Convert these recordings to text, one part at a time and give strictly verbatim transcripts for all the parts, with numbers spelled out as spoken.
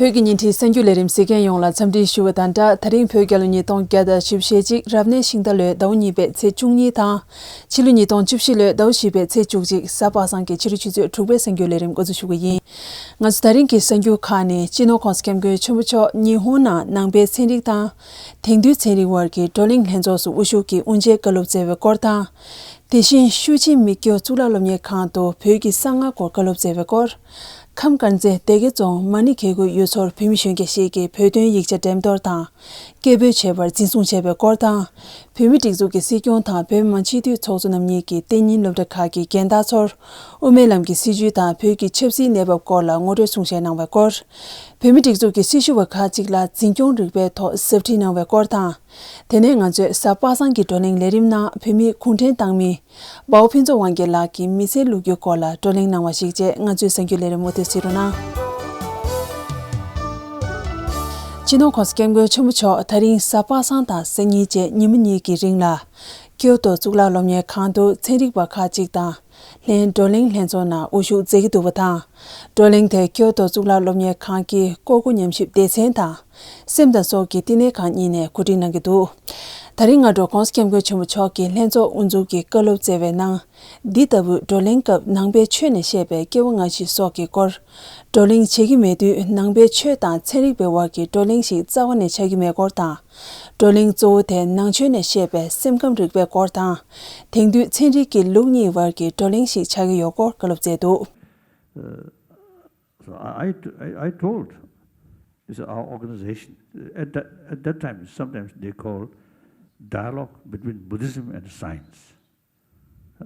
བོད་ཀྱི་ཉིན་རེའི་གསར་འགྱུར་ལས་རིམ་གཟིགས་མཁན་ཡོངས་ལ་འཚམས་འདྲི་ཞུ་བ་དང་སྦྲགས། ད་རིང་བོད་རྒྱལ་ལོ་ཉིས་སྟོང་བརྒྱ་དང་བཞི་བཅུ་ཞེ་གཅིག་རབ་གནས་ཤིང་རྟ་ལོའི་ཟླ་བ་གཉིས་པའི་ཚེས་བཅུ་གཉིས་དང་། ཕྱི་ལོ་ཉིས་སྟོང་བཅུ་བཞི་ལོའི་ཟླ་བ་བཞི་པའི་ཚེས་བཅུ་གཅིག་གཟའ་པ་སངས་ཀྱི་ཕྱི་དྲོ་ཆུ་ཚོད་དྲུག་པའི་གསར་འགྱུར་ལས་རིམ་འགོ་འཛུགས་ཞུ་གི་ཡིན། ང་ཚོ་ད་རིང་གི་གསར་འགྱུར་ཁག་ནི། སྤྱི་ནོར་༸གོང་ས་༸སྐྱབས་མགོན་ཆེན་པོ་མཆོག་ཉི་ཧོང་ནང་ནང་པའི་ཚན་རིག་དང་དེང་དུས་ཚན་རིག་དབར་གྱི་བགྲོ་གླེང་ལྷན་ཚོགས་སུ་དབུ་བཞུགས་ཀྱིས་དབུ་འབྱེད་བཀའ་སློབ་སྩལ་བའི་སྐོར་དང་། དེ་བཞིན་ཤུའུ་ཅིན་མི་སྐྱོ་གཙུག་ལག་སློབ་གཉེར་ཁང་དུ་བོད་ཀྱི་གསང་སྔགས་སྐོར་བཀའ་སློབ་སྩལ་བའི་སྐོར། ཁམས་དཀར་མཛེས་སྡེ་དགེ་རྫོང་མ་ཎི་གྱལ་སྒོའི་ཡུལ་ཚོར་བོད་མི་གཞོན་སྐྱེས་ཤིག་གིས་བོད་དོན་ཡིག་ཆ་འགྲེམས་གཏོར་དང་། སྐད་འབོད་བྱས་པར་འཛིན་བཟུང་བྱས་པའི་སྐོར་དང་། བོད་མིའི་སྒྲིག་འཛུགས་ཀྱི་སྲིད་སྐྱོང་དང་བོད་མི་མང་སྤྱི་འཐུས་ཚོགས་གཙོ་རྣམ་གཉིས་ཀྱིས་གཏན་ཉིན་སློབ་གྲྭ་ཁག་གི་རྒན་བདག་ཚོར་དབུ་མའི་ལམ་གྱི་སྲིད་བྱུས་དང་བོད་ཀྱི་ཆབ་སྲིད་གནས་བབ་སྐོར་ལ་ངོ་སྤྲོད་གསུང་བཤད་གནང་བའི་སྐོར། བོད་མིའི་སྒྲིག་འཛུགས་ཀྱི་སྲི་ཞུ་བ་ཁག་ཅིག་ལ་འཛིན་སྐྱོང་རིག་པའི་ཐོག་ཟབ་ཁྲིད་གནང་བའི་སྐོར་དང་། དེ་ནས་ང་ཚོའི་གཟའ་པ་སངས་ཀྱི་བགྲོ་གླེང་ལས་རིམ་ནང་བོད་མིའི་གུང་ཁྲན་ཏང་མི་སྦའོ་ཕུན་ཚོགས་དབང་རྒྱལ་ལགས་ཀྱིས་མི་ཚེའི་ལོ་རྒྱུས་སྐོར་ལ་བགྲོ་གླེང་གནང་བ་ཞིག་བཅས། ང་ཚོའི་གསར་འགྱུར་ལས་རིམ་མུ་མཐུད་གཟིགས་རོགས་གནང་། སྤྱི་ནོར་༸གོང་ས་༸སྐྱབས་མགོན་ཆེན་པོ་མཆོག་ད་རིང་གཟའ་པ་སངས་དང་གཟའ་ཉི་བཅས་ཉིན་མོ་གཉིས་ཀྱི་རིང་ལ། ཀྱོ་ཏོ་གཙུག་ལག་སློབ་གཉེར་ཁང་དུ་ཚན་རིག་པ་ཁག་ཅིག་དང་ལྷན་བགྲོ་གླེང་ལྷན་ཚོགས་ནང་དབུ་བཞུགས་མཛད་ཀྱི་འདུག་པ་དང་། བགྲོ་གླེང་དེ་ཀྱོ་ཏོ་གཙུག་ལག་སློབ་གཉེར་ཁང་གི་ཀོ་ཀོ་ཉམས་ཞིབ་སྡེ་ཚན་དང་། སེམས་དང་སྲོག་གི་བསྟི་གནས་ཁང་གཉིས་ནས་གོ་སྒྲིག་གནང་གི་འདུག་ད་རིང་སྔ་དྲོ་༸གོང་ས་༸སྐྱབས་མགོན་ཆེན་པོ་མཆོག་གིས་ལྷན་ཚོགས་དབུ་འཛུགས་ཀྱི་བཀའ་སློབ་སྩལ་བའི་ནང་། འདི་ལྟ་བུའི་བགྲོ་གླེང་སྐབས་ནང་པའི་ཆོས་ནས་བཤད་པའི་སྐྱེ་བ་སྔ་ཕྱི་སོགས་ཀྱི་སྐོར། བགྲོ་གླེང་བྱེད་ཀྱི་མེད་དུས་ནང་པའི་ཆོས་དང་ཚན་རིག་པའི་དབར་གྱི་བགྲོ་གླེང་ཞིག་རྩ་བ་ནས་ཆགས་ཀྱི་མེད་སྐོར་དང་། བགྲོ་གླེང་གཙོ་བོ་དེ་ནང་ཆོས་ནས་བཤད་པའི་སེམས་ཁམས་རིག་པའི་སྐོར་དང་། དེང་དུས་ཚན་རིག་གི་ལུགས་གཉིས་བར་གྱི་བགྲོ་གླེང་ཞིག་ཆགས་ཀྱི་ཡོད་སྐོར་བཀའ་སློབ་སྩལ་འདུག So I, I, I told, it's our organization, at that, at that time, sometimes they call dialogue between Buddhism and science.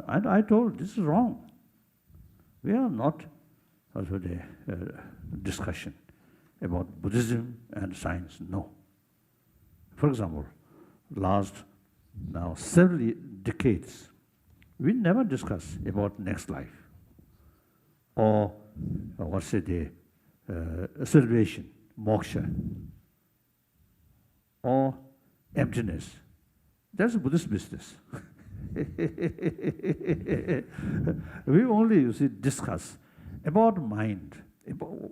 And I told, this is wrong. We are not, also the uh, discussion about Buddhism and science, no. For example, last now several decades, we never discuss about next life or uh, what's it, the uh, salvation, moksha, or emptiness. That's Buddhist business. We only, you see, discuss about mind, about,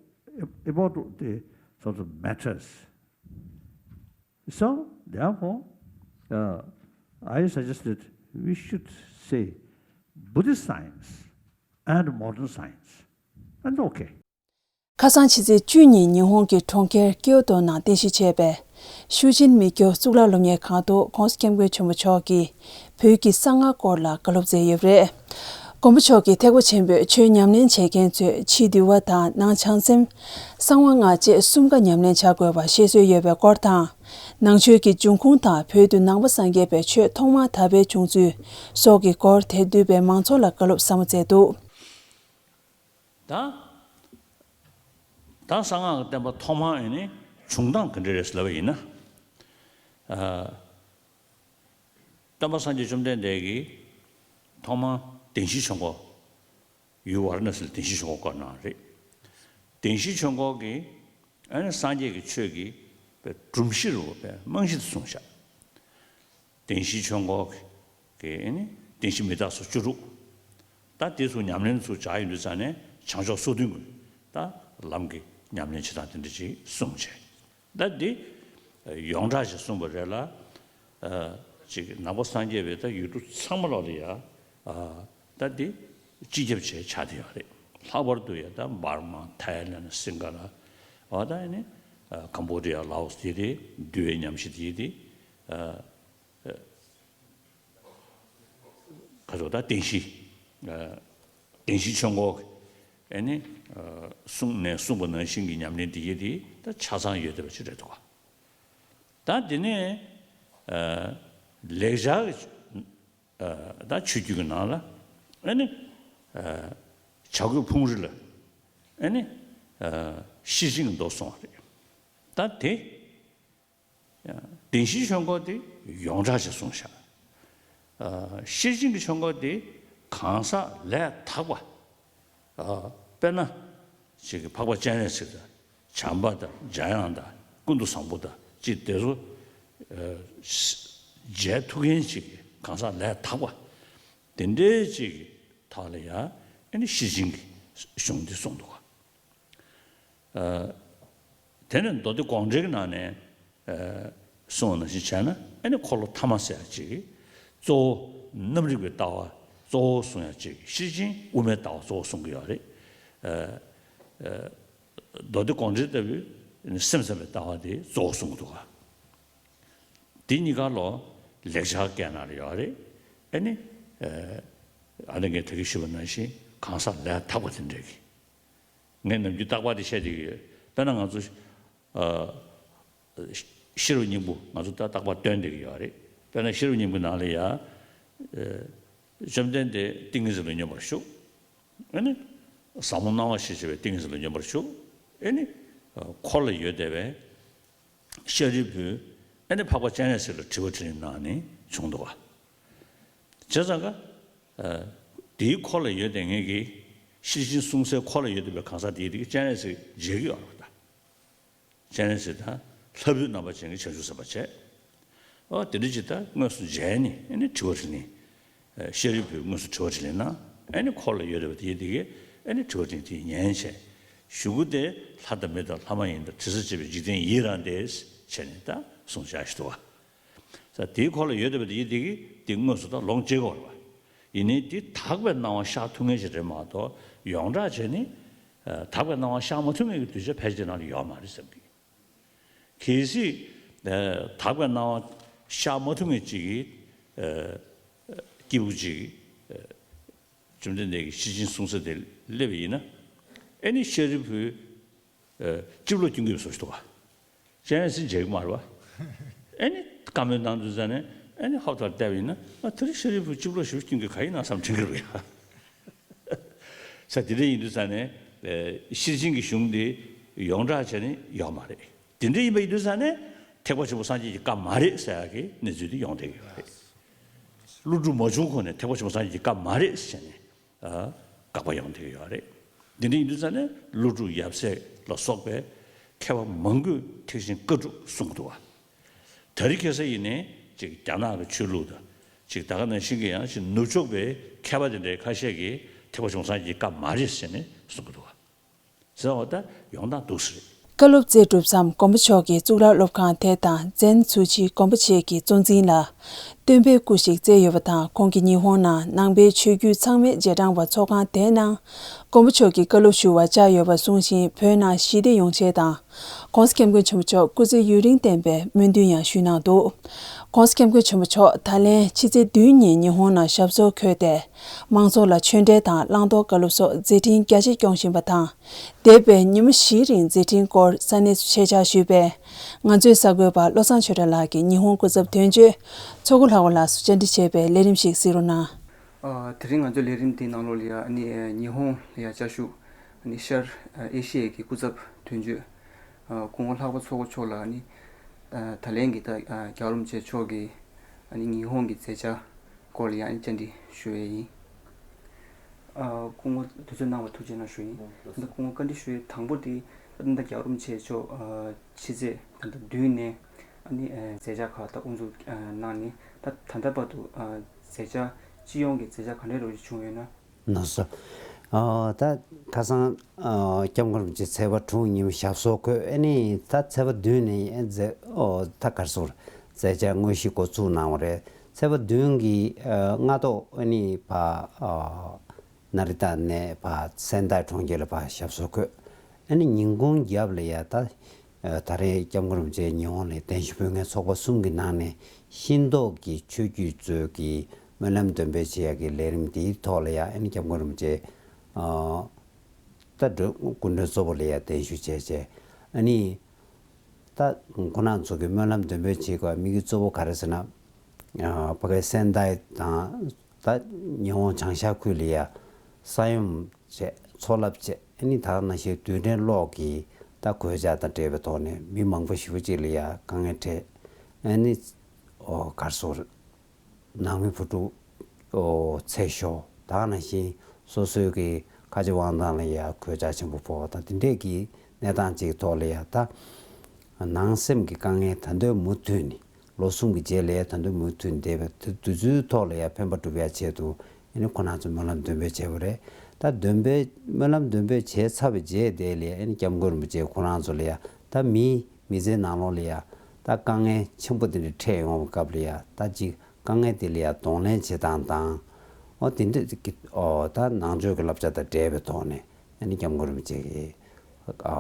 about the sort of matters. So, therefore, uh, I suggested we should say Buddhist science and modern science. And okay. ཁ་སང་ཕྱི་ཚེས་བཅུ་ཉིན་ཉི་ཧོང་གི་གྲོང་ཁྱེར་ཀྱོ་ཏོ་ནང་རྟེན་གཞི་བྱས་པའི་ཤུའུ་ཅིན་མི་སྐྱོ་གཙུག་ལག་སློབ་གཉེར་ཁང་དུ་༸གོང་ས་༸སྐྱབས་མགོན་ཆེན་པོ་མཆོག་གིས་བོད་ཀྱི་གསང་སྔགས་སྐོར་ལ་བཀའ་སློབ་སྩལ་ཡོད་པ་རེད། མགོན་པོ་མཆོག་གིས་ཐེག་པ་ཆེན་པོའི་ཆོས་ཉམས་ལེན་བྱེད་མཁན་ཚོས་ཕྱིའི་འདུལ་བ་དང་ནང་བྱང་སེམས། གསང་བ་ལྔ་བཅས་གསུམ་ཀ་ཉམས་ལེན་བྱ་དགོས་པ་བཤད་སྲོལ་ཡོད་པའི་སྐོར་དང་། ནང་ཆོས་ཀྱི་འབྱུང་ཁུངས་དང་བོད་དུ་ནང་པ་སངས་རྒྱས་པའི་ཆོས་ཐོག་མར་དར་བའི་བྱུང་ཚུལ་སོགས་ཀྱི་སྐོར་དེར་འདུས་པའི་མང་ཚོགས་ལ་བཀའ་སློབ་ཟབ་མོ་སྩལ་འདུག་ད། ད་གསང་སྔགས་ཀྱི་བསྟན་པ་ཐོག་མར་ཨེ་ནི་བྱུང་སྟངས་ག་འདྲ་རེད་ལབ་པ་ཡིན་ན། ཨ། སྟོན་པ་སངས་རྒྱས་བཅོམ་ལྡན་འདས་ཀྱིས་ཐོག་མར་བདེན་བཞིའི་ཆོས་འཁོར། ཡུལ་ཝཱ་ར་ཎ་སི་ལ་བདེན་བཞིའི་ཆོས་འཁོར་བསྐོར་གནང་བ་རེད། བདེན་བཞིའི་ཆོས་འཁོར་གྱི་ཨ་ནི་སངས་རྒྱས་ཀྱི་ཆོས་ཀྱི་སྒྲོམ་གཞི་རུ་རྨང་གཞི་དེ་བཟུང་བཞག་བདེན་བཞིའི་ཆོས་འཁོར་གྱི་ཨ་ནི་བདེན་བཞི་མི་རྟག་སོགས་བཅུ་དྲུག་ད་དེ་ཚོ་ཉམས་ལེན་ཚུར་སྦྱར་ཡོང་དུས་ཙང་ནས་བྱང་ཕྱོགས་སོ་བདུན་གྱི་ད་ལམ་གྱི་ཉམས་ལེན་བྱེད་སྟངས་དེ་འདྲ་ཅིག་གསུངས་བྱས། ད་འདི་ཡོངས་གྲགས་ཅིག་གསུངས་པ་རེད་ལ། ཅིག་ནང་པ་སངས་རྒྱས་པའི་ད་ཡུལ་གྲུ་ཚང་མ་ལོག་ལ་ཡ། ད་འདི་སྤྱི་ཁྱབ་བྱས་ཆགས་བསྡད་ཡོད་རེད། ལྷག་པར་དུ་ཡ་ད་འབར་མ། ཐའི་ལན། སིང་ག་ལ། འོ་ད་ཨ་ནི་ཀམ་བོ་ཌི་ཡ། ལའོ་སི་དེ་རེད། འདུལ་བའི་ཉམས་ཞིབ་དེ་རེད། ཁ་ཚོ་ད་བདེན་བཞི། བདེན་བཞིའི་ཆོས་འཁོར་ཨེ་ནི་གསུངས་ནས་གསུངས་པ་ནང་བཞིན་གྱི་ཉམས་ལེན་འདི་ཡེ་དེ་ད་ཆ་ཚང་ཡོད་བསྡད་པ་ཅིག་རེད་འདུག་ད་འདི་ནས་ལེགས་སྦྱར་གྱི་ད་ཆོས་བརྒྱུད་ཀྱི་ནང་ལ་ཨེ་ནི་བྱ་རྒོད་ཕུང་རི་ལ་ཨེ་ནི་ཤེར་ཕྱིན་གྱི་མདོ་གསུངས་པ་རེད། ད་དེ། བདེན་བཞིའི་ཆོས་འཁོར་དེ་ཡོངས་གྲགས་ཅིག་གསུངས་བཞག་ཤེར་ཕྱིན་གྱི་ཆོས་འཁོར་དེ་གང་ཟག་ལས་དག་པ། དཔེར་ན། ཅིག་གི་འཕགས་པ་སྤྱན་རས་གཟིགས་དང་། བྱམས་པ་དང་། འཇམ་དབྱངས་དང་། ཀུན་ཏུ་བཟང་པོ་དང་། ཅིག་དེ་ཚོ་མཇལ་ཐུབ་མཁན་ཅིག་གི་གང་ཟག་ལས་དག་པ། དེ་འདྲའི་ཅིག་གི་ཐོག་ལ་ཡང་ཨེ་ནི་ཤེར་ཕྱིན་གྱི་གཞུང་འདི་གསུངས་འདུག་ག་དེ་ནས་མདོ་སྡེ་དགོངས་འགྲེལ་གྱི་ནང་ནས་ཨ་གསུངས་པ་ནང་བཞིན་བྱས་ན། ཨ་ནི་འཁོར་ལོ་ཐ་མ་ཟེར་ཡག་ཅིག་གི་གཙོ་བོ་རྣམ་རིག་པའི་ལྟ་བ་གཙོ་བོ་གསུང་ཡག་ཅིག་གི་ཤེར་ཕྱིན་དབུ་མའི་ལྟ་བ་གཙོ་བོ་གསུང་གི་ཡོད་རེད། ཨ་ཨ་མདོ་སྡེ་དགོངས་འགྲེལ་ལྟ་བུའི་སེམས་ཙམ་པའི་ལྟ་བ་དེ་གཙོ་བོ་གསུང་གི་འདུག་ག། དེ་གཉིས་ཀ་ལོ་ལེགས་སྦྱར་སྐད་ནང་ལ་ཡོད་རེད། ཨ་ནི་ཨ་ཨ་ནི་ངས་ད་གིན་ཞུས་པ་ནང་བཞིན་གང་ཟག་ལས་དག་པ་དེ་འདྲ་གི། ངས་ནམ་རྒྱུན་རྟག་པར་དེ་བཤད་བསྡད་ཀྱི་ཡོད། དཔེར་ན་ང་ཚོ་ཨ་ཤེས་རབ་སྙིང་པོ་ང་ཚོ་ད་རྟག་པར་འདོན་བསྡད་ཀྱི་ཡོད་རེད། དཔེར་ན་ཤེས་རབ་སྙིང་པོའི་ནང་ལ་ཡ་ཨ་བཅོམ་ལྡན་འདས་ཏིང་ངེ་འཛིན་ལ་སྙོམས་པར་ཞུགས། ཨ་ནི་ཟབ་མོ་སྣང་བ་ཞེས་བྱ་བའི་ཏིང་ངེ་འཛིན་ལ་སྙོམས་པར་ཞུགས། ཨ་ནི་ཨ་འཁོར་ལ་ཡོད་བསྡད་པའི་ཤཱ་རིའི་བུས་ཨ་ནི་འཕགས་པ་སྤྱན་རས་གཟིགས་ལ་དྲི་བ་དྲིས་ལན་གནང་ནས་བྱུང་འདུག་ག། བྱས་ཙང་ཀ་ཨ་དེའི་འཁོར་ལ་ཡོད་བསྡད་མཁན་གྱི་ཤེར་ཕྱིན་གསུང་སའི་འཁོར་ལ་ཡོད་བསྡད་པའི་གང་ཟག་དེའི་དེ་གི་སྤྱན་རས་གཟིགས་མཇལ་གྱི་ཡོད་རེད་པ། ད་སྤྱན་རས་གཟིགས་དང་ལྷ་བུའི་རྣམ་པ་ཅན་གྱི་བྱང་ཆུབ་སེམས་དཔའ་བྱས། ཨོ་དེ་འདྲ་ཅིག་ད་དངོས་སུ་མཇལ་ནས་ཨ་ནི་དྲི་བ་དྲིས་ལན། ཨ་ཤཱ་རིའི་བུས་དངོས་སུ་དྲི་བ་དྲིས་ལན་གནང་། ཨ་ནི་འཁོར་ལ་ཡོད་བསྡད་པ་དེའི་དེ་གི་ཨ་ནི་དྲི་བ་དྲིས་ལན་དེ་ཉན་བྱས། གཞུག་གུ་དེ་ལྷ་དང་མི་དང་ལྷ་མ་ཡིན་དང་དྲི་ཟར་བཅས་པའི་འཇིག་རྟེན་ཡི་རངས་ཏེ་བྱས་ནས་ད་གསུངས་བཞག་ཞིག་འདུག་ག། ས་དེའི་འཁོར་ལ་ཡོད་བསྡད་པ་དེ་ཡི་དེ་གི་དེ་དངོས་སུ་ད་ལོངས་སྤྱད་ཀྱི་ཡོད་རེད་པ། ཡིན་ནའི་དེ་དག་པའི་སྣང་བ་ཤར་ཐུབ་མཁན་ཞིག་རེད་མ་གཏོགས་ཡོངས་གྲགས་བྱས་ནས་ཨ་དག་པའི་སྣང་བ་ཤར་མ་ཐུབ་མཁན་གྱི་གདུལ་བྱ་ཕལ་ཆེར་ནང་ལ་ཡོད་མ་རེད་བསམ་གི། གལ་སྲིད་ཨ་དག་པའི་སྣང་བ་ཤར་མ་ཐུབ་མཁན་ཅིག་གིས་ཨ་སྐྱེས་བུ་ཅིག་གིས་ཨ་བཅོམ་ལྡན་འདས་ཀྱི་ཤེར་ཕྱིན་གསུང་ས་དེ་སླེབས་པ་ཡིན་ན། ཨ་ནི་ཤཱ་རིའི་བུས་ཨ་སྤྱི་བློ་སྐྱོན་གྱི་བཟོ་ཞིག་འདུག་ག། སྤྱན་རས་གཟིགས་མཇལ་གྱི་མ་རེད་པ། ཨ་ནི་བཀའ་མོལ་གནང་དུས་ཙ་ནས་ཨ་ནི་ཧོབ་ཐག་བལྟས་པ་ཡིན་ན། ཨ་དེ་རིང་ཤཱ་རིའི་བུས་སྤྱི་བློ་ཞེ་པོ་སྐྱོན་གྱི་ག་ཡིན་ན་བསམ་དྲན་གྱི་རེད་ཡ། ས་དེ་འདྲ་ཡིན་དུས་ཙ་ནས་ཨ་ཤེར་ཕྱིན་གྱི་གཞུང་དེ་ཡོངས་གྲགས་བྱས་ནས་ཡོད་མ་རེད། དེ་འདྲ་ཡིན་པ་ཡིན་དུས་ཙ་ནས་ཐེག་པ་ཆེན་པོ་སངས་རྒྱས་ཀྱི་བཀའ་མ་རེད་ཟེར་ཡག་གི་གནས་ཚུལ་དེ་ཡོང་བསྡད་ཀྱི་ཡོད་རེད། ཀླུ་སྒྲུབ་མ་བྱུང་གོང་ནས་ཐེག་པ་ཆེན་པོ་སངས་རྒྱས་ཀྱི་བཀའ་མ་རེད་ཟེར་ནས་ཨ་དགག་པ་ཡོང་བསྡད་ཀྱི་ཡོད་རེད། འདི་འདྲ་ཡིན་དུས་ཙ་ནས་ཀླུ་སྒྲུབ་ཡབ་སྲས་ལ་སོགས་པའི་མཁས་པ་མང་པོས་ཐེག་ཆེན་བཀའ་སྒྲུབ་གསུང་གི་འདུག་བ། དེ་རིང་ཁ་སང་ཡིན་ནའི་ཅིག་རྒྱ་ནག་གི་ཆོས་ལུགས་དང་། ཅིག་ད་ག་ནང་བཞིན་གྱི་ཡང་ཅིག་ནུབ་ཕྱོགས་པའི་མཁས་པ་དེ་འདྲའི་ཁ་ཤས་ཀྱིས་ཐེག་པ་ཆེན་པོ་སངས་རྒྱས་ཀྱི་བཀའ་མ་རེད་ཟེར་ནས་གསུང་གི་འདུག་བ། ཟེར་བ་ད་ཡོང་སྟངས་འདུག་ས་རེད། བཀའ་སློབ་སྩལ་གྲུབ་མཚམས་མགོན་པོ་མཆོག་གིས་གཙུག་ལག་སློབ་ཁང་དེ་དང་ཛན་ཚུའུ་ཆི་མགོན་པོ་ཆེ་གི་གཙོ་འཛིན་ལ་སྟོན་པའི་སྐུ་ཞིག་བསྩལ་ཡོད་པ་དང་། ཁོང་གིས་ཉི་ཧོང་ནང་ནང་པའི་ཆོས་བརྒྱུད་ཚང་མའི་རྗེས་འབྲང་བ་ཚོགས་ཁང་དེའི་ནང་མགོན་པོ་མཆོག་གིས་བཀའ་སློབ་ཞུ་བར་བཅར་ཡོད་པ་གསུངས་ཤིང་། བོད་ནང་ཞི་བདེ་ཡོང་ཆེད་དང་། ༸གོང་ས་༸སྐྱབས་མགོན་ཆེན་པོ་མཆོག་སྐུ་ཚེ་ཡུན་རིང་བརྟན་པའི་སྨོན་འདུན་ཡང་ཞུས་གནང་འདུག ༸གོང་ས་༸སྐྱབས་མགོན་ཆེན་པོ་མཆོག་ད་ལན་ཕྱི་ཚེས་བདུན་ཉིན་ཉི་ཧོང་ནང་ཞབས་སོར་འཁོད་དེ། མང་ཚོགས་ལ་ཆོས་འབྲེལ་དང་བླང་དོར་བཀའ་སློབ་སོགས་མཛད་འཕྲིན་རྒྱ་ཆེ་སྐྱོང་བཞིན་པ་དང་། འདས་པའི་ཉིན་མོ་བཞིའི་རིང་མཛད་འཕྲིན་སྐོར་ས་གནས་སུ་ཆེད་བཅར་ཞུས་པའི། ང་ཚོའི་གསར་འགོད་པ་བློ་བཟང་ཆོས་གྲགས་ལགས་ཀྱིས་ཉི་ཧོང་སྐུ་ཚབ་དོན་གཅོད་མཚོ་སྐུ་ལྷ་དབང་ལགས་སུ་བཅར་འདྲི་བྱས་པའི་ལས་རིམ་ཞིག་གཟིགས་རོགས་གནང་། ཨ། དེ་རིང་ང་ཚོའི་ལས་རིམ་འདིའི་ནང་ལོགས་ལ་ཡ། ཨ་ནི་ཉི་ཧོང་ལ་ཡ་བཅའ་བཞུགས། ཨ་ནི་ཤར་ཨེ་ཤི་ཡའི་གི་སྐུ་ཚབ་དོན་གཅོད། ཨ། སྐུ་ངོ་ལྷག་པ་མཚོ་སྒོ་མཆོག་ལ། ཨ་ནི་ད་ལན་གྱི་ད་རྒྱལ་བ་རིན་པོ་ཆེ་མཆོག་གིས་ཨ་ནི་ཉི་ཧོང་གི་མཛད་འཆར་སྐོར་ལ་ཡ། ཨ་ནི་བཅར་འདྲི་ཞུ་ཡས་ཡིན། ཨ། སྐུ་ངོ་དུས་ཚོད་གནང་བར་ཐུགས་རྗེ་གནང་ཞུ་ཡིན། ད་སྐུ་ངོ་བཀའ་འདྲི་ཞུ་ཡས་དང་པོ་དེ། ད་རྒྱལ་བ་རིན་པོ་ཆེ་མཆོག་ཨ། ཕྱི་ཚེས་ད་ལྟ་བདུན་ནས་ཨ་ནི་ཨ། མཛད་འཆར་ཁག་ད་དབུ་འཛུགས་ཨ། གནང་ནས། ད་ད་ལྟ་བར་དུ་ཨ། མཛད་འཆར་སྤྱི་ཡོངས་ཀྱི་མཛད་འཆར་ག་འདྲ་རེ་བྱུང་ཡོད་ན། ལགས་སོ། ཨ། ད་ཁ་སང་ཨ། སྐྱབས་མགོན་རིན་པོ་ཆེ་ཚེས་པ་དྲུག་ཉིན་མོ་ཞབས་སོར་འཁོད། ཨ་ནི་ད་ཚེས་པ་བདུན་ནས་ཨ། མཛད། ཨོ། ད་ག་རེ་ཟེར། མཛད་འཆར་དངོས་གཞི་འགོ་བཙུགས་གནང་བ་རེད། ཚེས་པ་བདུན་གྱི་ཨ། སྔ་ཐོག་ཨ་ནི་ཕར་ཨ། ནཱ་རི་ཏཱ་ནས་ཕར་སེན་དཱའི་གྲོང་ཁྱེར་ལ་ཕར་ཞབས་སོར་འཁོད། ཨ་ནི་ཉིན་གུང་རྒྱབ་ལ་ཡ། ད་ཨ། ད་རེས་སྐྱབས་མགོན་རིན་པོ་ཆེ་ཉི་ཧོང་ནས་གདན་ཞུ་ཕུལ་མཁན་ཚོགས་པ་གསུམ་གྱི་ནང་ནས་ཤེས་རྟོགས་ཀྱི་ཆོས་བརྒྱུད་ཚོའི་གི་སྨོན་ལམ་འདོན་སྤེལ་བྱེད་ཡ་གི་ལས་རིམ་དེའི་ཐོག་ལ་ཡ། ཨ་ནི་སྐྱབས་མགོན་རིན་པོ་ཆེ་ཨ། ད་སྐུ་མགྲོན་གཙོ་བོ་ལ་ཡ་གདན་ཞུ་བྱས་བྱས། ཨ་ནི་ད་ཁོང་རྣམ་ཚོ་གི་སྨོན་ལམ་འདོན་སྤེལ་བྱེད་དགོས་དམིགས་ཡུལ་གཙོ་བོ་ག་རེ་ཟེར་ན། ཨ། ཕ་གི་སེན་དཱའི་དང་ད་ཉི་ཧོང་བྱང་ཤར་ཁུལ་ལ་ཡ་ས་ཡོམ་བྱས། མཚོ་རླབས་བྱས། ཨ་ནི་ད་ག་ནང་བཞིན་རྡུལ་ཕྲན་གློག་གི་ད་གོད་ཆག་དང་འབྲེལ་བའི་ཐོག་ནས་མི་མང་པོ་ཞེ་པོ་ཅིག་ལ་ཡ་དཀའ་ངལ་འཕྲད། ཨ་ནི་ཨོ། ག་རེ་ཟེར། ནང་མི་བུ་ཕྲུག་ཨོ། ཚེ་ཤོར། ད་ག་ནང་བཞིན་སོ་སོའི་གི་ཁ་རྗེ་དབང་ཐང་ལ་ཡ་གོད་ཆག་ཆེན་པོ་ཕོག་པ་དང་། དེ་འདྲས་ཀྱི་གནས་སྟངས་ཅིག་ཐོག་ལ་ཡ། ད་ནང་སེམས་ཀྱི་དཀའ་ངལ་ད་དུང་མུ་མཐུད་ནས། ལོ་གསུམ་གྱི་རྗེས་ལ་ཡ་ད་དུང་མུ་མཐུད་བསྡད་པའི་དུས་ཚོད་ཐོག་ལ་ཡ་ཕན་པ་སྒྲུབ་ཡ་ཆེད་དུ། ཨ་ནི་ཁོང་རྣམ་ཚོ་སྨོན་ལམ་འདོན་སྤེལ་བྱས་པ་རེད། ད་འདོན་སྤེལ། སྨོན་ལམ་འདོན་སྤེལ་བྱས་ཚར་བའི་རྗེས་དེ་ལ་ཡ། ཨ་ནི་སྐྱབས་མགོན་རིན་པོ་ཆེ་ཁོང་རང་ཚོ་ལ་ཡ་ ད་མིའི་མི་ཚེའི་ནང་ལོགས་ལ་ཡ་ད་དཀའ་ངལ་ཆེན་པོ་དེ་འདྲ་འཕྲད་ཡོང་བའི་སྐབས་ལ་ཡ་ད་ཅིག་དཀའ་ངལ་དེ་ལ་ཡ་གདོང་ལེན་བྱེད་སྟངས་དང་། འོ་དེ་འདྲ་གི་འོ་ད་ནང་ཆོས་ཀྱི་བསླབ་བྱ་དང་འབྲེལ་བའི་ཐོག་ནས་ཨ་ནི་སྐྱབས་མགོན་རིན་པོ་ཆེ་གིས་ཨ་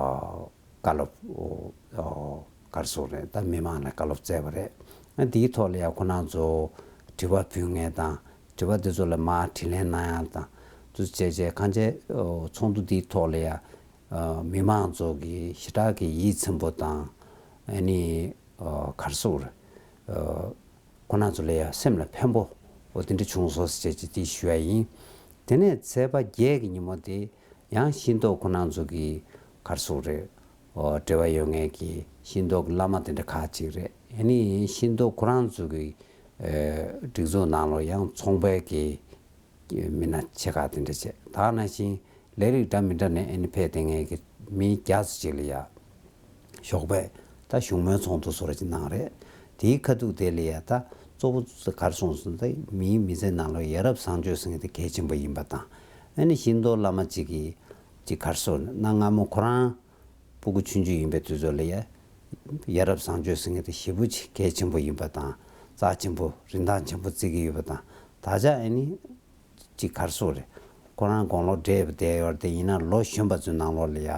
བཀའ་སློབ་འོ་འོ་ག་རེ་ཟེར་དགོས་རེད། ད་མི་མང་ལ་བཀའ་སློབ་སྩལ་བ་རེད། ཨ་དེའི་ཐོག་ལ་ཡ་ཁོ་རང་ཚོ་དྲི་བ་ཕུལ་མཁན་དང་། དྲི་བ་དེ་ཚོ་ལ་མར་དྲིས་ལན་གནང་ཡག་དང་དུ་བྱས་བྱས་གང་བྱས་ཚོགས་འདུ་འདིའི་ཐོག་ལ་ཡ་མི་མང་ཚོ་གི་ཞེ་དྲག་གི་ཡིད་ཚིམ་པོ་དང་། ཨ་ནི་ག་རེ་ཟེར་དགོས་རེད། ཁོ་རང་ཚོ་ལ་ཡ་སེམས་ལ་ཕན་པོ་འོ་དེ་འདྲ་བྱུང་སོང་ཟེར་བྱས་ཅིག་དེ་ཞུ་ཡ་ཡིན། དེ་ནས་ཚེས་པ་བརྒྱད་ཀྱི་ཉིན་མོ་དེ་ཡང་ཤིང་ཏོག་ཁོ་རང་ཚོ་གི་ག་རེ་ཟེར་དགོས་རེད། འོ་འབྲེལ་བ་ཡོད་མཁན་གྱི་ཤིང་ཏོག་གི་བླ་མ་དེ་འདྲ་ཁག་ཅིག་རེད། ཨ་ནི་ཤིང་ཏོག་ཁོ་རང་ཚོ་གི་སྒྲིག་འཛུགས་ནང་ལོགས་ཡང་ཚོང་པའི་གི་མི་སྣ་ཆེ་ཁག་དེ་འདྲ་བྱས། ད་ནང་བཞིན་ལས་རིགས་འདྲ་མི་འདྲ་ནས་ཨ་ནི་ཕེབས་བསྡད་མཁན་གྱི་མི་བརྒྱ་ཙམ་ཅིག་ལ་ཡ་ཞོགས་པ་ད་བཞུགས་མོལ་ཚོགས་འདུ་བཟོ་འདྲ་ཅིག་གནང་རེད། དེའི་ཁ་ཐུག་དེ་ལ་ཡ་ད་གཙོ་བོ་ག་རེ་གསུངས་སོང་ད་མིའི་མི་ཚེ་ནང་ལོགས་ཡ་རབས་བཟང་སྤྱོད་ཟེར་མཁན་དེ་གལ་ཆེན་པོ་ཡིན་པ་དང་། ཨ་ནི་ཤིང་ཏོག་བླ་མ་གཅིག་གིས་ཅིག་ག་རེ་ཟེར་གནའ་སྔ་མོ་ཁོ་རང་སྤུ་གུ་ཆུང་ཆུང་ཡིན་པའི་དུས་ཚོད་ལ་ཡ་ཡ་རབས་བཟང་སྤྱོད་ཟེར་མཁན་དེ་ཞེ་པོ་ཅིག་གལ་ཆེན་པོ་ཡིན་པ་དང་། རྩ་ཆེན་པོ་རིན་ཐང་ཆེན་པོ་བརྩི་གི་ཡོད་པ་དང་། ད་ཆ་ཨ་ནི་ཅིག་ག་རེ་ཟེར་དགོས་རེད། ཁོ་རང་དགུང་ལོ་བགྲེས་པ་བསྡད་ཡོད་རེད། དེ་ཡིན་ན་ལོ་གཞོན་པ་ཚོའི་ནང་ལོགས་ལ་ཡ་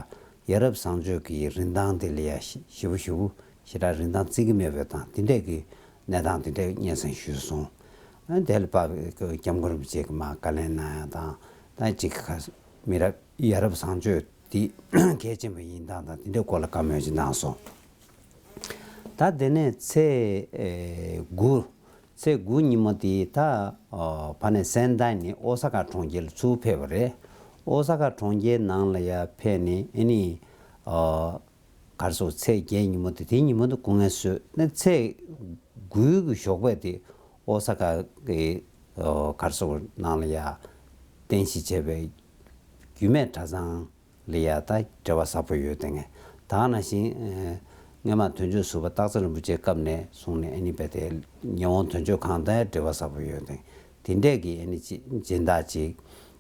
ཡ་རབས་བཟང་སྤྱོད་ཀྱི་རིན་ཐང་དེ་ལ་ཡ་ཞེ་པོ་ཞེ་པོ་ཞེ་དྲག་རིན་ཐང་བརྩི་གི་མེད་པ་དང་། དེ་འདྲས་ཀྱི་གནས་སྟངས་དེ་འདྲས་སྙན་སེང་ཞུས་སོང་། ཨ་དེ་ལ་དཔག་པའི་སྐྱབས་མགོན་རིན་པོ་ཆེ་གིས་མར་བཀའ་ལན་གནང་ཡག་དང་། ད་ཅིག་ག་མི་རབས་ཡ་རབས་བཟང་སྤྱོད་འདི་གལ་ཆེན་པོ་ཡིན་སྟངས་དང་དེ་འདྲའི་སྐོར་ལ་བཀའ་མོལ་ཅིག་གནང་སོང་། ད་དེ་ནས་ཚེས་ཨེ་དགུ། ཚེས་དགུ་ཉིན་མོ་དེ་ད་ཨ་ཕ་ནས་སན་ཏཱ་ནས་ཨོ་ས་ཀ་གྲོང་ཁྱེར་ལ་ཚུར་ཕེབས་པ་རེད། ཨོ་ས་ཀ་གྲོང་ཁྱེར་ནང་ལ་ཡ་ཕེབས་ནས་ཨ་ནི་ཨ་གར་སོགས་ཚེས་བརྒྱད་ཉིན་མོ་དེ་དེའི་ཉིན་མོ་དེ་སྐུ་ངལ་གསོས་ནས་ཚེས་དགུའི་གི་ཞོགས་པ་དེ་ཨོ་ས་ཀ་གི་ཨ་གར་སོགས་ནང་ལ་ཡ་རྟེན་གཞི་བྱས་པའི་རྒྱུད་སྨད་གྲྭ་ཚང་ལ་ཡ་ད་འབྲེལ་བ་ཟབ་པོ་ཡོད་དེ། ངས་ད་ནང་བཞིན་ཨ་སྔོན་མ་དོན་གཅོད་ཟུར་པ་སྟག་ཚང་རིན་པོ་ཆེའི་སྐབས་ནས་བཟུང་ནས་ཨ་ནི་རྦད་དེ་ཉི་ཧོང་དོན་གཅོད་ཁང་དང་འབྲེལ་བ་ཟབ་པོ་ཡོད་དེ། དེ་འདྲས་ཀྱི་ཨ་ནི་སྦྱིན་བདག་ཅིག་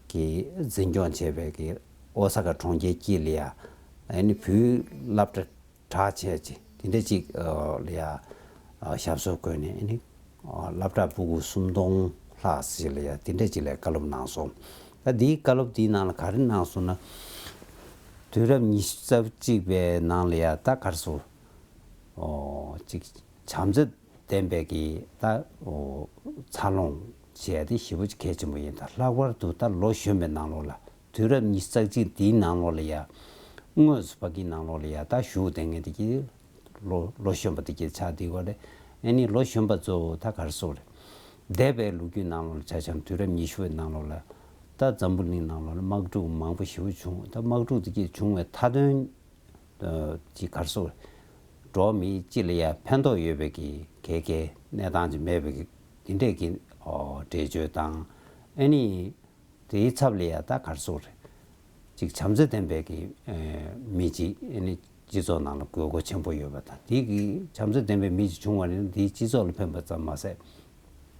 གིས་འཛིན་སྐྱོང་བྱས་པའི་གི་ཨོ་ས་ཀ་གྲོང་ཁྱེར་དཀྱིལ་ལ་ཡ་ཨ་ནི་བོད་སློབ་གྲྭ་གྲགས་ཆེ་ཅིག་དེ་འདྲས་ཅིག་ལ་ཡ་ཞབས་སོར་བཀོད་ནས་ཨ་ནི་སློབ་གྲྭ་སྤུ་གུ་སུམ་སྟོང་ལྷག་ཅིག་ལ་ཡ་དེ་འདྲས་ཅིག་ལ་བཀའ་སློབ་གནང་སོང་། ད་འདིའི་བཀའ་སློབ་འདིའི་ནང་ལ་ག་རེ་གནང་སོང་ན། དུས་རབས་ཉི་ཤུ་རྩ་གཅིག་པའི་ནང་ལ་ཡ་ད་གར་སོགས་ཅིག་བྱམས་བརྩེ་ལྡན་པའི་གི་ད་འཚར་ལོངས་བྱས་ཏེ་ཞེ་པོ་ཅིག་གལ་ཆེན་པོ་ཡིན། ད་ལྷག་པར་དུ་ད་ལོ་གཞོན་པའི་ནང་ལོགས་ལ་དུས་རབས་ཉི་ཤུ་རྩ་གཅིག་འདིའི་ནང་ལོགས་ལ་ཡ་དངོས་སུ་ཕ་གིའི་ནང་ལོགས་ལ་ཡ་ད་བཞུགས་བསྡད་མཁན་དེ་གི་ལོ་ལོ་གཞོན་པ་དེ་གི་ཆགས་བསྡད་ཡོད་རེད། ཨ་ནི་ལོ་གཞོན་པ་ཚོ་ད་གར་སོགས་རེད། འདས་པའི་ལོ་རྒྱུས་ནང་ལོགས་ལ་ཆ་བཞག་ན་དུས་རབས་ཉི་ཤུ་པའི་ནང་ལོགས་ལ་ད་འཛམ་བུ་གླིང་ནང་ལོགས་ལ་དམག་འཁྲུག་མང་པོ་ཞེ་པོ་བྱུང་། ད་དམག་འཁྲུག་དེ་གི་བྱུང་བའི་མཐའ་དོན་ཅིག་གར་སོགས་འགྲོ་བ་མི་སྤྱི་ལ་ཡ་ཕན་ཐོགས་ཡོད་པའི་གི་གལ་གལ་གནས་སྟངས་ཅིག་མེད་པའི་གི་དེ་འདྲས་ཀྱི་འགྲེལ་བརྗོད་དང་། ཨ་ནི་དེའི་ཚབ་ལ་ཡ་ད་གར་སོགས་རེད། ཅིག་བྱམས་བརྩེ་ལྡན་པའི་གི་མི་ཅིག་ཨ་ནི་སྤྱི་ཚོགས་ནང་ལ་དགོས་མཁོ་ཆེན་པོ་ཡོད་པ་དང་། དེ་གི་བྱམས་བརྩེ་ལྡན་པའི་མི་ཅིག་བྱུང་བ་ནི་དེའི་སྤྱི་ཚོགས་ལ་ཕན་པ་ཙམ་མ་ཟད།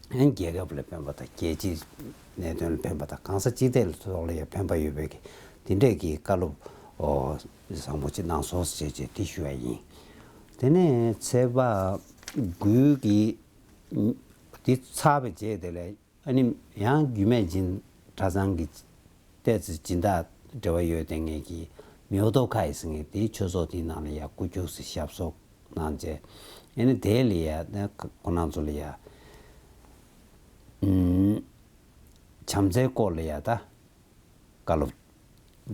ཨ་ནི་རྒྱལ་ཁབ་ལ་ཕན་པ་དང་རྒྱལ་སྤྱིའི་གནད་དོན་ལ་ཕན་པ་དང་གང་ཟག་སྤྱི་བདེ་ལ་ཐོག་ལ་ཡང་ཕན་པ་ཡོད་པའི་གི་དེ་འདྲས་ཀྱི་བཀའ་སློབ་ཨོ་བཟང་པོ་ཅིག་གནང་སོང་ཞེས་བྱས་དེ་ཞུ་ཡ་ཡིན། དེ་ནས་ཚེས་པ་དགུའི་གི་དེ་ཚར་བའི་རྗེས་དེ་ལ་ཨ་ནི་ཡང་རྒྱུད་སྨད་སྦྱིན་གྲྭ་ཚང་གི་ཏོག་ཙམ་སྦྱིན་བདག་འབྲེལ་བ་ཡོད་དེ་ངེད་ཀྱི་མིའོ་ཏོ་ཁ་ཡི་ཟེར་མཁན་དེའི་ཆོས་ཚོགས་དེའི་ནང་ལ་ཡ་སྐུ་རྒྱུགས་སུ་ཞབས་སོར་གནང་རྗེས། ཨ་ནི་དེ་ལ་ཡ་ཁོ་རང་ཚོ་ལ་ཡ་ཨུམ་བྱམས་བརྩེའི་སྐོར་ལ་ཡ་ད་བཀའ་སློབ་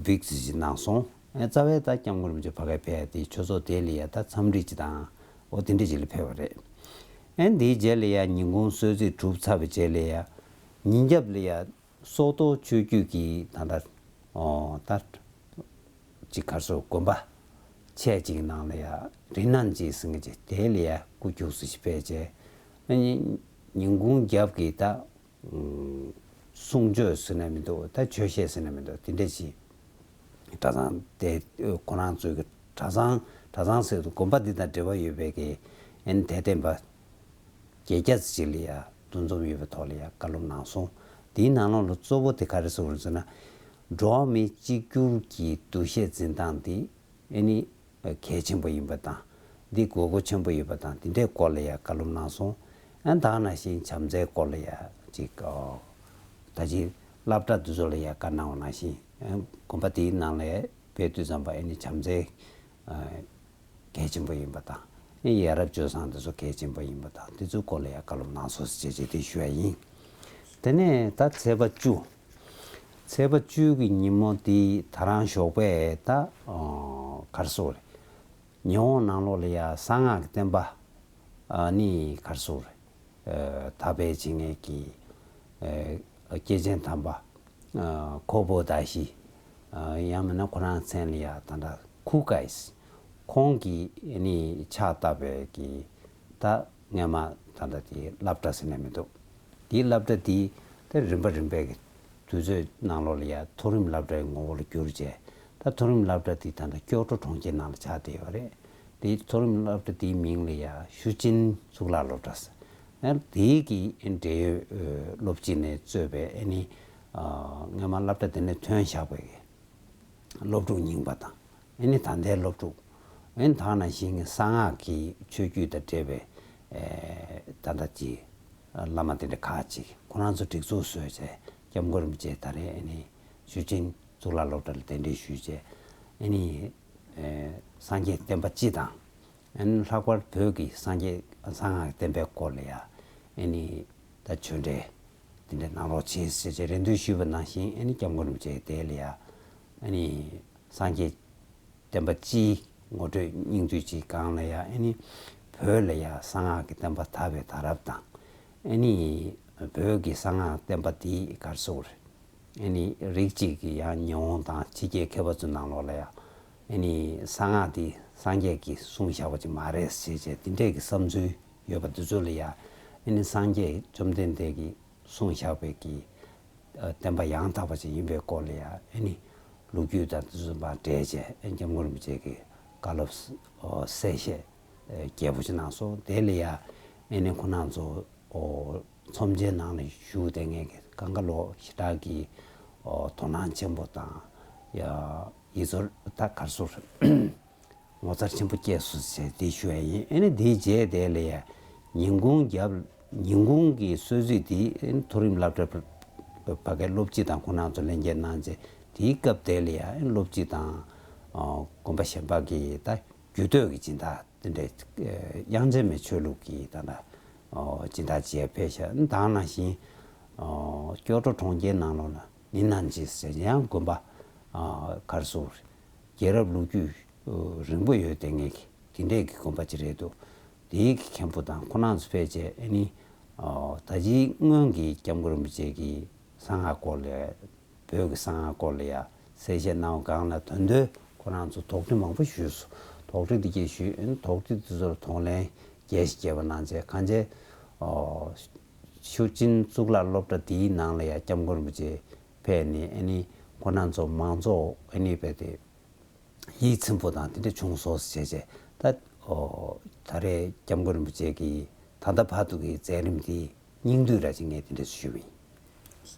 བིག་ཙི་ཞིག་གནང་སོང་། ཨ་རྩ་བའི་ད་སྐྱབས་མགོན་རིན་པོ་ཆེ་ཕ་གིར་ཕེབས་ཡ་དེ་ཆོས་ཚོགས་དེ་ལ་ཡ་ད་འཚམས་འདྲི་ཅིག་དང་འོ་དེ་འདྲ་ཅིག་ལ་ཕེབས་པ་རེད། ཨ་ནི་དེའི་རྗེས་ལ་ཡ་ཉིན་གུང་གསོལ་ཚིགས་གྲུབ་ཚར་བའི་རྗེས་ལ་ཡ་ཉིན་རྒྱབ་ལ་ཡ་སོག་ཐོག་ཆོས་བརྒྱུད་ཀྱི་ད་ལྟ་ཨོ་ད་ཅིག་གར་སོགས་དགོན་པ་ཆེ་ཅིག་ནང་ལ་ཡ་རི་ནན་ཅི་ཟེར་མཁན་ཅིག་དེ་ལ་ཡ་སྐུ་རྒྱུགས་སུ་ཞིག་ཕེབས་བྱས། ཨ་ནི་ཉིན་གུང་རྒྱབ་ཀྱི་ད་གསུང་ཆོས་ཟེར་ན་མི་འདུག་ད་ཆོས་བཤད་ཟེར་ན་མི་འདུག་དེ་འདྲ་ཞིག་གྲྭ་ཚང་དེ་ཁོ་རང་ཚོའི་གི་གྲྭ་ཚང་གྲྭ་ཚང་ཟེར་དུས་དགོན་པ་འདི་དང་འབྲེལ་བ་ཡོད་པའི་གི་ཨ་ནི་དད་ལྡན་པ་བརྒྱད་བརྒྱ་ཙམ་ཅིག་ལ་ཡ་འདུ་འཛོམས་ཡོད་པའི་ཐོག་ལ་ཡ་བཀའ་སློབ་གནང་སོང་། དེའི་ནང་ལོགས་ལ་གཙོ་བོ་དེ་ག་རེ་ཟེར་དགོས་རེད་ཟེར་ན། འགྲོ་བ་མིའི་གཅིག་གྱུར་གྱི་འདུ་ཤེས་འཛིན་སྟངས་འདི་ཨ་ནི་ གལ་ཆེན་པོ་ཡིན་པ་དང་། འདི་དགོས་མཁོ་ཆེན་པོ་ཡོད་པ་དང་། འདི་འདྲའི་སྐོར་ལ་ཡང་བཀའ་སློབ་གནང་སོང་། ཨ་ནི་ད་ག་ནང་བཞིན་བྱམས་བརྩེའི་སྐོར་ལ་ཡང་ཅིག་ཨོ། ད་ཅི་སློབ་གྲྭ་འདི་ཚོ་ལ་ཡང་བཀའ་གནང་བ་ནང་བཞིན། ཨ་དགོན་པ་དེའི་ནང་ལ་ཕེབས་དུས་ཙམ་པ་ཨ་ནི་བྱམས་བརྩེ་ཨ་གལ་ཆེན་པོ་ཡིན་པ་དང་། ཨ་ནི་ཡ་རབས་སྤྱོད་བཟང་འདི་ཚོ་གལ་ཆེན་པོ་ཡིན་པ་དང་། འདི་ཚོའི་སྐོར་ལ་ཡང་བཀའ་སློབ་གནང་སོང་ཟེར་བྱས་དེ་ཞུ་བ་ཡིན། དེ་ནས་ད་ཚེས་པ་བཅུ། ཚེས་པ་བཅུ་གི་ཉིན་མོ་དེ་ད་རང་ཞོགས་པས་ད་ཨ་ག་རེ་ཟེར་དགོས་རེད། ཉི་ཧོང་ནང་ལོགས་ལ་ཡ་གསང་སྔགས་ཀྱི་བསྟན་པ་ཨ་ནི་ག་རེ་ཟེར་དགོས་རེད། ཨ་དར་སྤེལ་བྱེད་མཁན་གྱི་ཨ་སྐྱེས་ཆེན་དམ་པ་ཨ་ཁོ་བོ་དཱ་ཤི། ཨ་ཡང་མིན་ན་ཁོ་རང་མཚན་ལ་ཡ་ད་ལྟ་ཁུ་ཀའིས། ཁོང་གིས་ཨ་ནི་ཕྱག་བཏབ་པའི་གི་ད་སྔས་མ་ད་ལྟ་དེ་སློབ་གྲྭ་ཟེར་ནས་མི་འདུག་དེའི་སློབ་གྲྭ་དེ་ད་རིམ་པ་རིམ་པས་ཀྱི་དུས་ཚོད་ནང་ལོགས་ལ་ཡ་མཐོ་རིམ་སློབ་གྲྭའི་ངོ་བོ་ལ་བསྒྱུར་བྱས། ད་མཐོ་རིམ་སློབ་གྲྭ་དེ་ད་ལྟ་ཀྱོག་ཀྲོ་གྲོང་ཁྱེར་ནང་ལ་ཆགས་བསྡད་ཡོད་རེད། དེའི་མཐོ་རིམ་སློབ་གྲྭ་དེའི་མིང་ལ་ཡ་ཞུ་ཅིན་གཙུག་ལག་སློབ་གྲྭ་ཟེར། ཨ་དེའི་གི་འབྲེལ་ཡོད་སློབ་སྤྱི་ནས་གཙོས་པའི་ཨ་ནི་སྔས་མ་སློབ་གྲྭ་དེ་ནས་ཐོན་བཞག་པའི་གི་སློབ་ཕྲུག་རྙིང་པ་དང་། ཨ་ནི་ད་ལྟའི་སློབ་ཕྲུག་ཨ་ནི་ད་ག་ནང་བཞིན་གྱི་གསང་སྔགས་ཀྱི་ཆོས་བརྒྱུད་དང་འབྲེལ་བའི་ཨེ་ད་ལྟ་ཅིག་བླ་མ་དེ་འདྲ་ཁག་ཅིག་ཁོ་རང་ཚོ་སྒྲིག་འཛུགས་བཟོས་བྱས། སྐྱབས་མགོན་རིན་པོ་ཆེ་ད་རེས་ཨ་ནི་ཞུ་ཅིན་གཙུག་ལག་སློབ་གྲྭ་ལ་གདན་འདྲེན་ཞུས་བྱས། ཨ་ནི་ཨེ་སངས་རྒྱས་བསྟན་པ་སྤྱི་དང་། ཨ་ནི་ལྷག་པར་བོད་ཀྱི་སངས་རྒྱས་གསང་སྔགས་བསྟན་པའི་སྐོར་ལ་ཡ་ཨ་ནི་ད་ཆོས་འབྲེལ་དེ་འདྲ་གནང་རོགས་བྱེད་ཟེར་བྱས་རེ་འདུན་ཞུས་པ་ནང་བཞིན། ཨ་ནི་སྐྱབས་མགོན་རིན་པོ་ཆེ་དེ་ལ་ཡ་ཨ་ནི་སངས་རྒྱས་བསྟན་པ་སྤྱིའི་ངོ་སྤྲོད་སྙིང་བསྡུས་ཅིག་སྒང་ལ་ཡ་ཨ་ནི་བོད་ལ་ཡ་གསང་སྔགས་ཀྱི་བསྟན་པ་དར་བའི་དར་རབས་དང་། ཨ་ནི་བོད་ཀྱི་གསང་སྔགས་བསྟན་པ་དེ་ག་རེ་ཟེར་དགོས་རེད། ཨ་ནི་རིགས་གཅིག་གི་ཡང་ཉི་ཧོང་དང་ཕྱི་རྒྱལ་མཁས་པ་ཚོའི་ནང་ལོགས་ལ་ཡང་ཨ་ནི་གསང་སྔགས་འདི་སངས་རྒྱས་ཀྱིས་གསུངས་བཞག་པ་ཅིག་མ་རེད་ཟེར་བྱས་དེ་འདྲས་ཀྱི་བསམ་ཚུལ་ཡོད་པ་འདི་ཚོ་ལ་ཡང་ཨ་ནི་སངས་རྒྱས་བཅོམ་ལྡན་འདས་ཀྱིས་གསུངས་བཞག་པའི་གི་ཨ་བསྟན་པ་ཡང་དག་པ་ཅིག་ཡིན་པའི་སྐོར་ལ་ཡང་ཨ་ནི་ལོ་རྒྱུས་དང་དེ་ཚོ་དང་འབྲེལ་བྱས་ཨ་ནི་སྐྱབས་མགོན་རིན་པོ་ཆེ་གིས་བཀའ་སློབ་གསལ་བཤད་རྒྱས་པོ་ཅིག་གནང་སོང་། དེ་ལ་ཡང་ཨ་ནི་ཁོང་རྣམ་ཚོ། ཨོ། ཚོམས་ཆེན་ནང་ལ་བཞུགས་བསྡད་མཁན་གྱི་སྒང་ག་ལོག་ཞེ་དྲག་གི་ཨོ་དོ་སྣང་ཆེན་པོ་དང་། ཡ། ཡིད་ཚོར་ད་ག་རེ་ཟེར། ངོ་མཚར་ཆེན་པོ་སྐྱེས་སོང་ཟེར་དེ་ཞུ་ཡ་ཡིན། ཨ་ནི་དེའི་རྗེས་དེ་ལ་ཡ་ཉིན་གུང་རྒྱབ། ཉིན་གུང་གི་གསོལ་ཚིགས་དེ་ཨ་ནི་མཐོ་རིམ་སློབ་གྲྭ་ཕ་གའི་སློབ་སྤྱི་དང་ཁོང་རྣམ་ཚོ་ལྷན་རྒྱས་གནང་རྗེས། དེའི་སྐབས་དེ་ལ་ཡ་ཨ་ནི་སློབ་སྤྱི་དང་ཨོ་དགོན་པ་གཞན་པ་གི་ད་རྒྱུད་སྟོད་ཀྱི་སྦྱིན་བདག་དེ་འདྲའི་དབྱངས་ཅན་མའི་ཆོས་ལུགས་ཀྱི་ད་ལྟ་སྦྱིན་བདག་བྱས་ཕེབས་ཤག་ད་ག་ནང་བཞིན་ཀྱོག་ཀྲོ་གྲོང་ཁྱེར་ནང་ལོགས་ལ་ནི་ནན་ཇི་ཟེར་ཡང་དགོན་པ་ག་རེ་ཟེར། རྒྱལ་རབས་ལོ་རྒྱུས་རིང་པོ་ཡོད་དེ་ངེས་ཀྱི་དེ་འདྲས་ཀྱི་དགོན་པ་ཅིག་རེད་འདུག་དེའི་གི་མཁན་པོ་དང་ཁོང་རྣམ་ཚོ་ཕེབས་བྱས་ཨ་ནི་ད་ཅིའི་སྔོན་གྱི་སྐྱབས་མགོན་རིན་པོ་ཆེ་གི་གསང་སྔགས་སྐོར་ལ། བོད་ཀྱི་གསང་སྔགས་སྐོར་ལ་ཡང་གསལ་བཤད་གནང་བ་སྒང་ལ་དོན་དུ་ཁོ་རང་ཚོ་དོགས་འདྲི་མང་པོ་ཞུས་སོང་། དོགས་འདྲི་འདི་གས་ཞུས། ཨ་ནི་དོགས་འདྲི་འདི་ཚོར་གདོང་ལེན་རྒྱས་ཤིག་བྱས་པ་གནང་བྱས་གང་བྱས། ཨོ། ཞུ་ཅིན་གཙུག་ལག་སློབ་གྲྭ་འདིའི་ནང་ལ་ཡང་སྐྱབས་མགོན་རིན་པོ་ཆེ་ཕེབས་ནས་ཨ་ནི་ཁོ་རང་ཚོ་མང་ཚོགས་ཨ་ནི་རྦད་དེ་ཡིད་ཚིམ་པོ་དང་དེ་འདྲ་བྱུང་སོང་ཟེར་བྱས་ད། ཨོ། ད་རེས་སྐྱབས་མགོན་རིན་པོ་ཆེ་གི་ད་ལྟ་བར་དུ་གི་མཛད་རིམ་འདི་སྙིང་བསྡུས་ར་ཅིག་ངས་དེ་འདྲ་ཞུས་པ་ཡིན།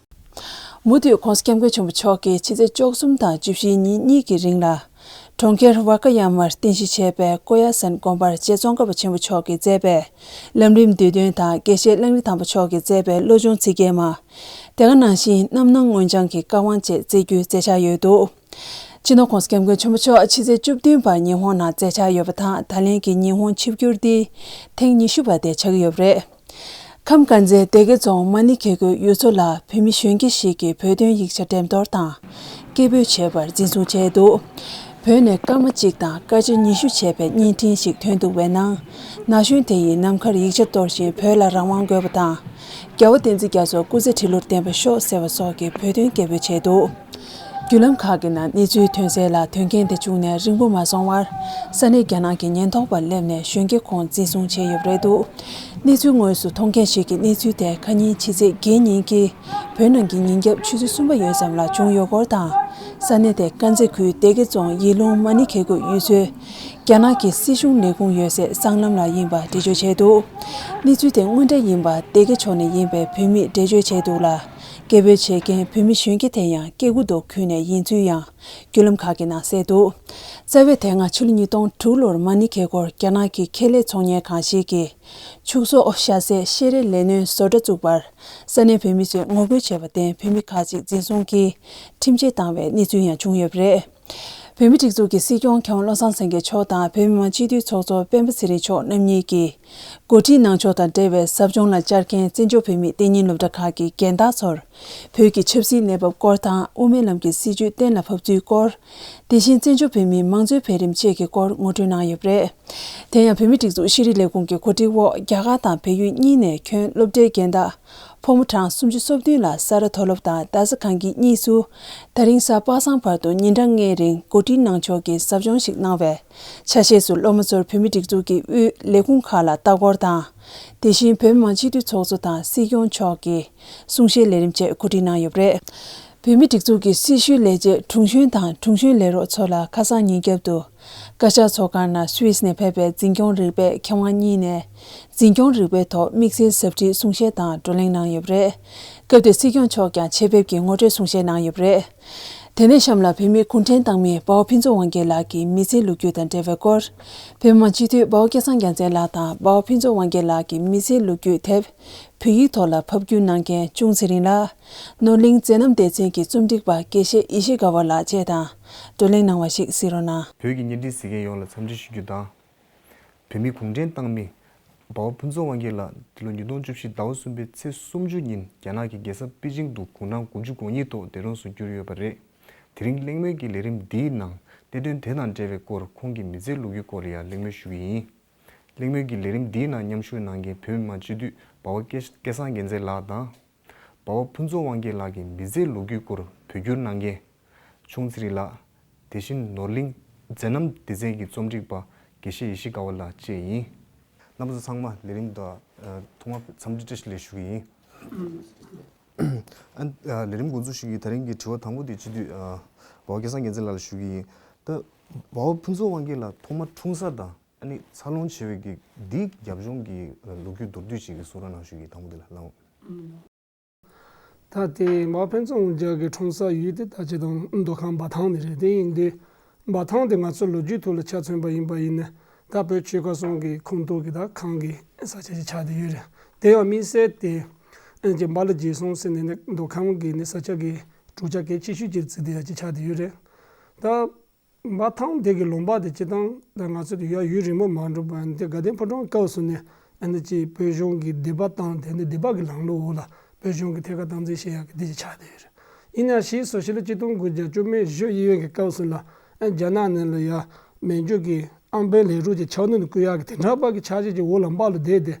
མུ་མཐུད་༸གོང་ས་༸སྐྱབས་མགོན་ཆེན་པོ་མཆོག་གིས་ཕྱི་ཚེས་བཅུ་གསུམ་དང་བཅུ་བཞིའི་ཉིན་གཉིས་ཀྱི་རིང་ལ། གྲོང་ཁྱེར་ཝཱ་ཀ་ཡ་མར་རྟེན་གཞི་བྱས་པའི་ཀོ་ཡ་སན་དགོན་པར་རྗེ་ཙོང་ཁ་པ་ཆེན་པོ་མཆོག་གིས་མཛད་པའི་ལམ་རིམ་བསྡུས་དོན་དང་དགེ་བཤེས་གླང་རི་ཐང་པ་མཆོག་གིས་མཛད་པའི་བློ་སྦྱོང་ཚིག་བརྒྱད་མ། དེ་ག་ནང་བཞིན་རྣམ་སྣང་མངོན་བྱང་གི་བཀའ་དབང་བཅས་སྩལ་རྒྱུའི་མཛད་འཆར་ཡོད་འདུག་སྤྱི་ནོར་༸གོང་ས་༸སྐྱབས་མགོན་ཆེན་པོ་མཆོག་ཕྱི་ཚེས་བཅུ་བདུན་བར་ཉི་ཧོང་ནང་མཛད་འཆར་ཡོད་པ་དང་། ད་ལན་གྱི་ཉི་ཧོང་ཆིབས་བསྒྱུར་འདི་ཐེངས་ཉི་ཤུ་པ་དེ་ཆགས་ཀྱི་ཡོད་པ་རེད། ཁམས་དཀར་མཛེས་སྡེ་དགེ་རྫོང་མ་ཎི་གེ་སྒོའི་ཡུལ་ཚོ་ལ་བོད་མི་གཞོན་སྐྱེས་ཤིག་གིས་བོད་དོན་ཡིག་ཆ་འགྲེམས་གཏོར་དང་། སྐད་འབོད་བྱས་པར་འཛིན་བཟུང་བྱས་འདུག་བོད་ནས་སྐར་མ་གཅིག་དང་སྐར་ཆ་ཉི་ཤུ་བྱས་པའི་བརྙན་འཕྲིན་ཞིག་ཐོན་འདུག་པའི་ནང་། ན་གཞོན་དེ་ཡིས་ནམ་མཁར་ཡིག་ཆ་གཏོར་བཞིན་བོད་ལ་རང་དབང་དགོས་པ་དང་། རྒྱལ་བ་བསྟན་འཛིན་རྒྱ་མཚོ་སྐུ་ཚེ་ཁྲི་ལོར་བརྟན་པར་ཤོག་ཟེར་བ་སོགས་ཀྱི་བོད་དོན་སྐད་འབོད་བྱས་འདུག་བརྒྱུད་ལམ་ཁག་གི་ནང་གནས་ཚུལ་ཐོན་གསལ་ལ། དོན་རྐྱེན་དེ་བྱུང་ནས་རིང་པོ་མ་སོང་བར། ས་གནས་རྒྱ་ནག་གི་ཉེན་རྟོག་པར་སླེབས་ནས་གཞོན་སྐྱེས་ཁོང་འཛིན་བཟུང་བྱས་ཡོད་པ་རེད་འདུག་གནས་ཚུལ་དངོས་སུ་མཐོང་མཁན་ཞིག་གིས་གནས་ཚུལ་དེ་ཁ་ཉིན་ཕྱི་ཚེས་བརྒྱད་ཉིན་གྱི་བོད་ནང་གི་ཉིན་རྒྱབ་ཆུ་ཚོད་གསུམ་པ་ཡོལ་ཙམ་ལ་བྱུང་ཡོད་སྐོར་དང་། ས་གནས་དེ་དཀར་མཛེས་ཁུལ་སྡེ་དགེ་རྫོང་ཡེ་ལུང་མ་ཎི་གེ་སྒོ་ཡུལ་ཚོའི་རྒྱ་ནག་གི་སྲིད་གཞུང་ལས་ཁུངས་ཡོད་སའི་སྲང་ལམ་ལ་ཡིན་པ་འགྲེལ་བརྗོད་བྱས་འདུག་གནས་ཚུལ་དེ་དངོས་འབྲེལ་ཡིན་པ་སྡེ་དགེ་ཕྱོགས་ནས་ཡིན་པའི་བུད་མེད་འགྲེལ་བརྗོད་བྱས་འདུག་ལ། སྐད་འབོད་བྱེད་མཁན་བོད་མི་གཞོན་སྐྱེས་དེ་ཡང་སྐད་སྒུག་ཏུ་ཁུལ་ནས་ཡིན་ཚུལ་ཡང་བརྒྱུད་ལམ་ཁག་གིས་ནང་གསལ་འདུག། རྩ་བའི་དེ་སྔ་ཕྱི་ལོ་ཉིས་སྟོང་དྲུག་ལོར་མ་ནི་ཁེ་སྐོར་རྒྱ་ནག་གི་ཁེ་ལས་ཚོང་གཉེར་ཁང་ཞིག་གིས་ཕྱུགས་ཟོག་བཞའ་སའི་བཤས་རའི་ལས་སྣོན་བཟོ་གྲྭ་བཙུགས་པར་ས་གནས་བོད་མི་ཚོས་ངོ་རྒོལ་བྱས་པར་བརྟེན་བོད་མི་ཁག་ཅིག་འཛིན་བཟུང་གིས་ཁྲིམས་ཆད་བཏང་བའི་གནས་ཚུལ་ཡང་བྱུང་ཡོད་པ་རེད། བོད་མིའི་སྒྲིག་འཛུགས་ཀྱི་སྲིད་སྐྱོང་མཁས་དབང་བློ་བཟང་སེང་གེ་མཆོག་དང་བོད་མི་མང་སྤྱི་འཐུས་ཚོགས་གཙོ་སྤེན་པ་ཚེ་རིང་མཆོག་རྣམ་གཉིས་ཀྱིས། འགོ་ཁྲིད་གནང་ཕྱོགས་དང་འབྲེལ་བའི་ཟབ་སྦྱོང་ལ་བཅར་མཁན་བཙན་བྱོལ་བོད་མིའི་གཏན་ཉིན་སློབ་གྲྭ་ཁག་གི་རྒན་བདག་ཚོར་བོད་ཀྱི་ཆབ་སྲིད་གནས་བབ་སྐོར་དང་དབུ་མའི་ལམ་གྱི་སྲིད་བྱུས་གཏན་ལ་ཕབ་ཚུལ་སྐོར། དེ་བཞིན་བཙན་བྱོལ་བོད་མིའི་མང་གཙོའི་འཕེལ་རིམ་བཅས་ཀྱི་སྐོར་ངོ་སྤྲོད་གནང་ཡོད་པ་རེད། དེ་ཡང་བོད་མིའི་སྒྲིག་འཛུགས་ཤེས་རིག་ལས་ཁུངས་ཀྱི་གོ་སྒྲིག་འོག་རྒྱ་གར་དང་བལ་ཡུལ་གཉིས་ནས་ཁྱོན་སློབ་གྲྭའི་རྒན་བདག་ཕོ་མོ་གྲངས་སུམ་ཅུ་སོ་བདུན་ལ་ས་རཱ་མཐོ་སློབ་དང་རྡ་ས་གངས་སྐྱིད་གཉིས་སུ་ད་རིང་གཟའ་པ་སངས་བར་དུ་ཉིན་གྲངས་ལྔའི་རིང་འགོ་ཁྲིད་གནང་ཕྱོགས་ཀྱི་ཟབ་སྦྱོང་ཞིག་གནང་བས། ཆ་ཤས་སུ་སློབ་མ་ཚོར་བོད་མིའི་སྒྲིག་འཛུགས་ཀྱི་དབུས་ལས་ཁུངས་ཁག་ལ་ལྟ་སྐོར་དང་། དེ་བཞིན་བོད་མི་མང་སྤྱི་འཐུས་ཚོགས་གཙོ་དང་སྲིད་སྐྱོང་མཆོག་གི་གསུང་བཤད་ལས་རིམ་བཅས་གོ་སྒྲིག་གནང་ཡོད་པ་རེད། བོད་མིའི་སྒྲིག་འཛུགས་ཀྱི་སྲི་ཞུའི་ལས་བྱེད་དྲུང་གཞོན་དང་དྲུང་གཞོན་ལས་རོགས་ཚོ་ལ་ཁ་སང་ཉིན་རྒྱབ་ཏུ་བཀའ་ཤག་ཚོགས་ཁང་ནང་སུད་སི་ནས་ཕེབས་པའི་འཛིན་སྐྱོང་རིག་པའི་མཁས་དབང་གཉིས་ནས་འཛིན་སྐྱོང་རིག་པའི་ཐོག་དམིགས་བསལ་ཟབ་ཁྲིད་གསུང་བཤད་དང་བགྲོ་གླེང་གནང་ཡོད་པ་རེད། སྐབས་དེར་སྲིད་སྐྱོང་མཆོག་ཀྱང་ཆེད་ཕེབས་ཀྱིས་ངོ་སྤྲོད་གསུང་བཤད་གནང་ཡོད་པ་རེད། དེ་ནས་གཤམ་ལ་བོད་མིའི་གུང་ཁྲན་ཏང་མིའི་འབའ་བ་ཕུན་ཚོགས་དབང་རྒྱལ་ལགས་ཀྱི་མི་ཚེའི་ལོ་རྒྱུས་དང་འབྲེལ་བའི་སྐོར། བོད་མི་མང་སྤྱི་འཐུས་འབའ་བ་སྐལ་བཟང་རྒྱལ་མཚན་ལགས་དང་འབའ་བ་ཕུན་ཚོགས་དབང་རྒྱལ་ལགས་ཀྱི་མི་ཚེའི་ལོ་རྒྱུས་དེབ་བོད་ཡིག་ཐོག་ལ་ཕབ་བསྒྱུར་གནང་མཁན་ཅུང་ཚེ་རིང་ལགས། ནོར་གླིང་མཛད་རྣམ་སྡེ་ཚན་གྱི་རྩོམ་སྒྲིག་པ་དགེ་བཤེས་ཡེ་ཤེས་དགའ་བ་ལགས་བཅས་དང་བགྲོ་གླེང་གནང་བ་ཞིག་གཟིགས་རོགས་གནང་། བོད་ཀྱི་བརྙན་འཕྲིན་གཟིགས་མཁན་ཡོངས་ལ་འཚམས་འདྲི་ཞུ་རྒྱུ་དང་། བོད་མིའི་གུང་ཁྲན་ཏང་མི་འབའ་བ་ཕུན་ཚོགས་དབང་རྒྱལ་ལགས་འདི་ལོ་ཉིས་སྟོང་བཅུ་བཞི་ཟླ་བ་གསུམ་པའི་ཚེས་སུམ་ཅུ་ཉིན་རྒྱ་ནག་གི་རྒྱལ་ས་པེ་ཅིང་དུ་དགུང་གྲངས་དགུ་བཅུ་གོ་གཉིས་ཐོག་འདས་གྲོངས་སུ་གྱུར་ཡོད་པ་རེད། དེ་རིང་གླེང་མོལ་གྱི་ལས་རིམ་འདིའི་ནང་གནད་དོན་དེ་དང་འབྲེལ་བའི་སྐོར་ཁོང་གི་མི་ཚེའི་ལོ་རྒྱུས་སྐོར་ལ་ཡང་གླེང་མོལ་ཞུ་གི་ཡིན། གླེང་མོལ་གྱི་ལས་རིམ་འདིའི་ནང་མཉམ་ཞུགས་གནང་མཁན་བོད་མི་མང་སྤྱི་འཐུས་འབའ་བ་སྐལ་བཟང་རྒྱལ་མཚན་ལགས་དང་། འབའ་བ་ཕུན་ཚོགས་དབང་རྒྱལ་ལགས་ཀྱི་མི་ཚེའི་ལོ་རྒྱུས་སྐོར་བོད་བསྒྱུར་གནང་མཁན་ཆུང་ཚེ་རིང་ལགས། དེ་བཞིན་ནོར་གླིང་མཛད་རྣམ་སྡེ་ཚན་གྱི་རྩོམ་སྒྲིག་པ་དགེ་བཤེས་ཡེ་ཤེས་དགའ་བ་ལགས་བཅས་ཡིན། རྣམ་པ་ཚོ་ཚང་མ་ལས་རིམ་དང་ཐོག་མར་འཚམས་འདྲི་བཀྲ་ཤིས་བདེ་ལེགས་ཞུ་གི་ཡིན། ཨ་ལས་རིམ་འགོ་འཛུགས་ཞུ་གི་ཡིན། དེ་རིང་གི་དྲི་བ་དང་པོ་དེ་སྤྱི་འཐུས་འབའ་བ་སྐལ་བཟང་རྒྱལ་མཚན་ལགས་ལ་ཞུ་གི་ཡིན། ད་འབའ་བ་ཕུན་ཚོགས་དབང་རྒྱལ་ལགས་ཐོག་མར་འཁྲུངས་ས་དང་ཨ་ནི་འཚར་ལོངས་བྱས་པའི་གི་འདིའི་རྒྱབ་ལྗོངས་ཀྱི་ལོ་རྒྱུས་མདོར་བསྡུས་ཤིག་གི་གསུང་རོགས་གནང་ཞུ་གི་ཡིན། དང་པོ་དེ་ལ་ལགས། ད་དེ་འབའ་བ་ཕུན་ཚོགས་དབང་རྒྱལ་གྱི་འཁྲུངས་ས་ཡུལ་དེ་ད་ཅི་དང་མདོ་ཁམས་འབའ་ཐང་ནས་རེད། དེ་ཡིན་དུས་འབའ་ཐང་དེ་ང་ཚོ་ལོ་རྒྱུས་ཐོག་ལ་ཆ་མཚོན་པ་ཡིན་པ་ཡིན་ན་ད་བོད་ཆོལ་ཁ་གསུམ་གྱི་ཁོངས་གཏོགས་ཀྱི་ད་ཁམས་ཀྱི་ས་ཆ་ཞིག་ཆགས་བསྡད་ཡོད་རེད། དེ་ཡང་དམིགས་བསལ་དེ་ཨ་ཅེ་འབའ་ལ་རྗེས་སོང་ཟེར་ནས་ནི་མདོ་ཁམས་ཀྱི་ནི་ས་ཆ་གི་གྲུབ་ཆ་གལ་ཆེ་ཤོས་ཅིག་བརྩིས་ཏེ་ཡ་ཅིག་ཆགས་བསྡད་ཡོད་རེད། ད། འབའ་ཐང་དེ་གི་ལུང་པ་དེ་སྤྱིར་བཏང་ད་ང་ཚོ་དེ་ཡ་ཡུན་རིང་པོ་མ་འགྲོ་བར་དེ་དགའ་ལྡན་ཕོ་བྲང་སྐབས་སུ་ནས་ཨ་ནི་ཅིག་བོད་གཞུང་གི་སྡེ་པ་བཏང་དེ་ནི་སྡེ་པ་གི་ལམ་ལུགས་འོག་ལ་བོད་གཞུང་གི་ཐད་ཀར་སྟངས་འཛིན་བྱེད་ཡག་གི་དེ་ཅིག་ཆགས་བསྡད་ཡོད་རེད། ཡིན་ན་ཕྱིས་སུ་ཕྱི་ལོ་ཆིག་སྟོང་དགུ་བརྒྱ་བཅུ་མེད་བཞི་གཡས་གཡོན་གྱི་སྐབས་སུ་ལ་ཨ་རྒྱ་ནག་ནས་ལ་ཡ་མན་ཇུ་གི་ཨམ་བན་ལས་རོགས་ཀྱི་ཕྱག་ནང་དུ་བསྐུར་ཡག་གི་དེ་འདྲ་པ་གི་ཆ་ཤས་ཅིག་འོག་ལ་འབའ་ལ་བསྡད་དེ།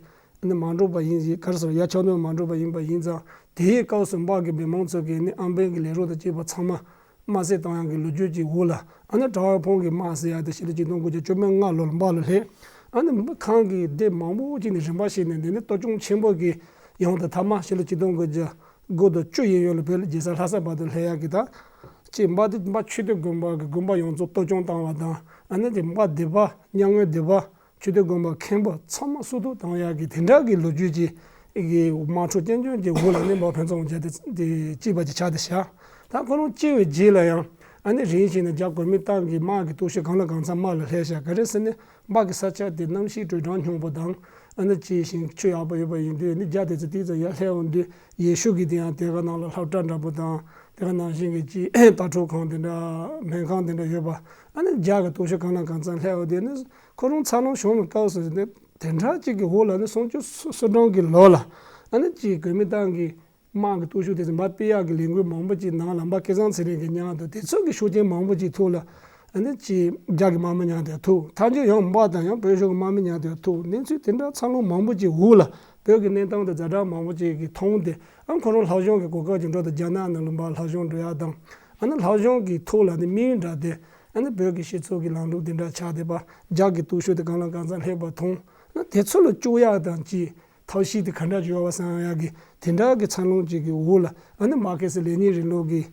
ནི་མ་འགྲོ་བ་ཡིན་ཞེས་ག་རེ་ཟེར་ཡ་ཆགས་དོན་མ་འགྲོ་བ་ཡིན་པ་ཡིན་ཙང་དེའི་སྐབས་སུ་འབའ་གི་བན་མང་ཚོ་གིས་ནི་ཨམ་བན་གྱི་ལས་རོགས་དང་བཅས་པ་ཚང་མ་དམར་གསོད་བཏང་ཡག་གི་ལོ་རྒྱུས་ཀྱི་འོག་ལ་ཨ་ནི་གྲྭ་པ་ཕོ་མོ་གི་དམག་ཟེར་ཡག་དེ་ཕྱི་ལོ་ཆིག་སྟོང་དགུ་བརྒྱ་བཅུ་མེད་ལྔ་ལོར་འབའ་ལ་སླེབས། ཨ་ནི་ཁམས་ཀྱི་སྡེ་མང་པོ་ཅིག་ནས་རིམ་པ་བྱས་ནས་འདི་ནི་གཏོར་སྐྱོན་ཆེན་པོ་གི་ཡོང་དུས་མཐའ་མ་ཕྱི་ལོ་ཆིག་སྟོང་དགུ་བརྒྱ་དགུ་དང་བཅུ་གཡས་གཡོན་ལ་བོད་ལ་རྒྱལ་ས་ལྷ་ས་བར་དུ་སླེབས་ཡག་གི་ད་ཅེས་འབའ་དེ་འབའ་ཆོས་སྡེ་དགོན་པ་གི་དགོན་པ་ཡོངས་རྫོགས་གཏོར་སྐྱོན་བཏང་བ་དང་ཨ་ནི་དེ་འབའ་སྡེ་པ་མཉམ་ངོས་སྡེ་པ། ཆོས་སྡེ་དགོན་པ་མཁན་པོ་ཚང་མ་སུ་ཐུག་བཏང་ཡག་གི་དེ་འདྲ་གི་ལོ་རྒྱུས་ཀྱི་གི་དམག་འཁྲུག་རྐྱེན་བྱུང་གི་འོག་ལ་ནི་འབའ་ཕུན་ཚོགས་རྒྱལ་དེ་དེ་གཅིག་པ་ཅིག་ཆགས་ཏེ་བཞག་ད་ཁོ་རང་སྐྱེས་པའི་རྗེས་ལ་ཡང་ཨ་ནི་རིམ་བཞིན་ནས་རྒྱ་གོང་མའི་ཏང་གི་དམག་གི་སྟོབས་ཤུགས་གང་ལ་གང་འཚམ་དམའ་ལ་སླེབས་བཞག་ག་རེ་ཟེར་ནས་འབའ་གི་ས་ཆ་དེ་གནམ་གཤིས་དྲོད་གྲང་སྙོམས་པོ་དང་ཨ་ནི་ཅིའི་ཞིང་ཆུ་ཡག་པོ་ཡོད་པ་ཡིན་དུས་ནི་རྒྱ་དེ་ཚོ་ཏིག་ཙམ་ཡར་སླེབས་འོང་དུས་ཡེ་ཤུ་གི་དེ་ཡང་དེ་ག་ནང་ལ་སློབ་གྲྭ་འདྲ་པོ་དང་དེ་ག་ནང་བཞིན་གི་ཅིའི་ལྟ་གྲུབ་ཁང་དེ་འདྲ་སྨན་ཁང་དེ་འདྲ་ཡོད་པ་ཨ་ནི་རྒྱ་གི་སྟོབས་ཤུགས་གང་ལ་གང་འཚམ་སླེབས་འོང་དུས་ནི། ཁོ་རང་འཚར་ལོངས་བྱུང་བའི་སྐབས་སུ་དེ་དེ་འདྲ་གཅིག་གི་འོག་ལ་ནི་སུམ་ཅུ་སོ་སོ་གྲངས་ཀྱི་ལོ་ལ་ཨ་ནི་གཅིག་གོ་མིན་ཏང་གི་དམག་གི་སྟོབས་ཤུགས་དེ་ཚོ་འབའ་སྤེལ་ཡག་གི་ལས་འགུལ་མང་པོ་ཅིག་ནང་ལ་འབའ་སྐལ་བཟང་ཚེ་རིང་གི་མཉམ་དུ་དེ་ཚོ་གི་ཤུགས་རྐྱེན་མང་པོ་ཅིག་ཐོག་ལ་ཨ་ནི་གཅིག་རྒྱ་གི་དམག་མི་མཉམ་དུ་ཐུག་ཐ་ཆད་ཡང་འབའ་དང་ཡང་བོད་གཞུང་གི་དམག་མི་མཉམ་དུ་ཐུག་གནས་ཚུལ་དེ་འདྲ་འཚར་ལོངས་མང་པོ་ཅིག་འོག་ལ་བོད་ཀྱི་གནས་སྟངས་དེ་ཛ་དྲག་མང་པོ་ཅིག་གི་མཐོང་སྟེ་ཨ་ཁོ་རང་ལྷ་གཞུང་གི་གོ་སྐབས་ཅིག་འགྲོ་དང་རྒྱ་ནག་ནང་ལ་འབའ་ལྷ་གཞུང་འགྲོ་ཡག་དང་ཨ་ནི་ལྷ་གཞུང་གི་ཐོག་ལ་ནི་དམིགས་ཡུལ་འདྲ་དེ། ཨ་ནི་བོད་ཀྱི་སྤྱི་ཚོགས་ཀྱི་ལམ་ལུགས་དེ་འདྲ་ཆགས་བསྡད་པ་རྒྱ་གི་སྟོབས་ཤུགས་དེ་གང་ལ་གང་འཚམ་སླེབས་པ་མཐོང་ན་དེ་ཚོ་ལ་སྐྱོ་ཡག་དང་ཅིག་ཐབས་ཤེས་དེ་ག་འདྲ་བྱོས་པ་བསམ་ཡག་གི་དེ་འདྲ་གི་འཚར་ལོངས་ཅིག་གི་འོག་ལ་ཨ་ནི་མར་ཁེ་སི་ལེ་ཉིན་རིང་ལུགས་ཀྱི་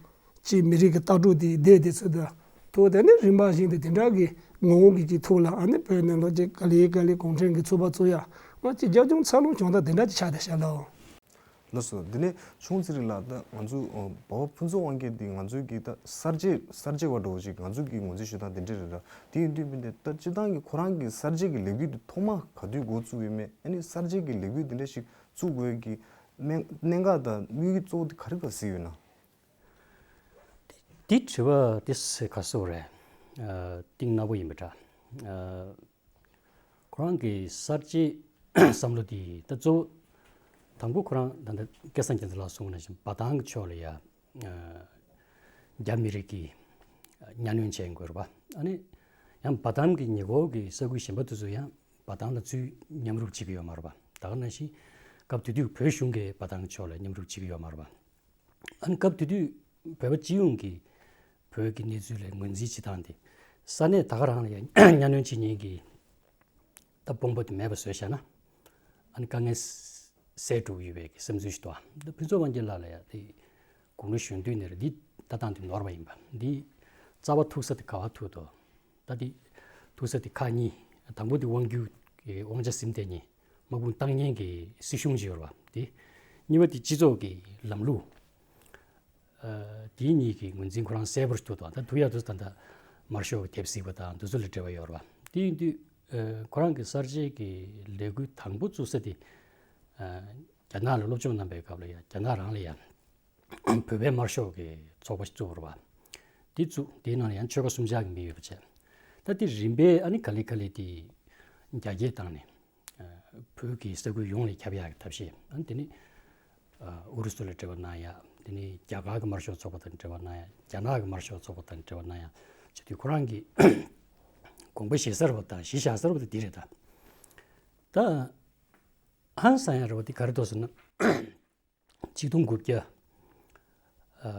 ཅིག་མི་རིགས་ཀྱི་ལྟ་གྲུབ་དེ་བསྡད་དེ་ཚོ་དང་ཐོག་དེ་ནི་རིམ་པ་བཞིན་དུ་དེ་འདྲ་གི་ངོ་བོ་གི་ཅིག་ཐོག་ལ་ཨ་ནི་བོད་ནང་ལོགས་ཅིག་ག་ལེ་ག་ལེ་གུང་ཁྲན་གྱི་ཚོགས་པ་ཚོགས་ཡག་ང་ཅིག་རྒྱབ་ལྗོངས་འཚར་ལོངས་བྱུང་སྟངས་དེ་འདྲ་ཅིག་ཆགས་བསྡད་ཤག་ལགས། ལགས་སོ། འདི་ནས་ཆུང་ཚེ་རིང་ལགས། ད་ང་ཚོ་ཨ་འབའ་བ་ཕུན་ཚོགས་དབང་རྒྱལ་འདི་ང་ཚོའི་གི་ད་གསར་བརྗེ་གསར་བརྗེ་བ་འདྲ་བོ་ཅིག་ང་ཚོའི་གི་ངོས་འཛིན་ཞུ་སྟངས་དེ་འདྲ་རེད་ར། དེ་ཡིན་དུས་མིན་ཏེ་ད་སྤྱིར་བཏང་གི་ཁོ་རང་གི་གསར་བརྗེ་གི་ལས་འགུལ་འདི་ཐོག་མ་ག་དུས་འགོ་བཙུགས་ཡོད་མེད། ཨ་ནི་གསར་བརྗེ་གི་ལས་འགུལ་འདི་འདྲ་ཞིག་བཙུགས་དགོས་ཀྱི་གནད་གནད་འགག་དང་དམིགས་ཡུལ་གཙོ་བོ་དེ་ག་རེ་ག་གཟིགས་ཡོད་ན། དེ་དྲི་བ་དེ་སེ་ག་སོ་རེད། ཨ་གཏིང་ནག་པོ་ཡིན་པ་འདྲ། ཨ་ཁོ་རང་གི་གསར་བརྗེའི་བསམ་བློ་དེ་ད་གཙོ་བོ་དང་པོ་ཁོ་རང་ད་ལྟ་སྐལ་བཟང་རྒྱ་མཚོ་ལགས་གསུངས་པ་ནང་བཞིན་འབའ་ཐང་གི་ཕྱོགས་ལ་ཡ་ཨ་རྒྱ་མི་རིགས་ཀྱིས་གཉའ་གནོན་བྱས་དགོས་རེད་པ། ཨ་ནི་ཡང་འབའ་ཐང་གི་ཉེ་འཁོར་གྱི་ས་ཁུལ་གཞན་པ་དེ་ཚོ་ཡང་འབའ་ཐང་ལ་ཚུར་མཉམ་རུབ་བྱེད་ཀྱི་ཡོད་མ་རེད་པ། ད་ག་ནང་བཞིན་སྐབས་དེ་དུས་བོད་གཞུང་གིས་འབའ་ཐང་ཕྱོགས་ལ་མཉམ་རུབ་བྱེད་ཀྱི་ཡོད་མ་རེད་པ། ཨ་ནི་སྐབས་དེ་དུས་བོད་པ་སྤྱི་ཡོངས་ཀྱིས་བོད་ཀྱི་གནས་ཚུལ་ལ་ངོས་འཛིན་བྱེད་སྟངས་དེ་ས་གནས་ད་ག་རང་ལ་ཡང་གཉའ་གནོན་བྱེད་མཁན་གྱི་ད་དཔུང་པ་དེ་མེད་པ་བཟོས་བཞག་ན། ཨ་ནི་དཀའ་ངལ་སེལ་འགྲོ་གི་ཡོད་པའི་གི་བསམ་ཚུལ་ཞིག་འདུག་ད་ཕུན་ཚོགས་དབང་རྒྱལ་ལགས་ལ་ཡང་དེ་དགུང་ལོ་གཞོན་དུས་ནས་རེད། འདི་ལྟ་སྟངས་དེ་ནོར་བ་ཡིན་པ། འདི་རྩ་བ་ཐུག་ས་དེ་ག་བ་ཐུག་འདུག་ད་དེ་ཐུག་ས་དེ་ཁག་གཉིས། དང་པོ་དེ་དབང་སྒྱུར་གྱི་དབང་ཆ་ཟིན་བསྡད་མཁན་དམག་དཔུང་བཏང་མཁན་གྱི་སྲིད་གཞུང་ཅིག་ཡོད་རེད་པ། དེ་གཉིས་པ་དེ་སྤྱི་ཚོགས་ཀྱི་ལམ་ལུགས། ཨ་དེ་གཉིས་ཀྱི་ངོས་འཛིན་ཁོ་རང་གསལ་པོར་ཐུག་འདུག་ད་ཐུག་ཡག་དུས་ད་ལྟ་དམར་ཤོག་གི་དེབ་གཟིགས་པ་དང་དེ་ཚོ་ལ་འབྲེལ་བ་ཡོད་རེད་པ། དེ་ཡིན་དུས་ཨ་ཁོ་རང་གི་གསར་བརྗེ་གི་ལས་འགུལ་དང་པོ་བཙུགས་ས་དེ་ཨ་རྒྱ་ནག་ལ་སློབ་སྦྱོང་གནང་པའི་སྐབས་ལ་ཡ་རྒྱ་ནག་རང་ལ་ཡ་བོད་པའི་དམར་ཤོག་གི་ཚོགས་པ་ཞིག་བཙུགས་པ་རེད་པ། དེ་བཙུགས་དེའི་ནང་ལ་ཡང་ཆོལ་ཁ་གསུམ་ཆར་གྱི་མི་ཡོད་པ་བྱས། ད་དེ་རིམ་པས་ཨ་ནི་ག་ལེ་ག་ལེ་དེ་རྒྱ་སྐྱེད་བཏང་ནས་ཨ་བོད་ཀྱི་ས་ཁུལ་ཡོངས་ལ་ཁྱབ་ཡག་གི་ཐབས་ཤེས། ཨ་ནི་དེ་ནི་ཨ་ཨུ་རུ་སུ་ལ་འབྲེལ་བ་གནང་ཡག། དེ་ནི་རྒྱ་གར་གྱི་དམར་ཤོག་ཚོགས་པ་དང་འབྲེལ་བ་གནང་ཡག། རྒྱ་ནག་གི་དམར་ཤོག་ཚོགས་པ་དང་འབྲེལ་བ་གནང་ཡག་བྱེད་དུས་ཁོ་རང་གི་དགོངས་པ་བཞེས་ས་རེད་པ་དང་གཞི་བཞག་ས་རེད་པ་དེ་འདི་རེད་ད། ད་ཧང་སང་ཡག་རེད་པ་དེ་ག་རེ་འདུག་ཟེར་ན། ཆིག་སྟོང་དགུ་བརྒྱ་ཨ་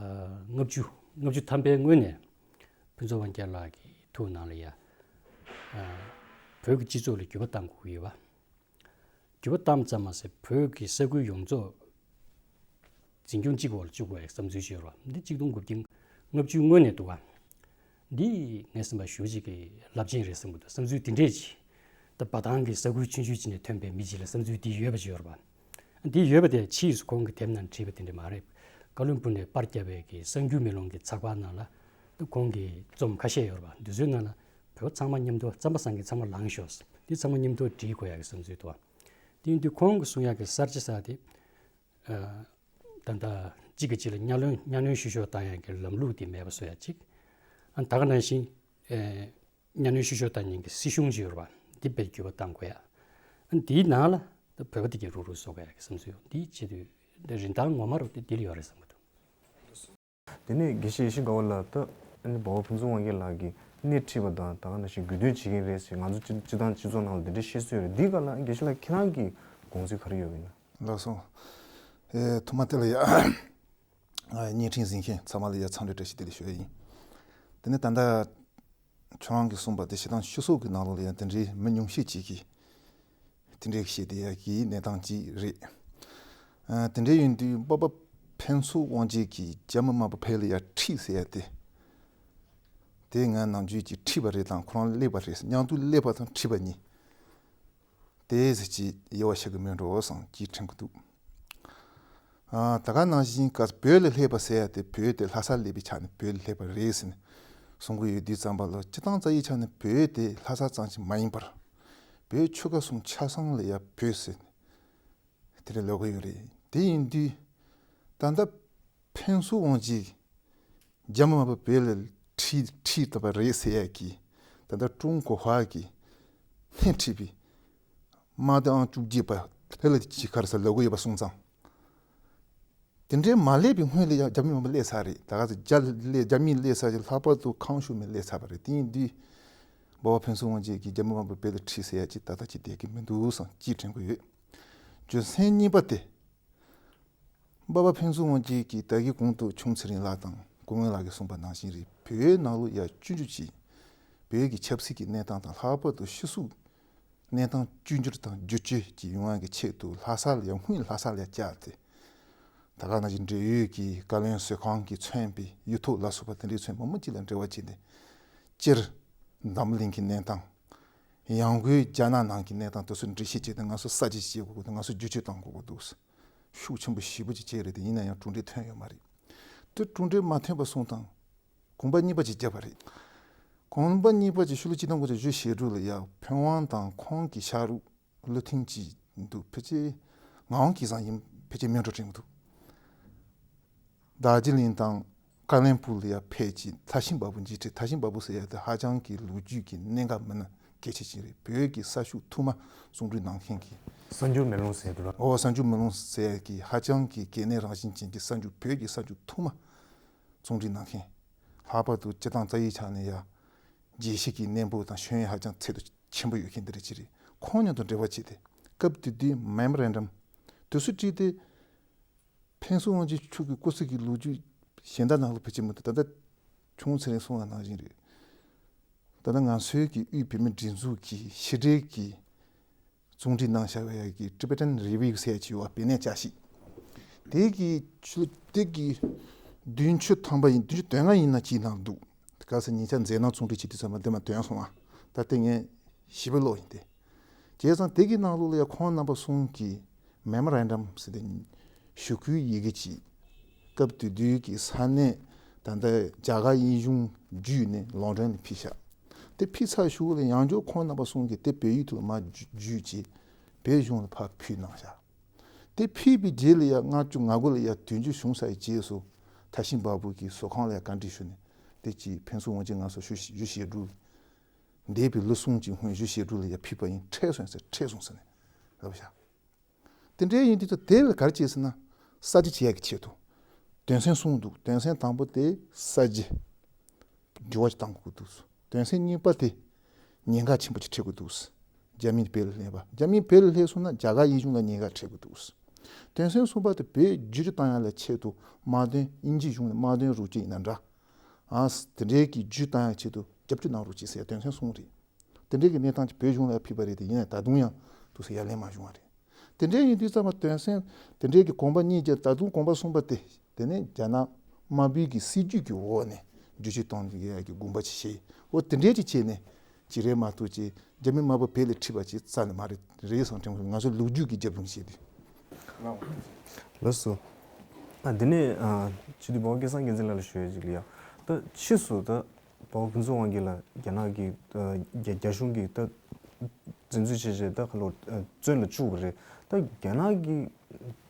ལྔ་བཅུ་ལྔ་བཅུ་ཐམ་པའི་སྔོན་ནས་ཕུན་ཚོགས་དབང་རྒྱལ་ལགས་ཀྱི་ཐུགས་ནང་ལ་ཡ་ཨ་བོད་ཀྱི་སྤྱི་ཚོགས་ལ་འགྱུར་བ་གཏང་དགོས་ཀྱི་ཡོད་པ། འགྱུར་བ་བཏང་ཙམ་མ་ཟད་བོད་ཀྱི་ས་ཁུལ་ཡོངས་རྫོགས་འཛིན་སྐྱོང་གཅིག་འོག་ལ་བཅུག་དགོས་ཡག་བསམ་ཚུལ་ཞིག་ཡོད་རེད་པ། འདི་ཆིག་སྟོང་དགུ་བརྒྱ་ལྔ་བཅུ་སྔོན་ནས་འདུག་ག་འདི་ངས་བསམ་པ་ཞེ་པོ་ཅིག་གི་རླབས་ཆེན་རེད་བསམ་གྱི་འདུག་བསམ་ཚུལ་དེ་འདྲས་ཅིག་ད་འབའ་ཐང་གི་ས་ཁུལ་ཆུང་ཆུང་ཅིག་ནས་ཐོན་པའི་མི་ཅིག་ལ་བསམ་ཚུལ་འདི་ཡོད་པ་ཅིག་ཡོད་རེད་པ། འདི་ཡོད་པ་དེ་ཕྱིས་སུ་ཁོང་གིས་དེབ་ནང་བྲིས་པ་དེ་འདྲ་མ་རེད། ཀ་ལོན་སྦུག་ནས་པར་བརྒྱབ་པའི་གི་གསར་འགྱུར་མེ་ལོང་གི་ཚགས་པར་ནང་ལ་ད་ཁོང་གི་རྩོམ་ཁ་ཤས་ཡོད་རེད་པ། འདི་ཚོའི་ནང་ལ་བོད་པ་ཚང་མ་མཉམ་དུ་རྩམ་པ་བཟང་གི་ཚང་མ་ལངས་ཤོག་འདི་ཚང་མ་མཉམ་དུ་བྲིས་དགོས་ཡག་གི་བསམ་ཚུལ་འདུག་པ། དེ་ཡིན་དུས་ཁོང་གིས་གསུང་ཡག་གི་གསར་བརྗེ་ཟེར་དེ། ཨ་ད་ལྟ་གཅིག་གིས་གཅིག་ལ་གཉའ་གནོན་གཉའ་གནོན་བཤུ་གཞོག་བཏང་ཡག་གི་ལམ་ལུགས་དེ་མེད་པ་བཟོ་ཡག་གཅིག་ཨ་ད་ག་ནང་བཞིན་ཨེ་གཉའ་གནོན་བཤུ་གཞོག་བཏང་མཁན་གྱི་སྲིད་གཞུང་ཅིག་ཡོད་རེད་པ། འདི་དཔེ་འགྱུར་བ་གཏང་དགོས་ཡག་ཨ་འདིའི་ནང་ལ་ད་བོད་པ་དེ་གས་རུག་རུག་བཟོ་དགོས་ཡག་གི་བསམ་ཚུལ་ཡོད། འདིའི་ཆེད་དུ་རིན་ཐང་ངོ་མ་རུ་དེ་འདི་ལ་ཡོད་རེད་བསམ་གྱི་འདུག་དེ་ནས་དགེ་བཤེས་ཡེ་ཤེས་དགའ་བ་ལགས། ད་ཨ་ནི་འབའ་བ་ཕུན་ཚོགས་དབང་རྒྱལ་ལགས་ཀྱིས་སྣེ་ཁྲིད་པ་དང་ད་ག་ནང་བཞིན་རྒྱུས་སྟོན་བྱེད་མཁན་རེད་ཟེར་ང་ཚོ་སྤྱི་སྤྱི་བཏང་སྤྱི་ཚོགས་ནང་ལ་དེ་འདྲའི་བཤད་སྲོལ་ཡོད་རེད། འདིའི་སྒང་ལ་དགེ་བཤེས་ལགས་ཁྱེད་རང་གི་དགོངས་ཚུལ་ག་རེ་ཡོད་པ་ཡིན་ན། ལགས་སོ། ཨེ་ཐོག་མ་དེ་ལ་ཡ་བརྙན་འཕྲིན་གཟིགས་མཁན་ཚང་མ་ལ་ཡ་འཚམས་འདྲི་བཀྲ་ཤིས་བདེ་ལེགས་ཞུ་ཡ་ཡིན། དེ་ནས་ད་ལྟ་ཁྱོད་རང་གིས་གསུངས་པ་དེ་སྤྱིར་བཏང་སྤྱི་ཚོགས་ཀྱི་ནང་ལོགས་ལ་ཡང་དེ་འདྲའི་མི་ཉུང་ཤས་ཅིག་གིས་དེ་འདྲའི་བཤད་བསྡད་ཡ་གི་གནས་སྟངས་ཅིག་རེད། ཨ་དེ་འདྲའི་ཡིན་དུས་འབའ་བ་ཕུན་ཚོགས་དབང་རྒྱལ་གྱིས་རྒྱ་མི་དམར་པོ་བོད་ལ་ཡ་ཁྲིད་ཟེར་ཡ་དེ། དེ་ང་ནམ་རྒྱུན་གྱི་ཁྲིད་པ་རེད་དང་ཁོ་རང་སླེབས་པ་རེད། མཉམ་དུ་སླེབས་པ་དང་ཁྲིད་པ་གཉིས། དེ་ཟེར་གྱི་དབྱེ་བ་ཕྱེ་གི་མེད་འགྲོ་བསམ་གྱི་དྲན་གི་འདུག་ཨ་ད་ག་ནང་བཞིན་ག་བོད་ལ་སླེབས་པ་ཟེར་ཡ་དེ་བོད་དེ་ལྷ་ས་སླེབས་པའི་ཆ་ནས་བོད་ལ་སླེབས་པ་རེད་ཟེར་ནས་གསུང་གི་ཡོད་དུས་ཙམ་པ་ལ་སྤྱིར་བཏང་རྩ་བའི་ཆ་ནས་བོད་དེ་ལྷ་ས་ཙམ་ཞིག་མ་ཡིན་པར་བོད་ཆོལ་ཁ་གསུམ་ཆ་ཚང་ལ་ཡ་བོད་ཟེར་ནས་དེ་འདྲ་ལབ་གི་ཡོད་རེད། དེ་ཡིན་དུས་ད་ལྟ་ཕུན་ཚོགས་དབང་རྒྱལ་རྒྱ་མི་དམར་པོ་བོད་ལ་ཁྲིད་ཁྲིད་ཐུབ་པ་རེད་ཟེར་ཡ་གི་ད་ལྟ་ཀྲུང་གོ་ཧྭ་གི་སྣེ་ཁྲིད་པའི་དམག་སྡེ་ཨང་བཅུ་གཅིག་པ་ཕེ་ལ་ཅི་ག་རེ་ཟེར་ལབ་གི་ཡོད་པ་སོང་ཙང་། དེ་འདྲའི་མ་སླེབས་པའི་སྔོན་ལ་ཡང་རྒྱ་མི་དམར་པོ་སླེབས་ཚར་རེད། ད་ག་ཚོད་རྒྱ་སླེབས་རྒྱ་མི་སླེབས་ཚར་རེད། ལྷག་པར་དུ་ཁང་ཤུ་མི་སླེབས་ཚར་བ་རེད། དེ་ཡིན་དུས་འབའ་བ་ཕུན་ཚོགས་དབང་རྒྱལ་གྱིས་རྒྱ་མི་དམར་པོ་བོད་ལ་ཁྲིད་ཟེར་ཡ་ཅིག་ད་ལྟ་ཅིག་བསྡད་ཀྱི་མི་འདུག་བསམ་ཅིག་དྲན་གི་ཡོད། རྒྱུ་མཚན་གཉིས་པ་དེ། འབའ་བ་ཕུན་ཚོགས་དབང་རྒྱལ་གྱིས་ད་གིན་གོང་དུ་ཆུང་ཚེ་རིང་ལགས་དང་སྐུ་ངོ་ལགས་ཀྱིས་གསུངས་པ་ནང་བཞིན་རེད། བོད་ནང་ལོགས་ཡ་སྤྱི་འཐུས་ཀྱིས་བོད་ཀྱི་ཆབ་སྲིད་ཀྱི་གནས་སྟངས་དང་ལྷག་པར་དུ་ཕྱི་སྲིད་གནས་སྟངས་བཅོས་བསྒྱུར་དང་བསྒྱུར་བཅོས་ཀྱི་ཡོང་ཡ་གི་ཆེད་དུ་ལྷ་ས་ལ་ཡ་སྔོན་ལྷ་ས་ལ་ཡ་བཅར་ཏེ། ད་ག་ནང་བཞིན་འབྲེལ་ཡོད་ཀྱི་བཀའ་བློན་བཟོ་ཁང་གིས་མཚོན་པའི་གཡུ་ཐོག་ལ་སོགས་པ་དེ་འདྲའི་མཚོན་མང་པོ་ཅིག་ལ་འབྲེལ་བ་བྱས་ཏེ། སྤྱིར་འཛམ་གླིང་གི་གནས་སྟངས། ཡང་སྒོས་རྒྱ་ནག་ནང་གི་གནས་སྟངས་དེ་ཚོ་འགྲེལ་བཤད་བྱས་ཏེ་ང་ཚོ་གསར་བརྗེ་བྱེད་དགོས་ཀྱི་འདུག་ང་ཚོ་བསྒྱུར་བཅོས་གཏོང་དགོས་ཀྱི་འདུག་ཤུགས་ཆེན་པོ་ཞེ་པོ་ཅིག་བྱས་རེད་དེ། ཡིན་ན་ཡང་གྲུབ་འབྲས་ཐོན་ཡོད་མ་རེད། དེ་གྲུབ་འབྲས་མ་ཐོན་པ་སོང་དང་གོམ་པ་གཉིས་པ་ཅིག་བརྒྱབ་པ་རེད། གོམ་པ་གཉིས་པ་ཅིག་ཕྱི་ལོ་ཆིག་སྟོང་དགུ་བརྒྱ་བཞི་བཅུ་ཞེ་དྲུག་ལ་ཡང་ཕུན་དབང་དང་ཁོང་གི་ཕྱག་རོགས་བློ་མཐུན་གཅིག་འདུག་ཕལ་ཆེར་ངག་དབང་སྐལ་བཟང་ཡིན། ཕལ་ཆེར་མིང་འགྲོ་དྲན་གྱི་འདུག་དར་ཇི་ལིང་དང་ཀ་ལན་པུར་ལ་ཡང་ཕེབས་ཀྱིས་ཐར་ཤིང་བ་སྤུ་མཇལ་འཕྲད། ཐར་ཤིང་བ་སྤུ་ཟེར་ཡ་དེ་ཧ་ཅང་གི་ལོ་རྒྱུས་ཀྱི་གནད་འགག་མི་སྣ་གལ་ཆེ་ཅིག་རེད། བོད་ཀྱི་ས་ཕྱོགས་ཐོག་མ་བཙོན་འཇུག་གནང་མཁན་གྱི། གསར་འགྱུར་མེ་ལོང་ཟེར་འདུག་ལ། ཨོ་གསར་འགྱུར་མེ་ལོང་ཟེར་ཡ་གི་ཧ་ཅང་གི་གལ་གནད་རང་བཞིན་ཅན་གྱི་གསར་འགྱུར། བོད་ཀྱི་གསར་འགྱུར་ཐོག་མ་བཙོན་འཇུག་གནང་མཁན། ལྷག་པར་དུ་སྤྱིར་བཏང་རྩ་བའི་ཆ་ནས་ཡ་རྒྱལ་སྤྱི་གི་གནས་བབ་དང་ཤེས་ཡོན་ཧ་ཅང་ཚད་དུ་ཆེན་པོ་ཡོད་མཁན་འདི་རེད་ཅིག་རེད། ཁོང་མཉམ་དུ་འབྲེལ་བ་བྱས་ཏེ་སྐབས་དེ་དུས་མེ་མོ་རན་ཌམ་དེ་ཚོ་བྲིས་ཏེ། ཕུན་ཚོགས་དབང་རྒྱལ་མཆོག་གི་སྐུ་ཚེ་གི་ལོ་རྒྱུས་གཞན་དག་ནང་ལ་ཕལ་ཆེར་མི་འདུག་ད་ལྟ་ཆུང་ཚེ་རིང་གསུངས་པ་ནང་བཞིན་རེད། ད་ལྟ་ང་ཚོའི་གི་དབུས་བོད་མིའི་སྒྲིག་འཛུགས་ཀྱི་ཕྱི་འབྲེལ་གྱི་བཙོན་ཁྲིད་གནང་བཞག་པའི་ཡ་གི་Tibetan Review ཟེར་ཡ་ཅིག་ཡོད་པ། བོད་གནས་བསྐྱར་ཞིབ། དེ་གི་ཆུ་དེ་གི་བདུན་ཅུ་ཐམ་པ་ཡིན། བདུན་ཅུ་དོན་ལྔ་ཡིན་ན་ཅིག་ནང་འདུག་ག་ས་ཉེ་ཆར་མཛད་ནང་བཙོན་ཁྲིད་བྱེད་དུས་ཙམ་པ་འདི་མ་ཐོན་སོང་ཨ། ད་ལྟ་ངས་ཞིབ་པ་ཀློག་ཡིན་ཏེ། བྱས་ཙང་དེ་གི་ནང་ལོགས་ལ་ཡང་ཁོང་རྣམ་པ་གསུམ་གྱི་མེ་མོ་རན་ཌམ་ཟེར་ཏེ་ཞུ་སྐུལ་ཡི་གེ་ཅིག་སྐབས་དེ་དུས་ཀྱི་ས་གནས་ད་ལྟ་རྒྱ་གར་དབྱིན་གཞུང་བརྒྱུད་ནས་ལོན་ཌོན་ལ་ཕུལ་བཞག་དེ་ཕུལ་ཚར་གཞུག་ལ་ཡང་བསྐྱར་ཁོང་རྣམ་པ་གསུམ་གྱིས་དེ་བོད་ཡིག་ཐོག་ལ་མར་བསྒྱུར་བྱས་བོད་གཞུང་ལ་ཕར་ཕུལ་གནང་བཞག་དེ་ཕུལ་བའི་རྗེས་ལ་ཡང་ལྔ་བཅུ་ང་དགུ་ལ་ཡང་དུས་འགྱུར་བྱུང་ཚར་བའི་རྗེས་སུ་ཐར་ཤིང་བ་སྤུ་གི་ཟུར་ཁང་ལ་ཡང་བཀའ་འདྲི་ཞུས་ནས། དེ་ཅིག་ཕུན་ཚོགས་དབང་རྒྱལ་ང་ཚོ་བཞི་བཅུ་ཞེ་དྲུག་འདས་པའི་ལོ་གསུམ་གྱི་སྔོན་བཞི་བཅུ་ཞེ་དྲུག་ལ་ཡང་ཕུལ་བ་ཡིན། འཕྲལ་སོང་ཟེར། འཕྲལ་སོང་ཟེར་ནས་ལབ་བཞག་དེ་འདྲའི་ཡིན་དུས་ད་དེ་ལ་ག་རེ་བྱས་ཟེར་ན། གསར་བརྗེ་བྱེད་ཡག་གི་ཆེད་དུ་དོན་ཚན་གསུམ་འདུག་དོན་ཚན་དང་པོ་དེ་གསར་བརྗེ་འགྱུར་བ་ཞིག་གཏང་དགོས་འདུག་དོན་ཚན་གཉིས་པ་དེ་ཉེན་ཁ་ཆེན་པོ་ཅིག་འཕྲད་དགོས་འདུག་རྒྱ་མི་བོད་ལ་སླེབས་པ། རྒྱ་མི་བོད་ལ་སླེབས་སོང་ན་རྒྱ་གར་དབྱིན་གཞུང་ལ་ཉེན་ཁ་འཕྲད་དགོས་འདུག་དོན་ཚན་གསུམ་པ་དེ་བོད་བསྒྱུར་བཅོས་བཏང་ཡག་ལ་ཆེད་དུ་དམག་དོན་དབྱིན་ཇི་གཞུང་ལ་དམག་དོན་རོགས་སྐྱོར་ཡིན་ན་འདྲ། ཨ་དེ་འདྲའི་གི་བསྒྱུར་བཏང་ཡག་ཆེད་དུ་རྒྱབ་སྐྱོར་གནང་རོགས་གྱིས་ཟེར་དོན་ཚན་གསུམ་རེད། དེ་འདྲའི་གི་གནས་སྟངས་ཀྱི་བོད་གཞུང་ལ་ཕུལ་བ་རེད་དེ། ཡིན་ནའི་ད་དུང་ཡང་དུ་ཟེར་ཡ་ལན་མ་བྱུང་བ་རེད། དེ་འདྲའི་ཡིན་དུས་ཙམ་པ་དོན་ཚན་དེ་འདྲའི་གི་གོམ་པ་གཉིས་ཀྱི་ད་དུང་གོམ་པ་གསུམ་པ་དེ་དེ་ནས་རྒྱ་ནག་དམར་པོའི་གི་སྲིད་ཇུས་ཀྱི་འོག་ནས་བསྒྱུར་བཅོས་གཏོང་གི་ཡ་གི་དགོངས་པ་ཅིག་བཞེས། འོ་དེ་འདྲའི་ཅིག་བྱས་ནས་ཅིག་རེད་མ་གཏོགས་ཅིག་རྒྱ་མི་དམར་པོ་བོད་ལ་ཁྲིད་པ་ཅིག་རྩ་ནས་མ་རེད། རེད་བསམ་དྲན། ང་ཚོ་ལོ་རྒྱུས་ཀྱི་རྒྱབ་ལྗོངས་བཤད་དུས། ལགས་སོ། ཨ་འདི་ནས་ཨ་སྤྱི་འཐུས་འབའ་བ་སྐལ་བཟང་རྒྱལ་མཚན་ལགས་ལ་ཞུ་ཡ་ཅིག་ལ་ཡ། ད་ཕྱིས་སུ་ད་འབའ་བ་ཕུན་ཚོགས་དབང་རྒྱལ་ལགས་རྒྱ་ནག་གི་ཨ་རྒྱ་རྒྱ་གཞུང་གིས་ད་བཙན་འཛུལ་བྱས་བྱས་ད་ཁ་ལོ་ཨ་བཙོན་ལ་བཅུག་པ་རེད། ད་རྒྱ་ནག་གིས་